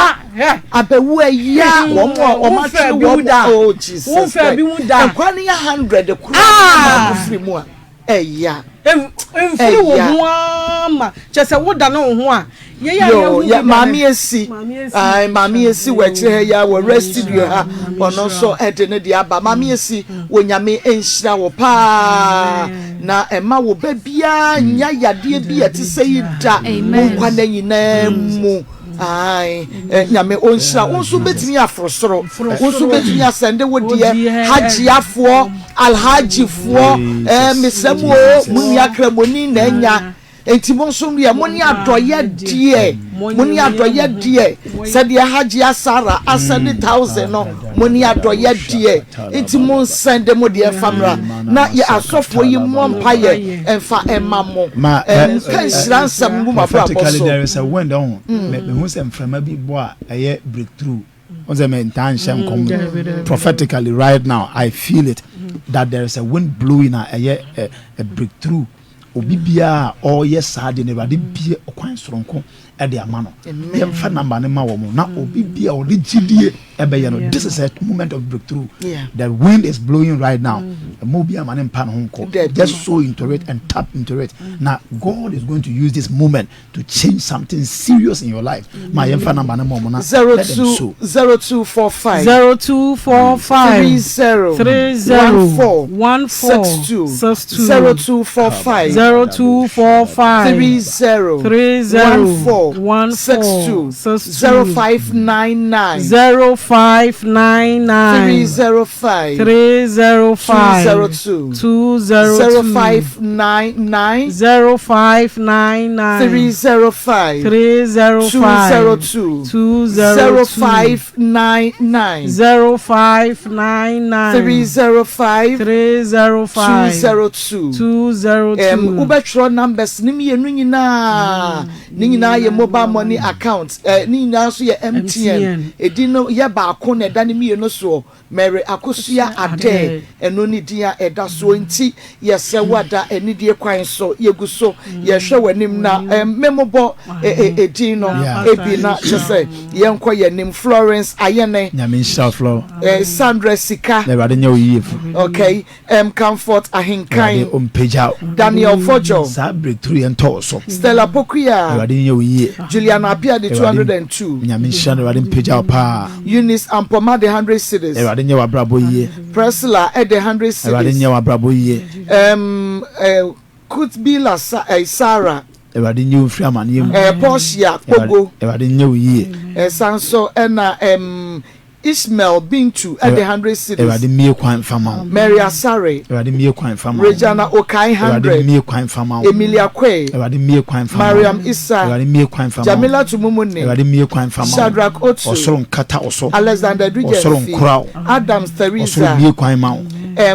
abawu ɛya, wɔn a wɔn atwere wɔn, oh Jesus Christ, nkwa no yɛ 100 koraa na baako firi mu a. Ɛya. Mfiri wo ho ara ma kyerɛ sɛ wodane wo ho a yɛyɛ a yɛhu bi da Maame Esi, ae, Maame Esi wɔ akyire ha yi ara wɔ Rest Studio ha, ɔno nso ɛde ne deɛ aba. Maame Esi, wɔ Nyame nhyira wo paa na ɛma wo ba biara nnya yadeɛ bi a ɛte sɛ yi da wo nkwa nna nyinaa mu. Ae, Nyame ɔnhyira wo nso wobɛtumi aforo soro, wo nso wobɛtumi asɛnde wo deɛ, Hajiafoɔ, Alhajifoɔ, eh, mesrɛ mo o, mo nua Kramoni na anya, enti mo nso deɛ mo ne adɔyɛ deɛ, mo ne adɔyɛ deɛ, sɛdeɛ Hajia Sarah asɛnde 1000 no, mo ne adɔyɛ deɛ, Nti mo nsɛn de mo deɛ mfa mmra na yɛ asɔfoɔ yi mmɔ mpaeɛ mfa mma mo. Ma Nka nhyira nsɛm ngu mo abrabɔ prophetically so. there is a wind ɔho me mehu sɛ mframa bi bɔ a ɛyɛ breakthrough ɔn sɛ me ntaa nhyɛ nkɔm prophetically right now I feel it that there is a wind blowing a ɛyɛ a breakthrough obi biara a ɔreyɛ saa deɛ no Awurade bie ɔkwan soronko. de ama no. Yɛmfa number no ma wɔn na obi bi a ɔde gyidie ɛbɛyɛ no. This is a moment of breakthrough. The wind is blowing right now. Ɛma obi ama ne mpa ne ho nkɔ. Just sow into it and tap into it. Na God is going to use this moment to change something serious in your life. Ma yɛmfa number no ma wɔn na let them sow. 0245. 0245. 30. 30. 14. 14. 62. 62. 0245. 0245. 30. 30. 14. 14. 62. 62. 0599. 0599. 305. 305. 202. 202. 0599. 0599. 305. 305. 202. 202. 0599. 0599. 305. 305. 202. 202. Wobɛtwerɛ numbers ne mmienu nyinaa. Ne nyinaa yɛ mobile money account. Ne nyinaa nso yɛ MTN. MTN. Edin no yɛ baako na ɛda ne mmienu soɔ. Mary Akosua Adeh, ɛno ne din a ɛda soɔ nti yɛsrɛ wo ada anidie kwan so, yɛgu so yɛhwɛ w'anim na mmemmobɔ edin no ebi na kyɛ sɛ yɛnkɔ yɛn anim. Florence Ayene. Nyame nhyira wo Flo. Sandra Sika. Na Awurade nyɛ wo yie fo. Okay, Comfort Ahenkan. Awurade ɔmpagya wo. Daniel Fodjo. Saa breakthrough yɛn tɔ wo so. Stella Pokuya. Awurade nyɛ wo yie. Juliana Appiah de 202. Nyame nhyira no, Awurade mpagya wo paa. Eunice Ampoma de 100 cedis. Awurade nyɛ w'abrabɔ yie. Priscilla de 100 cedis. Awurade nyɛ w'abrabɔ yie. Kutbila Sarah. Awurade nye wo mfiri amaneɛ mu. Portia Kpogo. Awurade nye wo yie. San so ɛna Ishmael Bintu ɛde 100 cedis. Awurade mmie kwan mfa ma wo. Mary Asare. Awurade mmie kwan mfa ma wo. Regina Okai 100. Awurade mmie kwan mfa ma wo. Emilia Kwe. Awurade mmie kwan mfa ma wo. Mariam Issa. Awurade mmie kwan mfa ma wo. Jamila Tumumuni. Awurade mmie kwan mfa ma wo. Shadrach Otu. Ɔsoro nkata wo so. Alexander Dujefi. Ɔsoro nkora wo. Adams Theresa. Ɔsoro mmie kwan ma wo.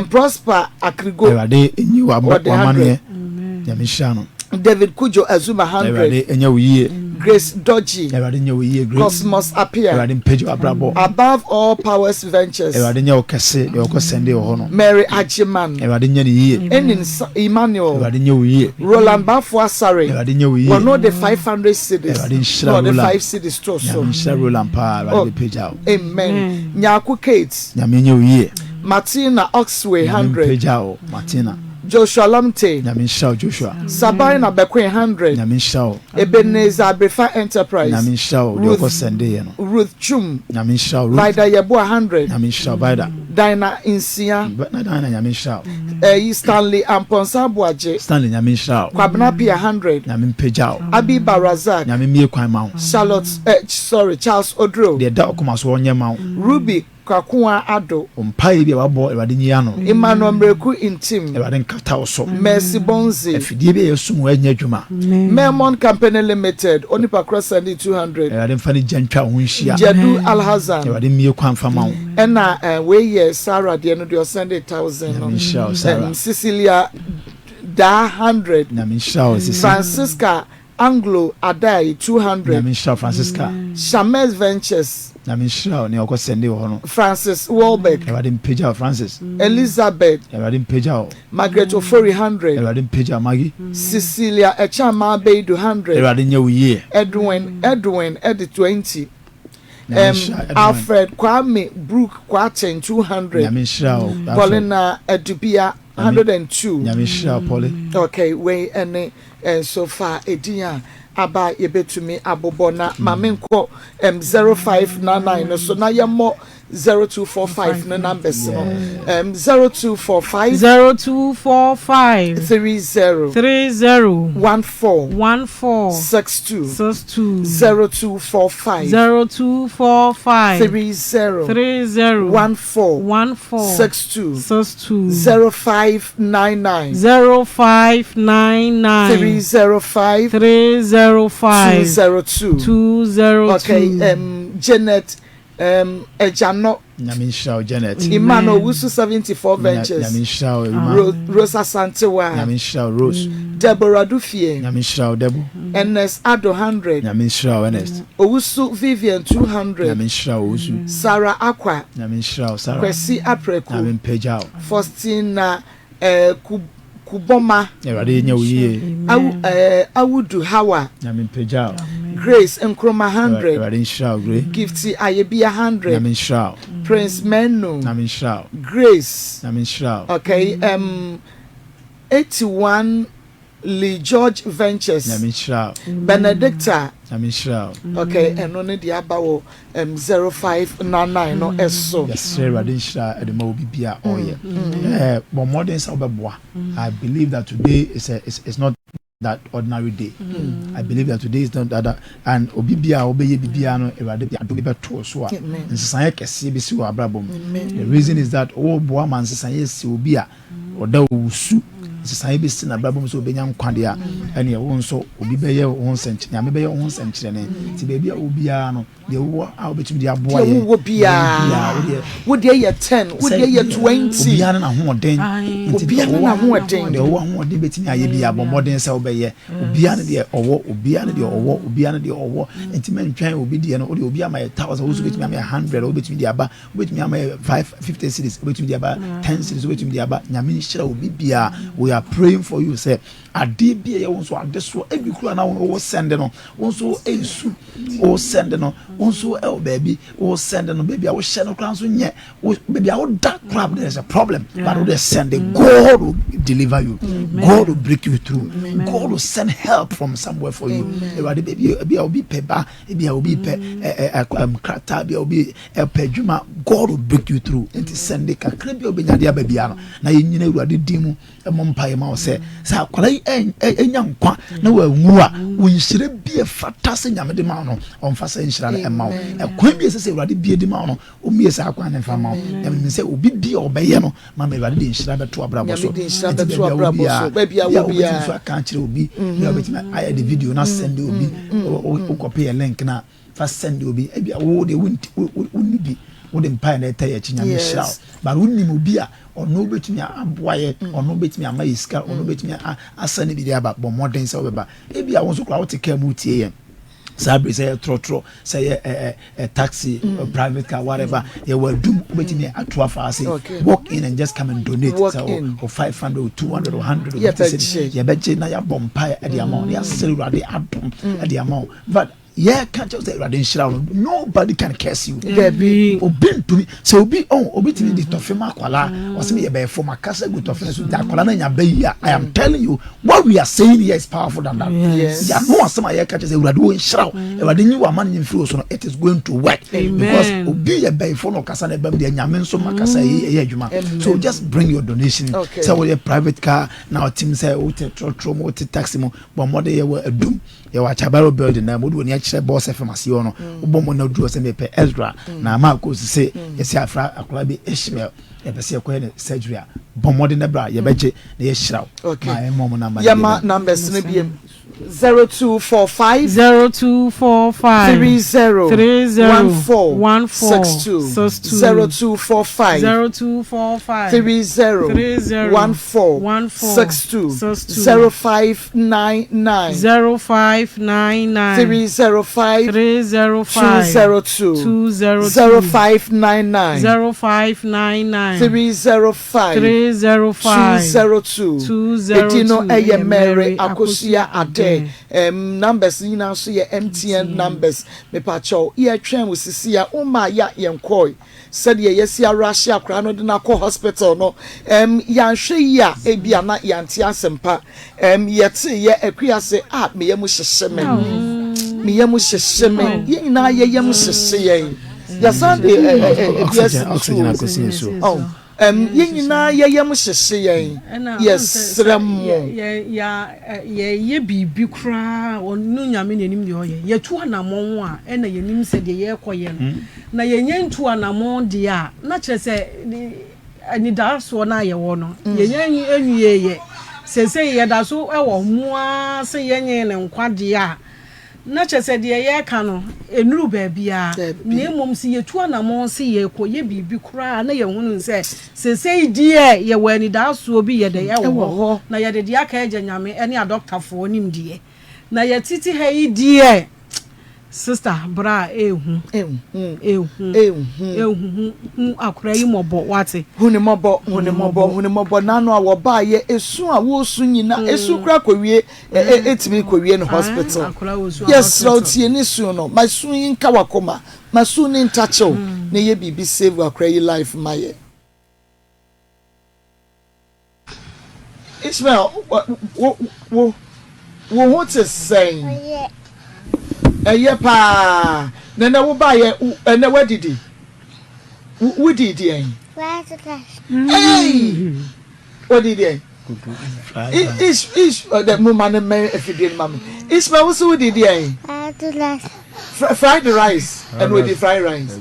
Prosper Akrigo. Awurade nyi w'amaneɛ. Nyame nhyira no. David Kujo Azuma 100. Awurade ɛnyɛ wo yie. Grace Dodgy. Awurade nyɛ wo yie Grace. Cosmos Appiah. Awurade mpagya w'abrabɔ. Above All Powers Ventures. Awurade nyɛ wo kɛse deɛ ɔkɔ sɛnde wɔ hɔ no. Mary Agyeman. Awurade nyɛ ne yie. Enin Emmanuel. Awurade nyɛ wo yie. Roland Bafo Asare. Awurade nyɛ wo yie. Wɔno de 500 cedis. Awurade nhyira Na ɔde Roland. 5 cedis to so. Nyame nhyira Roland paa. Awurade Oh. bɛpagya wo. Amen. Nyako Kate. Nyame nyɛ wo yie. Martina Oxway Nyame 100. mpagya wo Martina. Joshua Lamte. Nyame nhyira wo Joshua. Sabina Bekwe 100. Nyame nhyira wo. Ebenezer Abrefa Enterprise. Nyame nhyira wo deɛ Ruth- ɔkɔ sɛnde yɛ no. Ruth Chum. Nyame nhyira wo Ruth. Vida Yeboah 100. Nyame nhyira wo Vida. Dinah Nsia. Na Dinah Nyame nhyira wo. Stanley Amponsa Boagye. Stanley Nyame nhyira wo. Kwabena Pia 100. Nyame mpagya wo. Abiba Razak. Nyame mmie kwan ma wo. Charlotte, sorry, Charles Odro. Deɛ ɛda ɔkoma so ɔnyɛ ma wo. Ruby Kwakoa Ado. Mpaeɛ bi a wabɔ Awurade nyi ano. Emmanuel Mreku Ntim. Awurade nkata wo so. Mercy Bonzi. Afidie bi a yɛsum wɔ ɛnyɛ adwuma. Mermon Company Limited. Onipa korɔ sɛnde 200. Awurade mfa ne gya ntwa wo ho nhyia. Jadu Alhassan. Awurade mmie kwan fa ma wo. Ɛna wei yɛ Sarah deɛ no deɛ ɔsɛnde 1000 no. Nyame nhyira wo Sarah. Cecilia Da 100. Nyame nhyira wo Sisi. Francisca Anglo Adai 200. Nyame nhyira wo Francisca. Shames Ventures. Nyame nhyira wo nea ɔkɔ sɛnde wɔ hɔ no. Francis Walbeck. Awurade mpagya wo Francis. Elizabeth. Awurade mpagya wo. Margaret Ofori 100. Awurade mpagya wo Maggie. Cecilia Echama Beidu 100. Awurade nyɛ wo yie. Edwin Edi 20. Nyame nhyira Edwin. Alfred Kwame Brook Kwateng 200. Nyame nhyira wo Alfred. Paulina Edubia 102. Nyame nhyira wo Polly. Okay, wei ɛne nso fa edin a aba yɛbɛtumi abobɔ na maame nkɔ 0599 no so na yɛmmɔ 0245 no numbers no. 0245 0245 30 30 14 14 62 62 0245 0245 30 30 14 14 62 62 0599 0599 305 305 202. 202. Okay, Janet Ejano. Nyame nhyira wo Janet. Emmanuel Wusu 74 Ventures. Nyame nhyira wo Emma. Rosa Santewa. Nyame nhyira wo Rose. Deborah Dufie. Nyame nhyira wo Debo. Ernest Ado 100. Nyame nhyira wo Ernest. Owusu Vivian 200. Nyame nhyira wo Owusu. Sarah Akwa. Nyame nhyira wo Sarah. Kwesi Apreku. Nyame mpagya wo. Faustina Kuboma. Awurade nyɛ wo yie. Awudu Hawa. Nyame mpagya wo. Grace Nkrumah 100. Awurade nhyira wo Grace. Gifty Ayebia 100. Nyame nhyira wo. Prince Menu. Nyame nhyira wo. Grace. Nyame nhyira wo. Okay, 81 Lee George Ventures. Nyame nhyira wo. Benedicta. Nyame nhyira wo. Okay, ɛno ne deɛ aba wɔ 0599 no ɛso. Yɛsrɛ Awurade nhyira ɛde ma obi bi a ɔyɛ. Bɔ mmɔden sɛ wobɛboa. I believe that today is not that ordinary day. I believe that today is not that, and obi bi a wobɛyɛ biribiara no, Awurade de adom bi bɛto so a nsesaeɛ kɛseɛ bi si wɔ abrabɔ mu. The reason is that wɔboa ma nsesaeɛ si obi a ɔda owusu, nsesaeɛ bi si n'abrabɔ mu sɛ obɛnya nkwa deɛ a, ɛneɛ wo nso obi bɛyɛ wo ho nsɛnkyerɛ, Nyame bɛyɛ wo ho nsɛnkyerɛnne. Nti baabi a obiara no, deɛ wowɔ a wobɛtumi de aboa yɛ, wowɔ biara, wo deɛ yɛ 10, wo deɛ yɛ 20. Obiara ne n'ahoɔden. Obiara ne n'ahoɔden. Deɛ ɔwɔ ahoɔden bɛtumi ayɛ bi, abɔ mmɔden sɛ wobɛyɛ. Obiara ne deɛ ɔwɔ, obiara ne deɛ ɔwɔ, obiara ne deɛ ɔwɔ. Nti mɛntwɛn obi deɛ no. Wode obi ama yɛ 1,000, wo nso bɛtumi ama yɛ 100, wobɛtumi de aba, wobɛtumi ama yɛ 550 cedis, wobɛtumi de aba 10 cedis, wobɛtumi de aba. Nyame nhyira obi biara. We are praying for you sɛ adeɛ bi a ɛyɛ wo nso ade soɔ ebi kura na wo send no, wo nso esu wo send no, wo nso ɛwɔ baabi wo send no, baabi a wohyɛ no kora nso nyɛ baabi a woda kora, there is a problem, but wo de send it, God will deliver you. God will break you through. God will send help from somewhere for you. Awurade, baabi ebi a obi pɛ ba, ebi a obi pɛ ɛ ɛ krataa bi a obi ɛpɛ adwuma, God will break you through. Nti send kakra bi a obɛnya de aba bia no, na yɛnyina Awurade din mu ɛmɔ mpaeɛ ma wo sɛ akwadaa yi ɛnya nkwa na wanwu a, wo nhyira bi ɛfata sɛ Nyame de ma wo no, ɔmfa sɛ nhyira no ɛma wo. Ɛkwan bi ɛsɛ sɛ Awurade bie de ma wo no, ɔmmie saa kwan ne mfa ma wo. Na menim sɛ obi bi a ɔbɛyɛ no ma ma Awurade de nhyira bɛto abrabɔ so. Nti baabi a wɔ biara, nso aka akyerɛ obi bi a wobɛtumi ayɛ de video na send obi, wokɔpɛ yɛ link na fa send obi. Ebi a wo de wonni bi, wode mpaeɛ na ɛtɛ yɛ akyi, Nyame hyira wo, but wonim obi a ɔno wobɛtumi aboa yɛ, ɔno wobɛtumi ama yɛ sika, ɔno wobɛtumi asane bi de aba, bɔ mmɔden sɛ wobɛba. Ebi a wo nso koraa wote kaa mu tie yɛn saa bere, sɛ yɛ trɔtrɔ, sɛ yɛ ɛ ɛ taxi, private car, whatever, yɛwɔ adum, wobɛtumi ato afa ase. Walk in and just come and donate sɛ o 500 o 200 o 100 o 50, yɛbɛgye na yɛabɔ mpaeɛ ɛde ama wo na yɛasrɛ Awurade adom ɛde ama wo. But yɛka kyerɛ sɛ Awurade nhyira wo. Nobody can curse you. Dabi. Obi ntumi sɛ obi ɔn obi tumi de tɔfe ma akwalaa, ɔsɛ mi yɛ bɛyɛ fom akasa gu tɔfe no so nti akwalaa no nya bɛyi a, I am telling you, what we are saying here is powerful than that. Yano asɛm a yɛka kyerɛ sɛ Awurade wo nhyira wo, Awurade nyi wo ama no mfiri wo so no, it is going to work because obi yɛ bɛyifo na ɔkasa na ɛbɛm deɛ, Nyame nso ma kasa yi ɛyɛ adwuma. So just bring your donation. Sɛ wɔyɛ private car na ɔtim, sɛ wote trɔtrɔ mu, wote taxi mu, bɔ mmɔden. Yɛwɔ adum, yɛwɔ Achabaro building na mo de w'ani akyerɛ Boss FM ase hɔ no, wobɔ mo na duro sɛ mepɛ Ezra na ama akɔ sise yɛsɛ afra akwadaa bi Ishmael, yɛpɛ sɛ yɛkɔyɛ ne surgery a, bɔ mmɔden na bra, yɛbɛgye na yɛhyira wo. Ma ɛmmɔ mo number. Yɛma numbers no biem: 0245 0245 30 30 14 14 62 62 0245 0245 30 30 14 14 62 62 0599 0599 305 305 202 202 0599 0599 305 305 202 202. Edi no ɛyɛ Mary Akosua Ade. Numbers nyinaa nso yɛ MTN numbers. Mepakyɛw, yɛtwɛn wo sisi a woma ya yɛn kɔɛ sɛdeɛ yɛsi arahye akwaraa no de no akɔ hospital no. Yɛanhwɛ yi a, ebi a na yɛante asɛmpa. Yɛte yɛ akuase a, meyɛ mu hyehye me, meyɛ mu hyehye me, yɛn nyinaa yɛyɛ mu hyehye yɛn. Yɛsan de ɛ ɛ ɛ ebi asi oxygen akɔsi ne so. Oh, yɛn nyinaa yɛyɛ mu hyehye yɛn, yɛsrɛ mo. Yɛyɛ biribi koraa, ɔno Nyame n'anim deɛ ɔyɛ. Yɛtu anammɔn a, ɛna yɛnim sɛ deɛ yɛrekɔyɛ no na yɛnyɛ ntu anammɔn deɛ a, na kyerɛ sɛ anidasoɔ no a yɛwɔ no, yɛnyɛ nwieyɛ. Seesei yɛda so wɔ mu ara sɛ yɛnyɛ ne nkwa deɛ a, na kyerɛ sɛ deɛ yɛreka no ɛnuru baabiara. Na mmom sɛ yɛtu anammɔn sɛ yɛrekɔyɛ biribi koraa na yɛhunu sɛ seesei deɛ yɛwɔ anidasoɔ bi yɛde ɛwɔ hɔ, na yɛde deɛ aka agya Nyame ne adɔktafoɔ nimdeɛ na yɛtete ha yi deɛ. Sister bra ehu ehu ehu hu hu akora yi mɔbɔ wate. Hu ne mɔbɔ hu ne mɔbɔ hu ne mɔbɔ n'ano a wɔbaa yɛ esu a wɔresu nyina esu kura kɔwie etumi kɔwie no hospital yɛsrɛ tie ne su no ma su yi nka wakoma ma su ne ntakyew na yɛ biribi save akora yi life ma yɛ. Ishmael, wo, wo, wo ho te sɛn? Ɛyɛ paa. Na ɛnɛ wo baayɛ, ɛnɛ woadidi? Wodii deɛn? Hey! Wodii deɛn? Ish, ish, ɔdɛ mo ma no mmɛn afidie no ma me. Ishmael, wo so wodii deɛn? Fried rice ɛna odi fried rice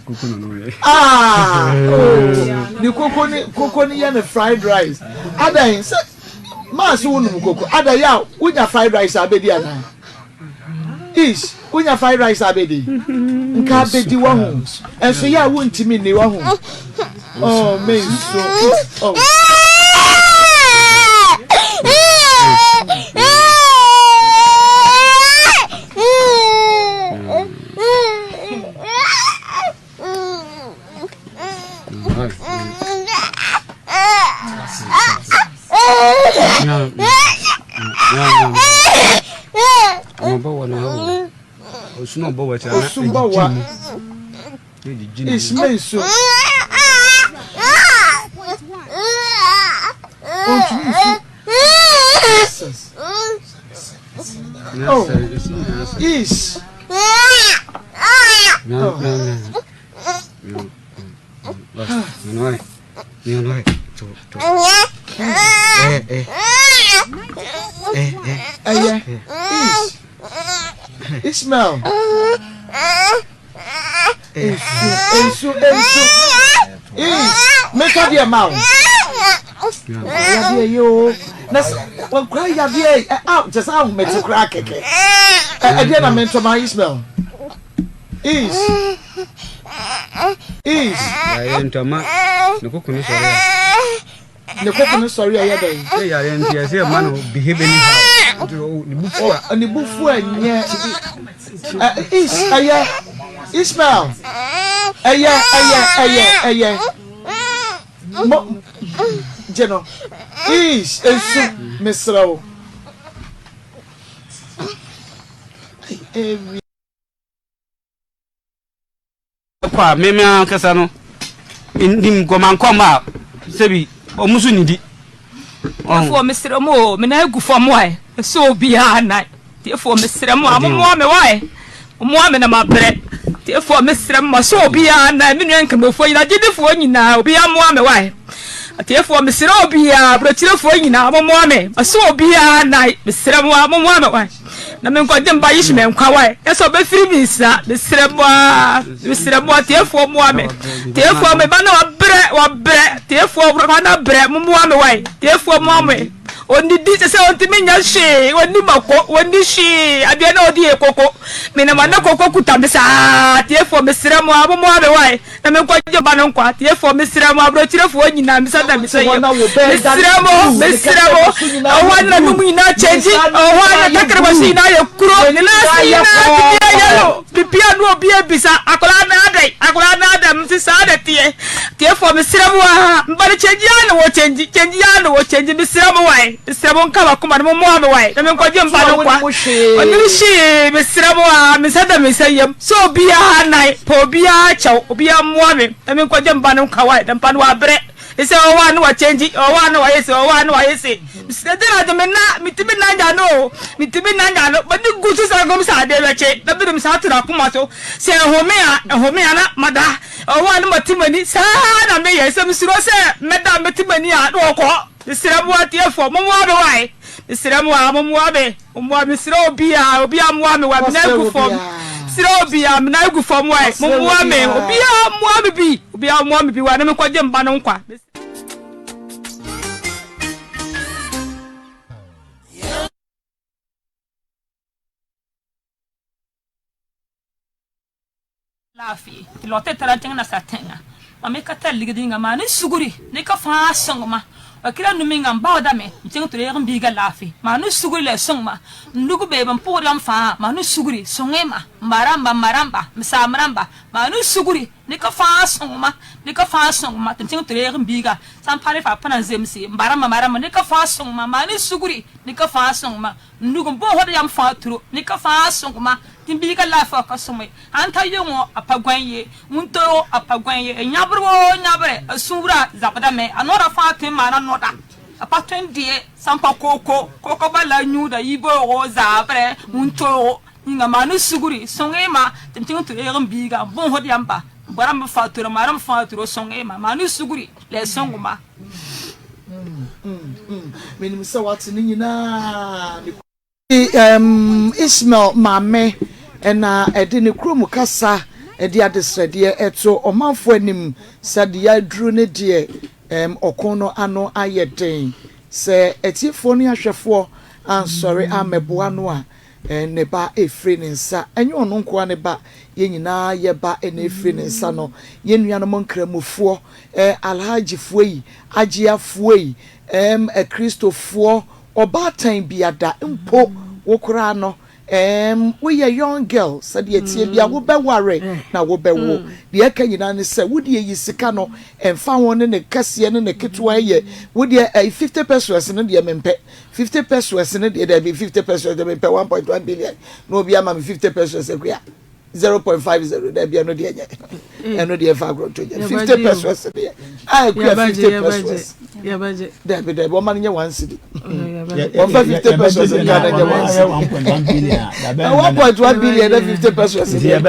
ah oh ne koko ne koko ne yɛ ne fried rice adan sɛ maa so wonum koko adan yɛ a wonya fried rice abedi ana ish wonya fried rice abedi nka abedi wɔ ho ɛnso yɛ a wontumi nni wɔ ho oh me nso oh. Osumbawa Ismail Ontumi nsu Jesus Oh Ish Oh. Ɛyɛ Ish Ishmael Nsu nsu nsu Ish Meka deɛ ma wo Yadeɛ yi o Na sɛ wɔkura yadeɛ yi ɛ a kyɛ sɛ ahomete koraa kɛkɛ Ɛ ɛdeɛ na mentɔ ma Ishmael Ish Ish Yareɛ ntɔma ne koko no sɔre a. Ne koko no sɔre a ɛyɛ dɛn? Sɛ yareɛ nti ɛsɛ ɛma no behave anyhow. Nti ne bu fu a. Ne bu fu a nyɛ. Ish ɛyɛ Ishmael ɛyɛ ɛyɛ ɛyɛ ɛyɛ mo gye no Ish esu mesrɛ wo. Ewi. Kɔ a, me me ankasa no, mennim nkɔmankɔm a sɛbi wɔn nso nnidi. Tiefoɔ mesrɛ mo o, me nan gu fam wae, ɛsɛ obiara nan. Tiefoɔ mesrɛ mo a, mommoa me wae, mommoa me na mabrɛ. Tiefoɔ mesrɛ mo, masɔ obiara nan, me nua nkramofoɔ nyinaa, agyidifoɔ nyinaa, obiara mmoa me wae. Atiefoɔ mesrɛ obiara, aburokyirefoɔ nyinaa, mommoa me, masɔ obiara nan, mesrɛ mo a, mommoa me wae. Na me nkɔgye mba yi hyɛ nkwa wae yɛ sɛ ɔbɛfiri me nsa mesrɛ mo a mesrɛ mo atiefoɔ mmoa me tiefoɔ me ba na wabrɛ wabrɛ tiefoɔ ba na brɛ mo mmoa me wae tiefoɔ mmoa me ɔnidi sɛ sɛ ɔntumi nyɛ hwee ɔnni mako ɔnni hwee adeɛ na ɔdi yɛ koko menam ana koko kuta me saa tiefoɔ mesrɛ mo a mo mmoa me wae Na me nkɔgye ba no nkwa. Atiefoɔ, mesrɛ mo, aburokyirefoɔ nyinaa, misa da misa yɛ. Mesrɛ mo, mesrɛ mo, ɛhɔ a na num nyinaa kyɛngyi, ɛhɔ a na takraba so nyinaa yɛ kuro, ne nan ase nyinaa bibia yɛlo, bibia no obi ebisa, akwadaa no adɛn, akwadaa no adɛn, mese saa na ɛteɛ. Atiefoɔ, mesrɛ mo aha, mba no kyɛngyi ara na wɔ kyɛngyi, kyɛngyi ara na wɔ kyɛngyi, mesrɛ mo wae, mesrɛ mo nka makoma no, mommoa me wae, na me nkɔgye mba no nkwa. Ɔnim hwee, mesrɛ mo aha, me nsa da me nsa yam. Sɛ obiara nan pɛ obiara kyɛw obiara mmoa me na me nkɔgye mba no nkwa wae na mpa no wabrɛ sɛ ɔwɔ a na wakyɛngyi ɔwɔ a na wayɛ se ɔwɔ a na wayɛ se mesrɛ dɛ na de me na metumi na nya no o metumi na nya no mani gu so sɛ nkɔm sɛ adeɛ bɛkye na binom saa to n'akoma so sɛ ɛhome a ɛhome a na mada ɔwɔ a na mate m'ani saa na meyɛ sɛ mesuro sɛ mɛda mɛte m'ani a na ɔkɔ mesrɛ mo atiefoɔ mommoa me wae mesrɛ mo a mommoa me Mmoa mesrɛ obiara obiara mmoa me wa me nan gu fam srɛ obiara me nan gu fam wae mo mmoa me obiara mmoa me bi obiara mmoa me bi wa na me nkɔgye mba no nkwa. Laafee, tɩ lɔtɛ tara tẽŋ nasa tẽŋa. Mam me ka tarɩ ligd-yĩnga maa ne sugri ne ka fãa sõŋ ma. Wakira nu-mẽŋa n baoodame n kẽŋ tɩ reeg m biiga laafee. Maa ne sugri la sõŋ ma. N lug beebe n pʋgdame fãa, maa ne sugri sõŋ-y ma. M ba rãmba, m ma rãmba, m saam rãmba, maan n sugri, dɩkɛ fãa sõng ma, dɩkɛ fãa sõng ma tɩ m sẽng tɩ reeg m biiga. Sãn pa rẽ faa pa na n zemse, m ba rãmba, m ma rãmba, dɩkɛ fãa sõng ma, maan n sugri, dɩkɛ fãa sõng ma, n nug n bõosd yam fãa turo, dɩkɛ fãa sõng ma tɩ m biiga laafɩ wã ka sõm ye. Sãn ta yʋŋɔ, a pa gõe ye, wʋntoogo, a pa gõe ye, yãbr woo yãbrɛ, a sũurã zabdame, a nõorã fãa tõe n maana nõda. A pa tõe n dɩ ye, sãn pa kooko, kooko bala la a yũuda yi-beoogo, zaabrɛ, wʋntoogo. Yĩnga maan n sugri, sõŋ-y ma tɩ m kẽng tɩ reeg m biiga, n bõosd yãmba, n bɔ rãmb fãa tʋra, maan m fãa tʋra, sõŋ-y ma, maan n sugri la y sõng ma. Menim sɛ woate ne nyinaa. Ismael maame na ɛde ne kurom kasa de adesrɛdeɛ to ɔmanfoɔ anim sɛ deɛ aduru ne deɛ ɔko no ano ayɛ den. Sɛ atiefoɔ ne ahwɛfoɔ ansɔre ammɛboa no a, ne ba refiri ne nsa. Ɛnyɛ ɔno nko ara ne ba, yɛn nyinaa yɛ ba na ɛrefiri ne nsa no. Yɛn nuanom Nkramofoɔ, Alhajifoɔ yi, Agyeafoɔ yi, Akristofoɔ, ɔbaatan biada mpo, wo koraa no, woyɛ young girl, sɛdeɛ ɛteɛ biara wobɛware na wobɛwo. Deɛ ɛka nyinaa ne sɛ, wo deɛ yi sika no, ɛmfa ho ne ne kɛseɛ ne ne ketewa yɛ, wo deɛ 50 pesos no deɛ mempɛ. 50 pesewas no deɛ dabi 50 pesewas deɛ mepɛ 1.1 billion na obi ama me 50 pesewas akua 0.50 dabi ɛno deɛ nyɛ ɛno deɛ fa agorɔ to nyɛ 50 pesewas deɛ a akua 50 pesewas dabi dabi wɔma no nyɛ 1 cedi wɔmfa 50 pesewas nka na nyɛ 1 cedi 1.1 billion na 50 pesewas deɛ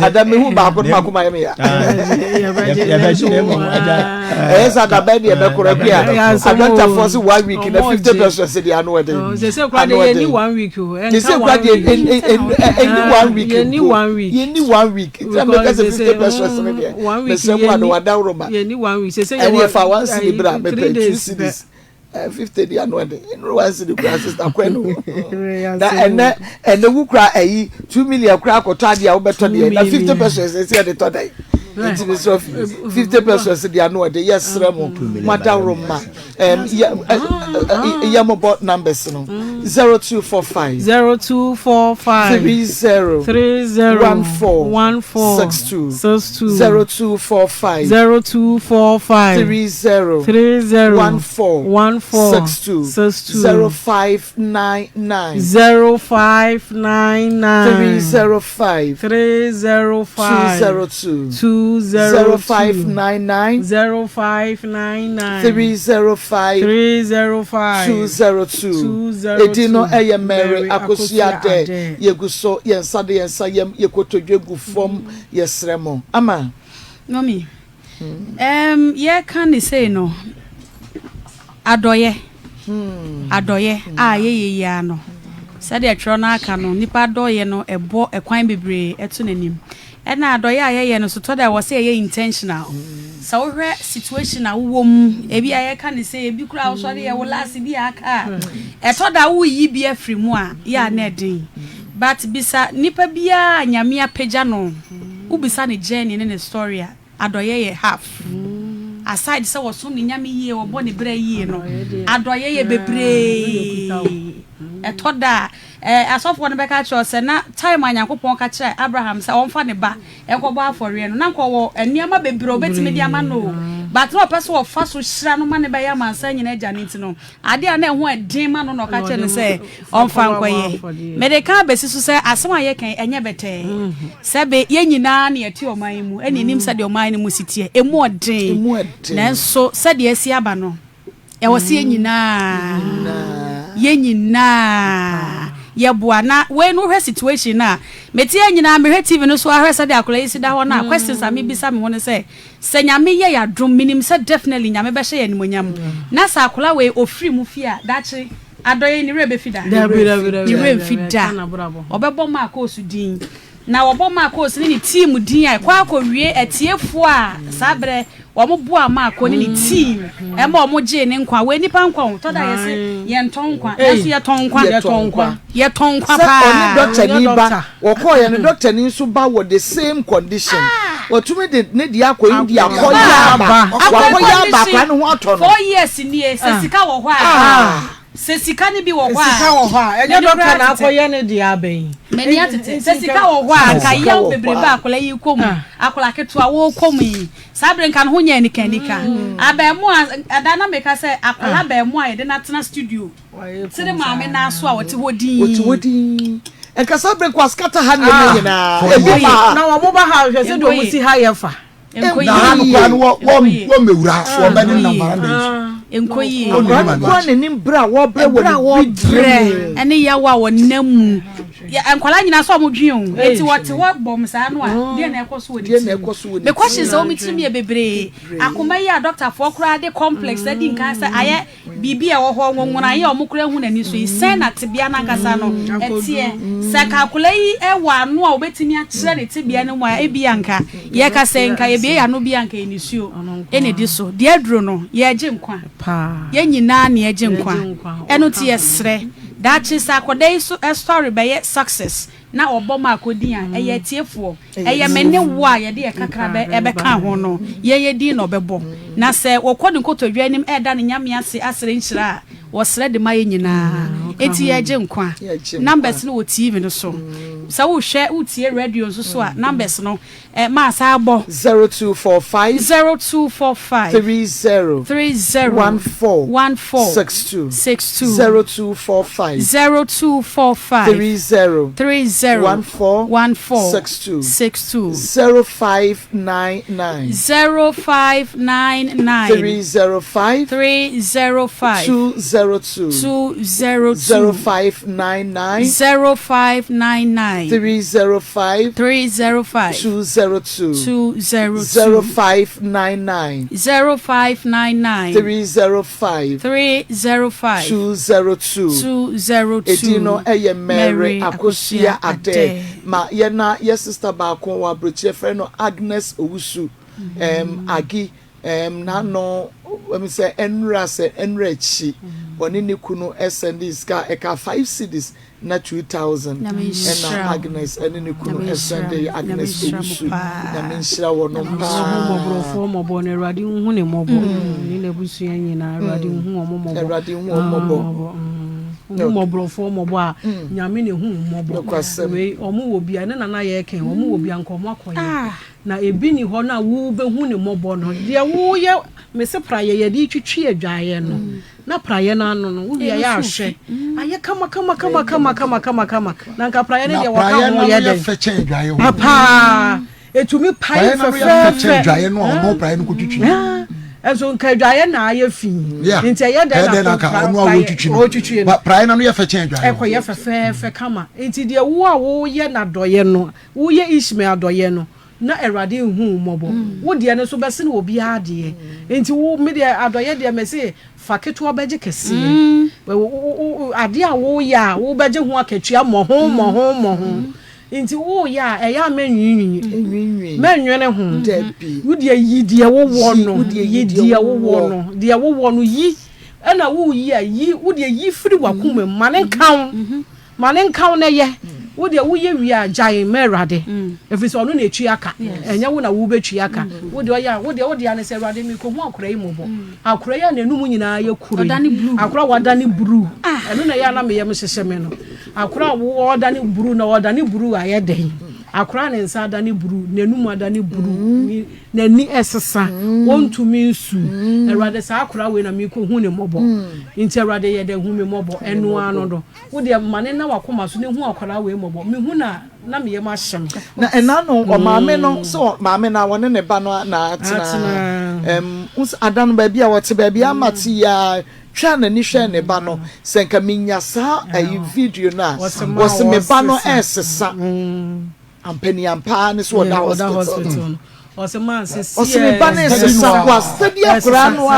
adamehu baako no mako ma yɛ me ya ɛyɛ sɛ adabɛn deɛ ɛbɛkorɔ bi a adɔktafoɔ se one week na 50 pesos deɛ ano ɛden ano ɛden te sɛ kura deɛ ɛni one week mpo yɛni one week nti na mɛka sɛ 50 pesos no deɛ mesrɛ mu ano wadaworo ma ɛne ɛfa one cedi bra mepɛ two cedis 50 deɛ ano ɛden nnuru one cedi kura sista kwan no na ɛnɛ ɛnɛ wu kura ɛyi 2 million kura akɔtɔ adeɛ a wobɛtɔ deɛ na 50 pesos ɛsɛ yɛde tɔ dɛn nti mi sɛ 50 pesos deɛ ano ɛden yɛsrɛ mo mo adaworo ma ɛm yɛ yɛ mo bɔ numbers no 0245 0245 30 30 14 14 62 62 0245 0245 30 30 14 14 62 62 0599 0599 305 305 202 202 0599 0599 305 305 202 202 Edin no ɛyɛ Mary Mary Akosua Akosua Adɛ Adɛ. Yɛgu so yɛn nsa de yɛn nsa yam yɛkotodwe gu fam yɛsrɛ mo ama. Mummy, um, yɛka ne sei no, adɔyɛ, adɔyɛ a yɛyɛ yi ara no, sɛdeɛ twerɛ no aka no, nipa adɔyɛ no ɛbɔ ɛkwan bebree ɛto n'anim. Ɛna adɔyɛ a yɛyɛ no so tɔ da ɛwɔ sɛ yɛyɛ intentional. Sɛ wohwɛ situation a wowɔ mu, ebi a yɛka ne sɛ ebi koraa wosɔre yɛ wo last bi a aka a, ɛtɔ da woyi bi afiri mu a, yɛ a na ɛden. But bisa nipa biara a Nyame apagya no, wobisa ne journey ne ne story a, adɔyɛ yɛ half. Aside sɛ wɔsom ne Nyame yie, wɔbɔ ne bra yie no, adɔyɛ yɛ bebree. Ɛtɔ da a, eh, asɔfoɔ no bɛka akyerɛ wo sɛ na time a Nyankopɔn ka kyerɛɛ Abraham sɛ ɔmfa ne ba nkɔbɔ afɔreɛ no, na nka ɔwɔ nneɛma bebree a ɔbɛtumi de ama no o, but na ɔpɛ sɛ ɔfa so hyira no ma no bɛyɛ amansan nyinaa agya no nti no, adeɛ a na ɛho ɛden ma no na ɔka kyerɛ no sɛ ɔmfa nkɔyɛ. Mede ka abɛsi so sɛ asɛm a yɛka yi, ɛnyɛ bɛtɛɛ. Sɛbe yɛn nyinaa na yɛte ɔman yi mu, ɛna yɛnim sɛdeɛ ɔman no mu si teɛ. Ɛmu ɔden, nanso sɛdeɛ asi aba no, Ɛwɔ sɛ yɛn nyinaa yɛn nyinaa yɛboa na wei no wohwɛ situation no a mete yɛn nyinaa mehwɛ TV no so ahwɛ sɛdeɛ akwadaa yi si da hɔ no a mm. questions a mebisa me ho no sɛ sɛ nyame yɛ yɛadom menim sɛ definitely nyame bɛhyɛ yɛ animonyam na sɛ akwadaa wei ɔfiri mu fie a dakye adɔyɛ ne werɛ bɛfi da ne werɛ mfi da ɔbɛbɔ ma akɔɔso din Na wɔbɔ Markos ne ne team din a, ɛkɔ ara kɔwie atiefoɔ a saa berɛ wɔn boaa Marko ne ne team ɛma wɔn gyee ne nkwa. Wei nipa nkwa o, tɔ da yɛse yɛntɔn nkwa, nanso yɛtɔn nkwa. Yɛtɔn nkwa. Yɛtɔn nkwa Sɛ paa. ɔne dɔktani ba, wɔkɔɔeɛ no dɔktani nso ba wɔ the same condition. Watumi de ne deɛ akɔ India akɔyɛ aba, Akɔ wakɔyɛ aba condition akwadaa no ho atɔ no. 4 years nie, sɛ sika wɔ hɔ a. Ah! Sɛ sika no bi wɔ hɔ a. Sika wɔ hɔ a, ɛnyɛ dɔkta na akɔyɛ ne deɛ aba yi. M'ani atete. Sɛ sika wɔ hɔ a, anka yaw bebrebe a akwadaa yi rekɔ mu, akwadaa ketewa wɔrekɔ mu yi, saa bere nka ne ho nyɛ anika anika. Abarimaa, ɛda na meka sɛ akwadaa abarimaa a yɛde no atena studio, tene maame nan so a ɔte hɔ dinn. Ɔte hɔ dinn. Nka saa bere nka waskata ha nneɛma nyinaa. Ebi ba ha. Na wɔn ba ha hwɛ sɛdeɛ wɔn si ha yɛ fa. Na ha no koraa no wɔ wɔ wɔ mmewura wɔ bɛ ne nam baranda yi so. Nkɔ yie. Akwadaa no koraa n'anim brɛ a wɔbrɛ wɔ ne bidie mu. Ɛne yaw a wɔnam mu. Nkwadaa nyinaa sɛ wɔn dwen o. Eti wɔte hɔ bɔm saa no a, deɛ na ɛkɔ so wɔ ne tirim. Me questions a ɛwɔ me tirim yɛ bebree. Akoma yi a dɔktafoɔ koraa de complex adi nkan sɛ ayɛ biribi a ɛwɔ hɔ, nwonwonaeɛ a wɔn koraa hu n'ani so yi, sɛn na tebea no ankasa no teɛ? Sɛ anka akwadaa yi wɔ ano a ɔbɛtumi akyerɛ ne tebea no mu a, ebia anka yɛka sɛ nka yɛbue yɛn ano bi a anka yɛ nisuo na ɛdi so. Deɛ aduro no, yɛregye nkwa. Yɛn nyinaa na yɛregye nkwa. Ɛno nti yɛsrɛ, daakye sɛ akwadaa yi so story bɛyɛ success na ɔbɔ Mark din a, ɛyɛ atiefoɔ. Ɛyɛ me ne wo a yɛde yɛn kakra bɛ ɛbɛka ho no, yɛn yɛn din na ɔbɛbɔ. Na sɛ wɔkɔ ne nkotodwe anim reda ne Nyame ase asrɛ nhyira a, wɔsrɛ de ma yɛn nyinaa. Enti yɛregye nkwa. Numbers no wɔ TV no so. Sɛ wohwɛ, wotie radio nso so a, numbers no Eh, ma saa bɔ. 0245. 0245. 30. 30. 14. 14. 62. 62. 0245. 0245. 30. 30. 14. 14. 62. 62. 0599. 0599. 305. 305. 202. 202. 0599. 0599. 305. 305. 202. 202. 0599. 0599. 305. 305. 202. 202. Edin no yɛ Mary Akosua Adeh. Ma yɛ na yɛ sister baako wɔ aburokyire yɛfrɛ no Agnes Owusu. Um, Agi, um, n'ano, ɛm sɛ ɛnura sɛ ɛnura akyi. Ɔne ne kunu ɛsɛnde sika ɛka 5 cedis Na 2000 ɛna Agnes ɛne ne kunu ɛsɛn de Agnes Owusu Nyame nhyira wɔnom paa. Ɔhu mmɔborɔfoɔ mmɔbɔ na Awurade nhu ne mmɔbɔ ne n'abusua nyinaa Awurade nhu wɔn mmɔbɔ. Awurade nhu wɔn mmɔbɔ. Ɔhu mmɔborɔfoɔ mmɔbɔ a Nyame na ehu mmɔbɔ. Wei wɔn wɔ bi a ne nana yɛ kɛn wɔn wɔ bi a nka wɔn akɔyɛ na ebi ni hɔ na wo bɛhu ne mmɔbɔ no deɛ woyɛ mese praeɛ yɛde twitwi adwaeɛ no. Na praeɛ no ano no, wowie a yɛ ahwɛ. Ayɛ kama kama kama kama kama kama kama. Na nka praeɛ no deɛ wɔka ho yɛ dɛn? fɛ kyɛn adwaeɛ hɔ. Paa. Etumi pae fɛfɛɛfɛ. Praeɛ no yɛ fɛ kyɛn adwaeɛ no a ɔno praeɛ no kɔtwitwi. Nso nka adwaeɛ na ayɛ fi. Nti ɛyɛ dɛn na nka ɔno a wɔtwitwi no. Ɔtwitwi no. Praeɛ no ano yɛ fɛ kyɛn adwaeɛ. Ɛkɔyɛ fɛfɛɛfɛ kama. Nti deɛ wo a woyɛ n'adɔeɛ no, woyɛ Ishmael adɔeɛ no, Na Awurade nhu wo mmɔbɔ. Wo deɛ no nso bɛsene obiara deɛ. Nti wo, me deɛ adɔeɛ deɛ mese fa ketewa bɛgye kɛseɛ. Adeɛ a woyɛ a wobɛgye ho akatua mmɔho mmɔho mmɔho. Nti woyɛ a ɛyɛ a mɛnwiinwii. Mɛnwene ho. Wo deɛ yi deɛ wowɔ no. Yi deɛ wowɔ no. Deɛ wowɔ no yi. Ɛna woyi a yi, wo deɛ yi firi w'akoma mu. Ma no nka wo. Ma no nka wo na yɛ. Wo deɛ woyɛ wie a, gyae ma Awurade, ɛfiri sɛ ɔno na ɛtua ka, ɛnyɛ wo na wobɛtua ka. Wo deɛ ɔyɛ a, wo deɛ wo dea ne sɛ, Awurade, mekɔhu akwadaa yi mmɔbɔ. Akwadaa yi a n'anum nyinaa yɛ kuro yi, akwadaa a wadane bruu, ɛno na ɛyɛ a na me yam hyehye me no. Akwadaa a ɔredane bruu na ɔredane bruu ayɛ dɛn? Akwadaa a ne nsa adane bruu, n'anum adane bruu, n'ani ɛsesa, ɔntumi nsu. Awurade, saa akwadaa wei na mekɔhu ne mmɔbɔ. Nti Awurade yɛ dɛn hu me mmɔbɔ? Ɛno ara no no. Wo deɛ ma no nna w'akoma so na hu akwadaa wei mmɔbɔ. Mehu no a, na me yam ahye me. Na ɛna no ɔmaame no sɛ maame no a wɔne ne ba no na atena. Ɛm wohu sɛ ada no baabi a wɔte baabi a ama te yi ara twaa n'ani hwɛɛ ne ba no sɛ nka menya saa ayi video no a wɔse me ba no ɛresesa. Ampa ni ampa ara ne sɛ ɔda hospital no. Ɔsɛ man sɛ siɛ. Ɔsɛ me ba ne sesa wa sɛbi akora no a.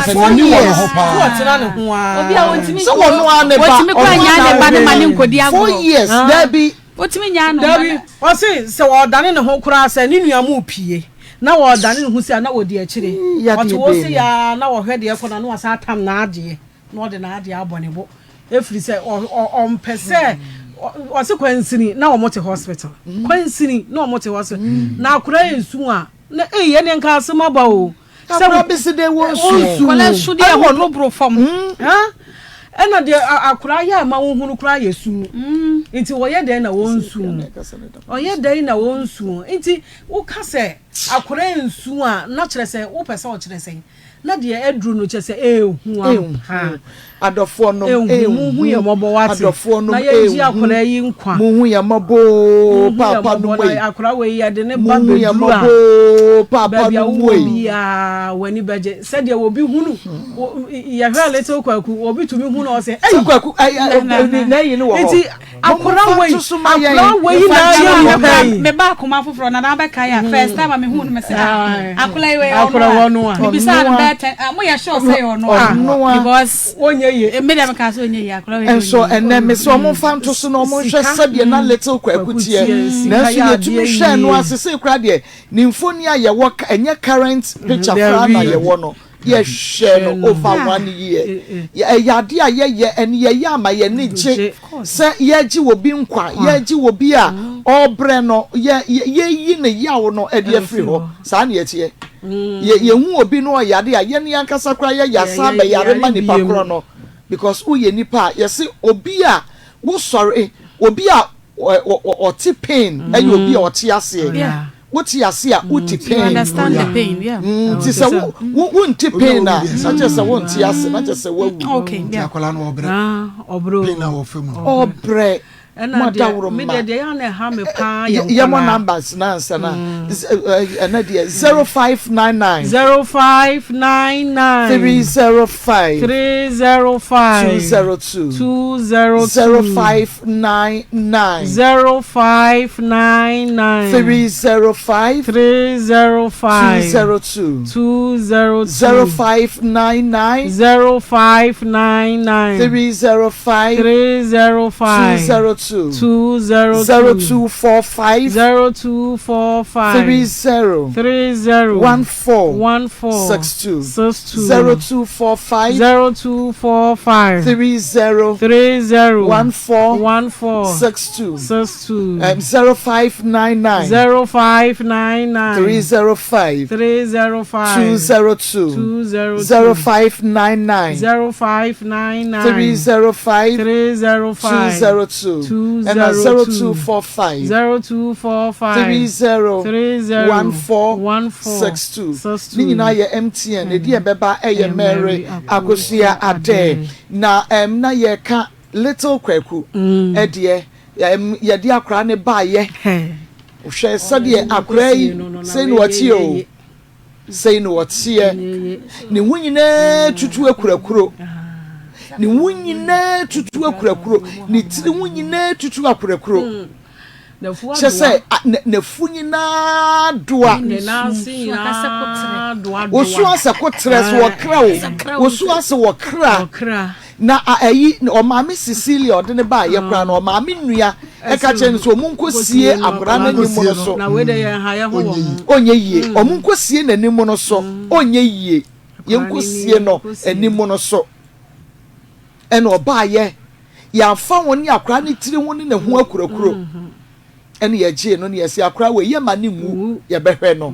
4 years. Ɔtena ne ho a. Obi a ontimi. Sɛ wɔn a ne ba. Otimi kura nya ne ba ne ma ne nkodi agorɔ. 4 years dabi. Otimi nya no. Dabi. Ɔsɛ sɛ ɔdane ne ho koraa sɛ ne nua mu pie na ɔdane ne ho si a na wɔdi akyire. Ɔte hɔ sɛ ya na ɔhwɛ deɛ ɛkɔ na na wasan atam n'adeɛ na ɔde n'adeɛ abɔ ne bo. Ɛfiri sɛ ɔmpɛ sɛ ɔse kwansini na wɔn te hospital kwansini na wɔn te hospital na akora yɛ nsu a na eyi ɛne nka asɛm aba o. Sɛ akora besi de wɔn nsu kɔlɛ nsu deɛ ɛho boro fam. Ɛna deɛ akwadaa yɛ a ɛma wohunu koraa yɛ su. Nti wɔyɛ dɛn na wɔnsu? Ɔyɛ dɛn na wɔnsu? Nti woka sɛ akwadaa nsu a, na kyerɛ sɛ wopɛ sɛ ɔkyerɛ sɛn? Na deɛ aduru no kyerɛ sɛ ɛɛhu ampa. Adɔfoɔ nom Ɛnhu, ɛnhu. monhu yɛn mmɔbɔ wate. Adɔfoɔ nom Na yɛngye ɛnhu. akwadaa yi nkwa. Monhu yɛn mmɔbɔ oo, Monhu yɛn paapa nom mmɔbɔ na ei. akwadaa wei yɛde ne ba Monhu yɛn bɛduru a, mmɔbɔ oo, paapa baabi a nom wowɔ ei. biara w'ani bɛgye. Sɛdeɛ obi hunu, yɛhwɛ little Kwaku, obi tumi hunu ɔsɛ, Sɛ ei! Kwaku, ɛ, ɛ, ɛ, n'ayi no wɔ hɔ. Nti akwadaa Momfa wei, nto so ma yɛn. akwadaa wei na ayɛ nipa yi. Me ba akoma foforɔ na n'abɛka yɛ a first time a me hu no me sɛ ah akwadaa yi wei Akwadaa ɔno a wɔ no a. me bisa no bɛyɛ tɛn ah mo yɛ sure sɛ yɛ ɔno a because Ɔnyɛ yie. me deɛ me ka sɛ ɔnyɛ yie akwadaa wei deɛ Nso ɔnyɛ yie. ɛnɛ me sɛ ɔmo nfa nto so na ɔmo nhwɛ sɛdeɛ na little Kwaku teɛ. Nanso yɛtumi hwɛɛ no a sesei koraa deɛ ne mfoni a yɛwɔ ɛnyɛ current picture koraa na yɛwɔ no. Yɛhwɛɛ no over one year. Ɛyɛ adeɛ a yɛyɛ and yɛyɛ ama yɛn ani gye sɛ yɛregye obi nkwa, yɛregye obi a ɔrebrɛ no, yɛ yɛreyi ne yaw no de afiri hɔ. Saa na yɛteɛ. Yɛ yɛhu obi no ɔyare a, yɛn ankasa koraa yɛyɛ asan bɛyare ma nipa korɔ no because woyɛ nipa a yɛse obi a wosɔre, obi a ɔte pain ɛyɛ obi a ɔte aseɛ. Wote ase a wote pain. You understand the pain, yeah. Nti sɛ wo wo wonte pain a na kyerɛ sɛ wonte ase na kyerɛ sɛ wawu. Okay, yeah. Akwadaa no ɔbrɛ. Ɔbrɛ o. Pain a ɔfɛ mu. Ɔbrɛ. Ɛna deɛ me deɛ deɛ yɛ na ɛha me paa yɛ nkwadaa. Yɛ mo numbers na ansa na ɛna deɛ 0599. 0599. 305. 305. 202. 202. 0599. 0599. 305. 305. 202. 202. 0599. 0599. 305. 305. 202. 202. 0245. 0245. 30. 30. 14. 14. 62. 62. 0245. 0245. 30. 30. 14. 14. 62. 62. 0599. 0599. 305. 305. 202. 202. 0599. 0599. 305. 305. 202. Ɛna 0245. 0245. 30. 30. 14. 14. 62. 62. Ne nyinaa yɛ MTN. Ɛdi ɛbɛba ɛyɛ Mary Akosua Adɛ. Na ɛm na yɛka Little Kwaku ɛdeɛ ɛm yɛde akwaraa ne baayɛ. Hwɛ sɛdeɛ akwaraa yi sei na ɔteɛ o. Sei na ɔteɛ. Ne ho nyinaa tutu akurakuro. Ne ho nyinaa tutu akurakuro. Ne tiri ho nyinaa tutu akurakuro. Kyɛ sɛ n'afu nyinaa doa. Wosu asɛ kotrɛ so wɔkra o. Wosu asɛ wɔkra. Na ayi ɔmaame Cecilia ɔde ne ba ayɛ koraa no ɔmaame nua ɛka kyerɛ no sɛ ɔmo nkɔ sie akwadaa n'anim no so. Ɔnyɛ yie. Ɔmo nkɔ sie n'anim no so. Ɔnyɛ yie. Yɛnkɔ sie no anim no so. Ɛna ɔbaayɛ yɛafa wɔn ne akwadaa ne tiri ho ne ne ho akurakuro. Ɛna yɛgyee no ne yɛsi akwadaa wei yɛma ne nwu yɛbɛhwɛ no.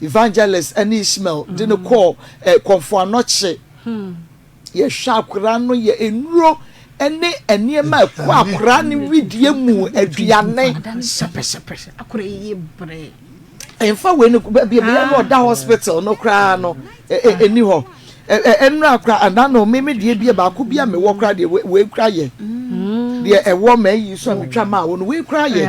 Evangelist ɛne Ishmael de no kɔɔ ɛ Kɔmfo Anɔkye. Yɛhwɛ akwadaa no yɛ nnuro ne nneɛma a ɛkɔ akwadaa no wedeɛ mu aduane. Mfa wei no baabi a no ɔda hospital no koraa no ɛni hɔ. Ɛnura koraa anaa no meme deɛ bi baako bi a mewɔ koraa deɛ wei koraa yɛ. Deɛ ɛwɔ ma ayi so a metwa maa wo no wei koraa yɛ.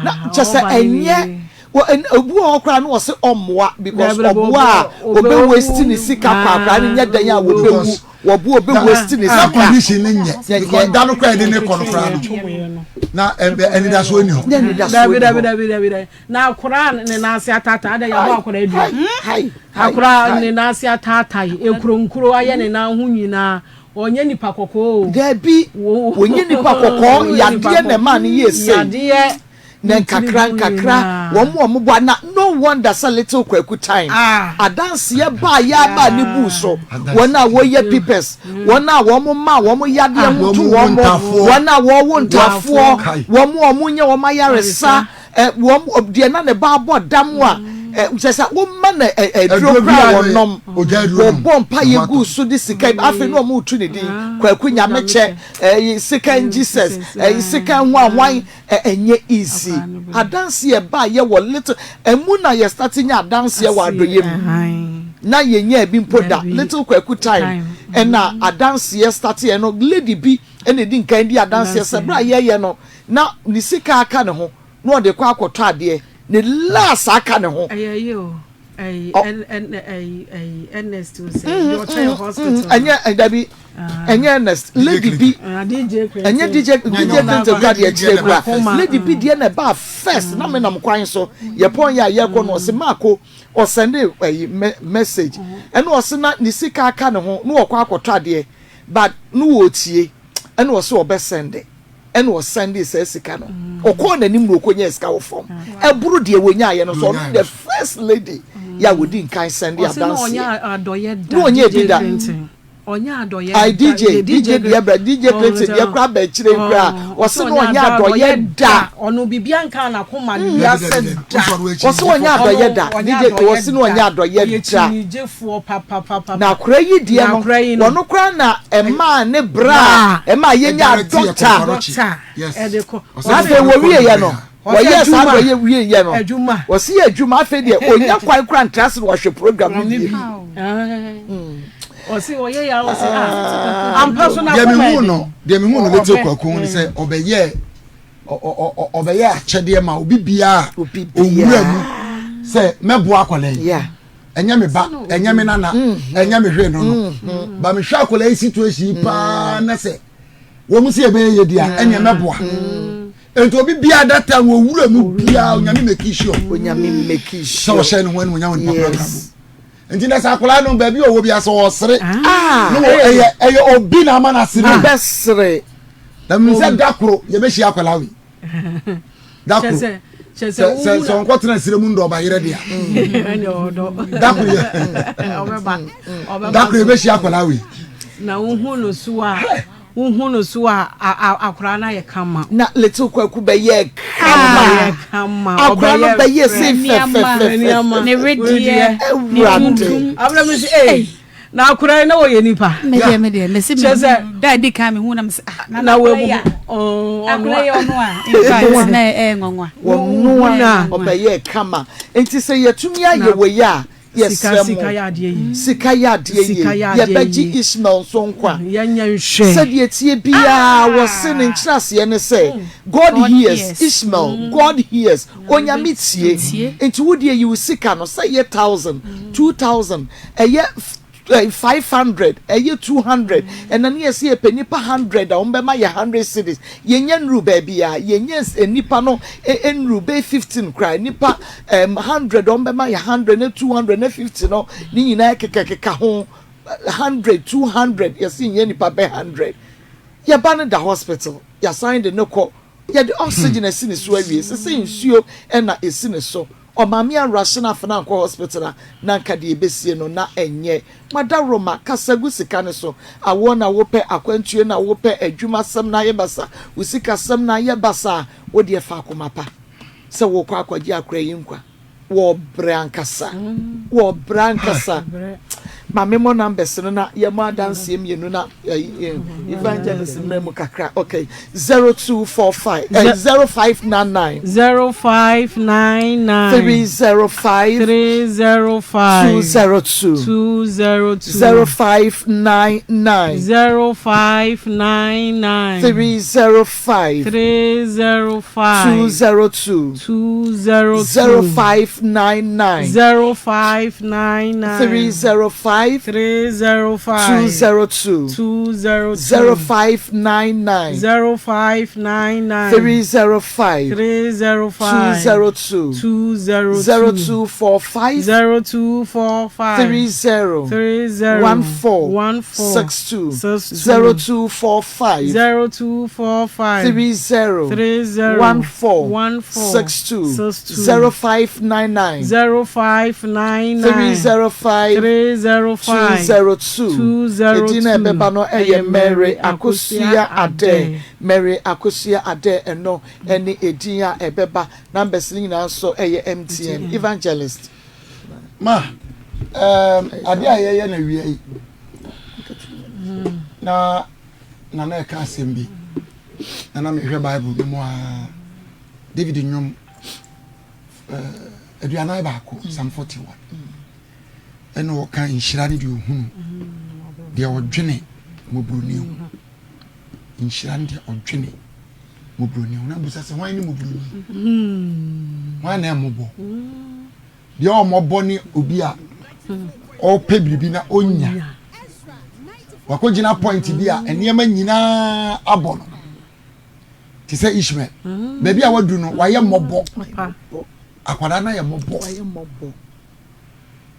Na kyɛ sɛ ɛnyɛ obi wɔ hɔ koraa no ɔse ɔmmoa because ɔboa a ɔbɛ waste ne sika kɔ akora no nyɛ dɛn a wɔbɛwu wɔbo ɔbɛ waste ne sika. Na condition ne nyɛ because da no koraa yɛde ne kɔ no koraa no na anidasoɔ ni hɔ. Na anidasoɔ ni hɔ. Dabi dabi dabi dabi na akora ne nan ase ataataa adɛ yɛabɔ akora adua akora ne nan ase ataataa ekuronkuro ayɛ ne nan ho nyinaa ɔnyɛ nipa kɔkɔɔ o. Dabi wɔnyɛ nipa kɔkɔɔ yadeɛ na ɛmaa ne yɛ sei. Yadeɛ. Na nkakra nkakra wɔn a wɔn boa na no wonder sɛ little Kwaku time adanseɛ baa yɛ aba ne buu so wɔn a wɔyɛ pipes wɔn a wɔn ma wɔn yadeɛ ho to wɔn wɔn a wɔwɔ ntaafoɔ wɔn a wɔn nyɛ wɔn ayaresa ɛ wɔn deɛ na ne ba abɔ dam a. Kyerɛ sɛ woma no aduro koraa wɔnom. Wɔbɔ mpaeɛ guu so de sika afei na wɔretu ne din Kwaku Nyamekyɛ Sekan Jesus Sekan hwan hwan ɛnyɛ easy. Adanseɛ ɛbaeɛ wɔ little ɛmu na yɛ start nya adanseɛ wɔ adɔeɛ mu. Na yɛnyaa bi mpo da little Kwaku time ɛna adanseɛ start yɛ no lady bi ɛna ɛdi nkan di adanseɛ sɛ berɛ a yɛyɛ no na ne sika aka ne ho na ɔde kɔ akɔtɔ adeɛ ne last aka ne ho. Ɛyɛ yi o, ɛyi ɛyi ɛyi Ernest o sɛ deɛ ɔkyɛ yɛ hospital. Ɛnyɛ dabi ɛnyɛ Ernest lady bi ɛnyɛ DJ DJ Clinton kura deɛ ɛkyerɛ kura lady bi deɛ na ɛbaa first na me nam kwan so yɛ pɔn yɛ a yɛkɔ no ɔsɛ maako ɔsɛnde ɛyi message ɛna ɔsɛ na ne sika aka ne ho na ɔkɔ akɔtɔ adeɛ but no wɔ tie ɛna ɔsɛ ɔbɛ sɛnde. Ɛna ɔsɛndee saa sika no. Ɔkɔɔ n'anim na ɔkɔnyaa sika wɔ fam. Ɛboro deɛ wɔnyaeɛ no so. Ɔno the first lady yɛ a wɔdi nkan sɛnde adanseɛ. Na ɔnyɛ bi da. Ayi DJ, DJ deɛ bra, DJ Clinton deɛ koraa ba akyire yi koraa. Ɔse na ɔnyɛ adɔyɛ da. Ɔse ɔnyɛ adɔyɛ da. DJ ɔse na ɔnyɛ adɔyɛ da. Na akora yi deɛ no, ɔno koraa na ɛmaa ne bra a ɛmaa yɛnyaa dɔkta. Na afei wɔwieɛ no, wɔyɛɛ saa na ɔyɛ wieɛ no, wɔsi yɛ adwuma afei deɛ ɔnya kwan koraa ntra ase na wɔhwɛ program no bie. Deɛ mehu no, deɛ mehu no Little Kwaku ne sɛ ɔbɛyɛɛ ɔbɛyɛ akyɛdeɛ ma obi biara owura mu sɛ mɛboa akwadaa yi ɛnyɛ me ba ɛnyɛ me nana mm-hmm. ɛnyɛ me hwee no no mm-hmm. ba mehwɛ akwadaa yi situation yi paa mm-hmm. na sɛ wɔn mu sɛ yɛbɛyɛ yɛ di a ɛnyɛ mɛboa nti obi biara that time owura mu biara onyame make sure onyame make sure sɛ ɔhyɛ ne ho animuonyam wɔ nipa koro abrabɔ nti na sɛ akwadaa no baabi ɔwɔ bi asɛ ɔsere ah. ne wɔ ɛyɛ ɛyɛ obi na ama na asere ɔbɛsere na mi sɛ da koro yɛbɛhyia akwadaa wi da koro sɛ sɛ sɛ ɔnkɔ tena sire mu ndɔ ɔba yerɛ dea da koro yɛ da koro yɛbɛhyia akwadaa wi na wohu no so a Wohu no so a, akwadaa no ayɛ kama. Na little Kwaku bɛyɛɛ kama. Akwadaa no bɛyɛɛ sei fɛfɛfɛfɛ. Ne wedeɛ, ne tuntum. Abena mi si ee na akwadaa yi na wɔyɛ nipa. Me deɛ me deɛ me si mi da edi kan mi hu na mi si ah na akwadaa yi a akwadaa yi ɔno a in fact na ɛyɛ nwanwa. Wɔn noa ɔbɛyɛɛ kama nti sɛ yɛtumi ayɛ wɔ yi a. Yɛsrɛ mo, sika yɛ adeɛ yie, yɛbɛgye Ishmael nso nkwa. Sɛdeɛ ɛteɛ biara, wɔse ne nkyerɛaseɛ ne sɛ, God hears, Ishmael, God hears, Onyame tie. Nti wo deɛ yi wo sika no, sɛ ɛyɛ thousand, 2000, ɛyɛ 500, ɛyɛ 200, ɛna ne yɛse yɛpɛ nnipa 100 a wɔbɛma yɛ 100 cedis, yɛnnya nnuru baabiara, yɛnnya nnipa no nnuru bɛyɛ 15 koraa, nnipa 100 wɔbɛma yɛ 100 ne 200 ne 50 no ne nyinaa kekakeka ho 100, 200, yɛse yɛnnya nnipa bɛ 100, yɛba no da hospital, yɛasan de no kɔ, yɛde oxygen asi ne so awie, sese nsuo na ɛsi ne so. Ɔmaame anrushe no afena ankɔ hospital a na anka deɛ ɛbɛsie no na ɛnyɛ. Madaworoma, kasa gu sika no so. Awoɔ na wopɛ, akwantuo na wopɛ, adwuma sɛm na ayɛ basa, wo sika sɛm na ayɛ basa a, wo deɛ fa akoma pa sɛ worekɔ akɔgye akora yi nkwa. Wɔbrɛ ankasa. Wɔbrɛ ankasa. Ma me mmɔ numbers no na yɛmmɔ adanseɛ mmienu na evangelist mmerɛ mu kakra. Okay, 0245 0599 0599 305 305 202 202 0599 0599 305 305 202 202 0599 0599 305 305 202 202 0599 0599 305 305 202 202 0245 0245 30 30 14 14 62 62 0245 0245 30 30 14 14 62 62 0599 0599 305 305 202 202 Edin a ɛbɛba no yɛ Mary Akosua Adeh Mary Akosua Adeh ɛno ne edin a ɛbɛba. Numbers no nyinaa nso yɛ MTN. Evangelist. Ma, um, adeɛ a yɛyɛ na wia yi na nana ɛka asɛm bi na na mehwɛ Bible no mu a David nnwom eh, 41 Psalm 41 ɛna ɔka nhyira ne deɛ ɔhunu deɛ ɔdwene mmɔborɔni ho nhyira ne deɛ ɔdwene mmɔborɔni ho na busa sɛ hwan ne mmɔborɔni hwan na ɛmmɔbɔ deɛ ɔmmɔbɔ ne obi a ɔpɛ biribi na ɔnya wakɔgyina point bi a nneɛma nyinaa abɔ no te sɛ Ishmael baabi a wadu no wayɛ mmɔbɔ akwadaa no ayɛ mmɔbɔ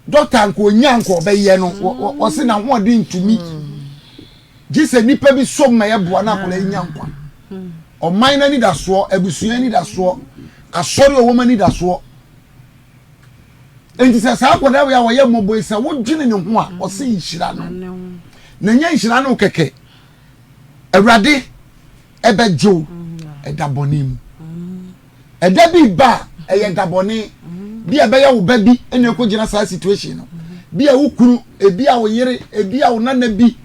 dɔkta nka onya nka ɔbɛyɛ no wɔse n'ahoɔden ntumi gye sɛ nipa bi som ma yɛboa na akwadaa yi nya nkwa ɔman no anidasoɔ abusua anidasoɔ asɔre ɔwɔ mu anidasoɔ nti sɛ saa akwadaa wei a wɔyɛ mmɔbɔ yi sɛ wodwene ne ho a ɔse nhyira no na nyɛ nhyira no kɛkɛ Awurade ɛbɛgye wo ɛda bɔne mu. Ɛda bi ba a ɛyɛ da bɔne bi a ɛbɛyɛ wo ba bi ɛna ɛkɔgyina saa situation no bi a wo kunu ebi a wo yere ebi a wo nana bi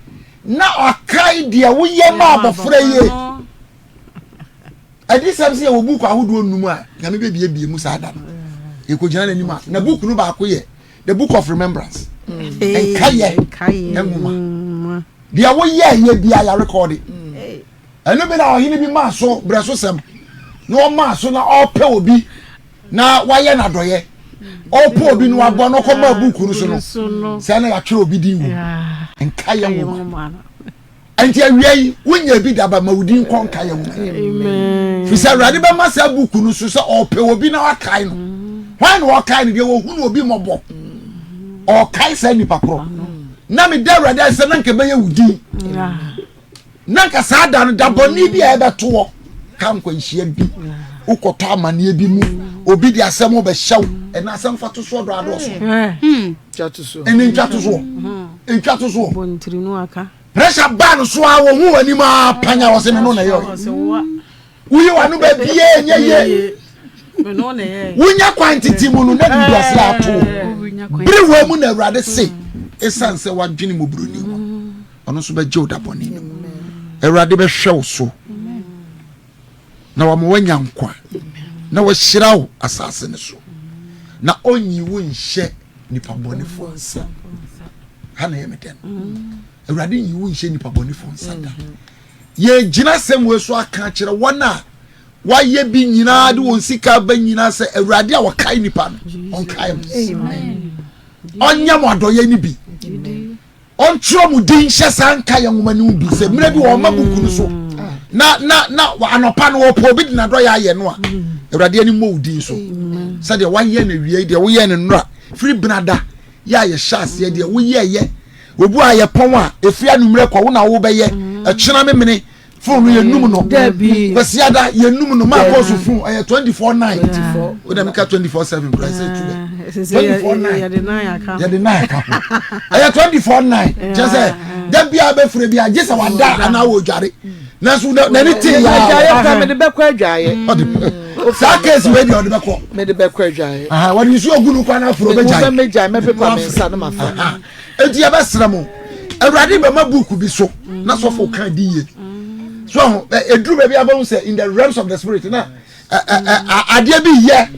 na ɔkae deɛ woyɛ ma abɔfra yie adisɛm sɛ yɛwɔ buku ahodoɔ nnum a nyame bɛbiebie mu saa da no yɛkɔgyina n'anim a na buku no baako yɛ the book of remembrance nkayɛ nwoma Deɛ woyɛɛyɛ biara yɛarekɔɔde. Ɛno bi na ɔhene bi maa so berɛsosɛm na ɔmaa so na ɔrepɛ obi na wayɛ no adɔyɛ. Ɔrepɛ obi na wabɔ no ɔkɔmaa buuku no so no, sɛ na yɛatwerɛ obi din wɔ mu. Nkaeɛ nwoma. Nti awia yi wonya bi daba ma wo din nkɔ nkaeɛ nwoma. Firi sɛ Awurade bɛma saa buuku no so sɛ ɔrepɛ obi na wakae no. Hwan na ɔkae no? Deɛ wɔhunu obi mmɔbɔ. Ɔkae saa nipa korɔ. Na meda Awurade ase sɛ na nka ɛbɛyɛ wo din. Na nka saa da no da bɔne bi a ɛbɛtoɔ ka nkwanhyia bi wokɔtɔ amanneɛ bi mu obi de asɛm bɛhyɛ wo ɛna asɛm fa to soɔ dɔ adɔɔso ɛne ntwa to soɔ ntwa to soɔ pressure baa no so a wɔhu w'anim a panya wɔ se me no na ɛyɛ woyi w'ano baabiaa ɛnyɛ yie wonya kwan tete mu no na biribi ase ato bere wɔ mu na awurade se ɛsiane sɛ woadwene mmɔborɔni ho ɔno nso bɛgye wo da bɔne no mu awurade bɛhwɛ wo so na wama woanya nkwa na wahyira wo asase no so na ɔnyi wo nhyɛ nipa bɔnefoɔ nsa ha na ɛyɛ me dɛn awurade nyi wo nhyɛ nipa bɔnefoɔ nsa da Yɛregyina asɛm wei so aka akyerɛ wɔn a wɔayɛ bi nyinaa de wɔn sika aba nyinaa sɛ Awurade a ɔkae nipa no, ɔnkae mo. Ɔnyɛ mo adɔyɛ no bi. Ɔntwerɛ mo din nhyɛ saa nkaeɛ nwoma no mu bi sɛ mmerɛ bi wɔma buku no so na na na anɔpa no wɔpɔ obi de n'adɔyɛ ayɛ no a Awurade ani mmɔ wo din so sɛdeɛ wayɛ no awie deɛ woyɛ no nnora firi benada yɛ a yɛhyɛ aseɛ deɛ woyɛɛyɛ Obu a yɛpɔn a ɛfiri anwummerɛ kɔ wo na wobɛyɛ ɛkyena memene fon no yɛnum no kwasiada yɛnum no maa kɔɔ so fon ɛyɛ 24 9 wode meka 24 7 kora sɛ tu bɛ 24 9 yɛde 9 ka ho ɛyɛ 24 9 kyerɛ sɛ da biara bɛfrɛ bi a gye sɛ wada anaa wɔdware nanso n'ani te yɛ mede bɛkɔ adwaeɛ saa case wei deɛ ɔde bɛkɔ mede bɛkɔ adwaeɛ wɔde nsuo gu no kwan aforo bɛgyae mɛgyae mɛpepa me nsa no mafa Enti yɛbɛsrɛ mo, Awurade bɛma book bi so na sɔfo kan di yie. So aho eduru baabi abɛhu sɛ in the realms of the spirit na adeɛ bi yɛ.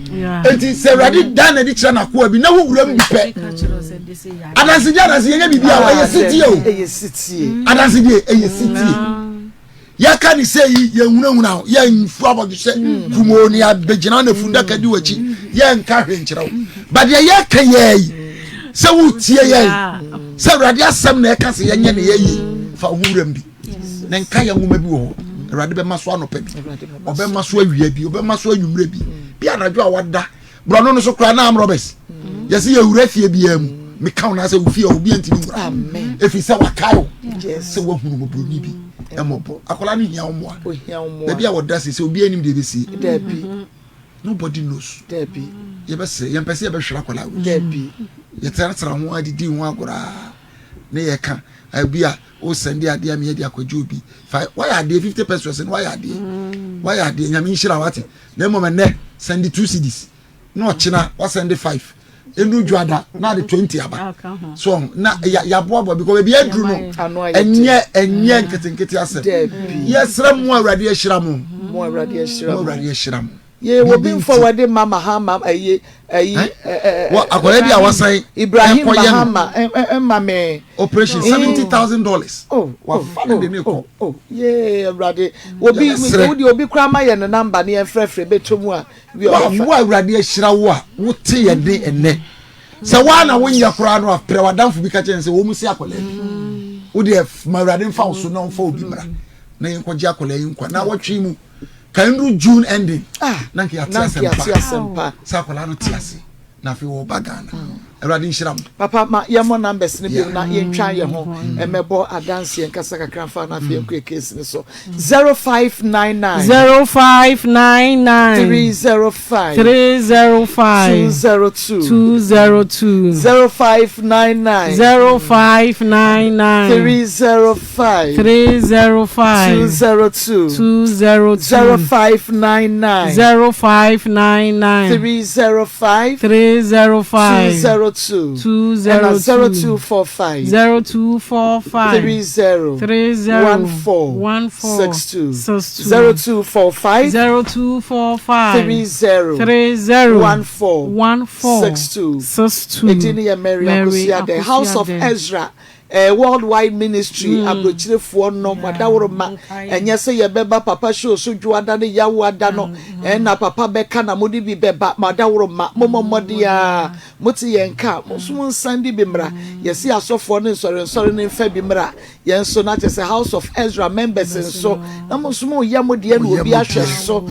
Enti sɛ Awurade dan na de kyerɛ n'akoa bi na wowura mu bi pɛ. Adansedie adansedie nyɛ biribi a ɛyɛ sitie o. Adansedie ɛyɛ sitie. Yɛka ne sɛ yi yɛnhunahuna wo yɛnfu abɔdwesɛ kumoo ne abɛgyina na fundaka di w'akyi yɛnka hwee nkyerɛ wo ba deɛ yɛka yɛ yi sɛ wotie yɛn sɛ awurade asɛm na ɛka sɛ yɛnyɛ ne yɛyi fa wo wuram bi na nka yɛ nwoma bi wɔ hɔ awurade bɛma so anɔpa bi ɔbɛma so awia bi ɔbɛma so anwummerɛ bi bi anadwo a wada borɔno no so koraa na amrɔbɛs yɛsɛ yɛwura fie biara mu meka wo na sɛ wo fie a obi antumi nwura ɛfiri sɛ wakae wo sɛ woahunu mmɔborɔni bi mmɔbɔ akwadaa no hia wo mmoa baabi a wɔda sɛ sɛ obi anim deɛ ɛbɛsie nobody knows yɛbɛsrɛ yɛmpɛ sɛ yɛbɛhwere akwadaa wei yɛtenatena ho adidi ho agoraa ne yɛka bi a wosɛnde adeɛ a meyɛ de akɔgye obi fa wayɛ adeɛ 50 pesos no wayɛ adeɛ wayɛ adeɛ nyame nhyira wate na mmom ɛnɛ sɛnde 2 cedis na ɔkyena wasɛnde 5. Enu dwada na de 20 aba. So na ya yaboaboa because ebi aduru no. Ɛnyɛ ɛnyɛ nketenkete asɛm. Yɛsrɛ mo Awurade ahyira mo. Mo Awurade ahyira mo. Awurade ahyira mo. Yee obi nfa wɔde ma Mahama ɛyi ɛyi ɛɛ. Wɔ akwadaa bi a wasan. Ibrahim Mahama ɛma me. Operation $70,000. Oh wafa ne de ne kɔ. Oh yee Awurade obi wodi obi koraa ma yɛ ne namba ne yɛn frɛfrɛ bɛtɔ mu a. Wa wo Awurade ahyira wo a wote yɛn den ɛnɛ sɛ waa na wonyɛ koraa no a prɛ w'adamfo bi ka kyerɛ no sɛ wɔn si akwadaa bi wo deɛ ma Awurade nfa wo so na ɔnfa obi mmra na yɛn kɔgye akwadaa yi nkwa na wɔtwe mu kan nuru June ending ah, na nka yɛate asɛmpa sɛ akwadaa no te ase na afei wɔba Ghana Awurade nhyira mo. Papa ma yɛmmɔ numbers no biom na yɛntwa yɛn ho mmɛbɔ adanseɛ nkasa kakra mfa na afei yɛnkɔ yɛ case no so. 0599. 0599. 305. 305. 202. 202. 0599. 0599. 305. 305. 202. 202. 0599. 0599. 305. 305. 202. 202. Ɛna 0245. 0245. 30. 30. 14. 14. 62. 62. 0245. 0245. 30. 30. 14. 14. 62. 62. Edin yɛ Mary Akosua House of Ezra. Eh, Worldwide Ministry mm. aburokyirefoɔ no mo adaworoma ɛnyɛ sɛ yɛbɛba papa show so dwoada ne yawoada no ɛna mm. papa bɛka na mode bi bɛba mo adaworoma mommɔ mmɔden a mote yɛn ka mo nso mo nsan de bi mmra yɛsi asɔfoɔ ne nsɔrensɔre ne mfa bi mmra yɛn nso na kyerɛ sɛ House of Ezra members nso na mo nso mo yɛ mo deɛ na obi ahwɛ so.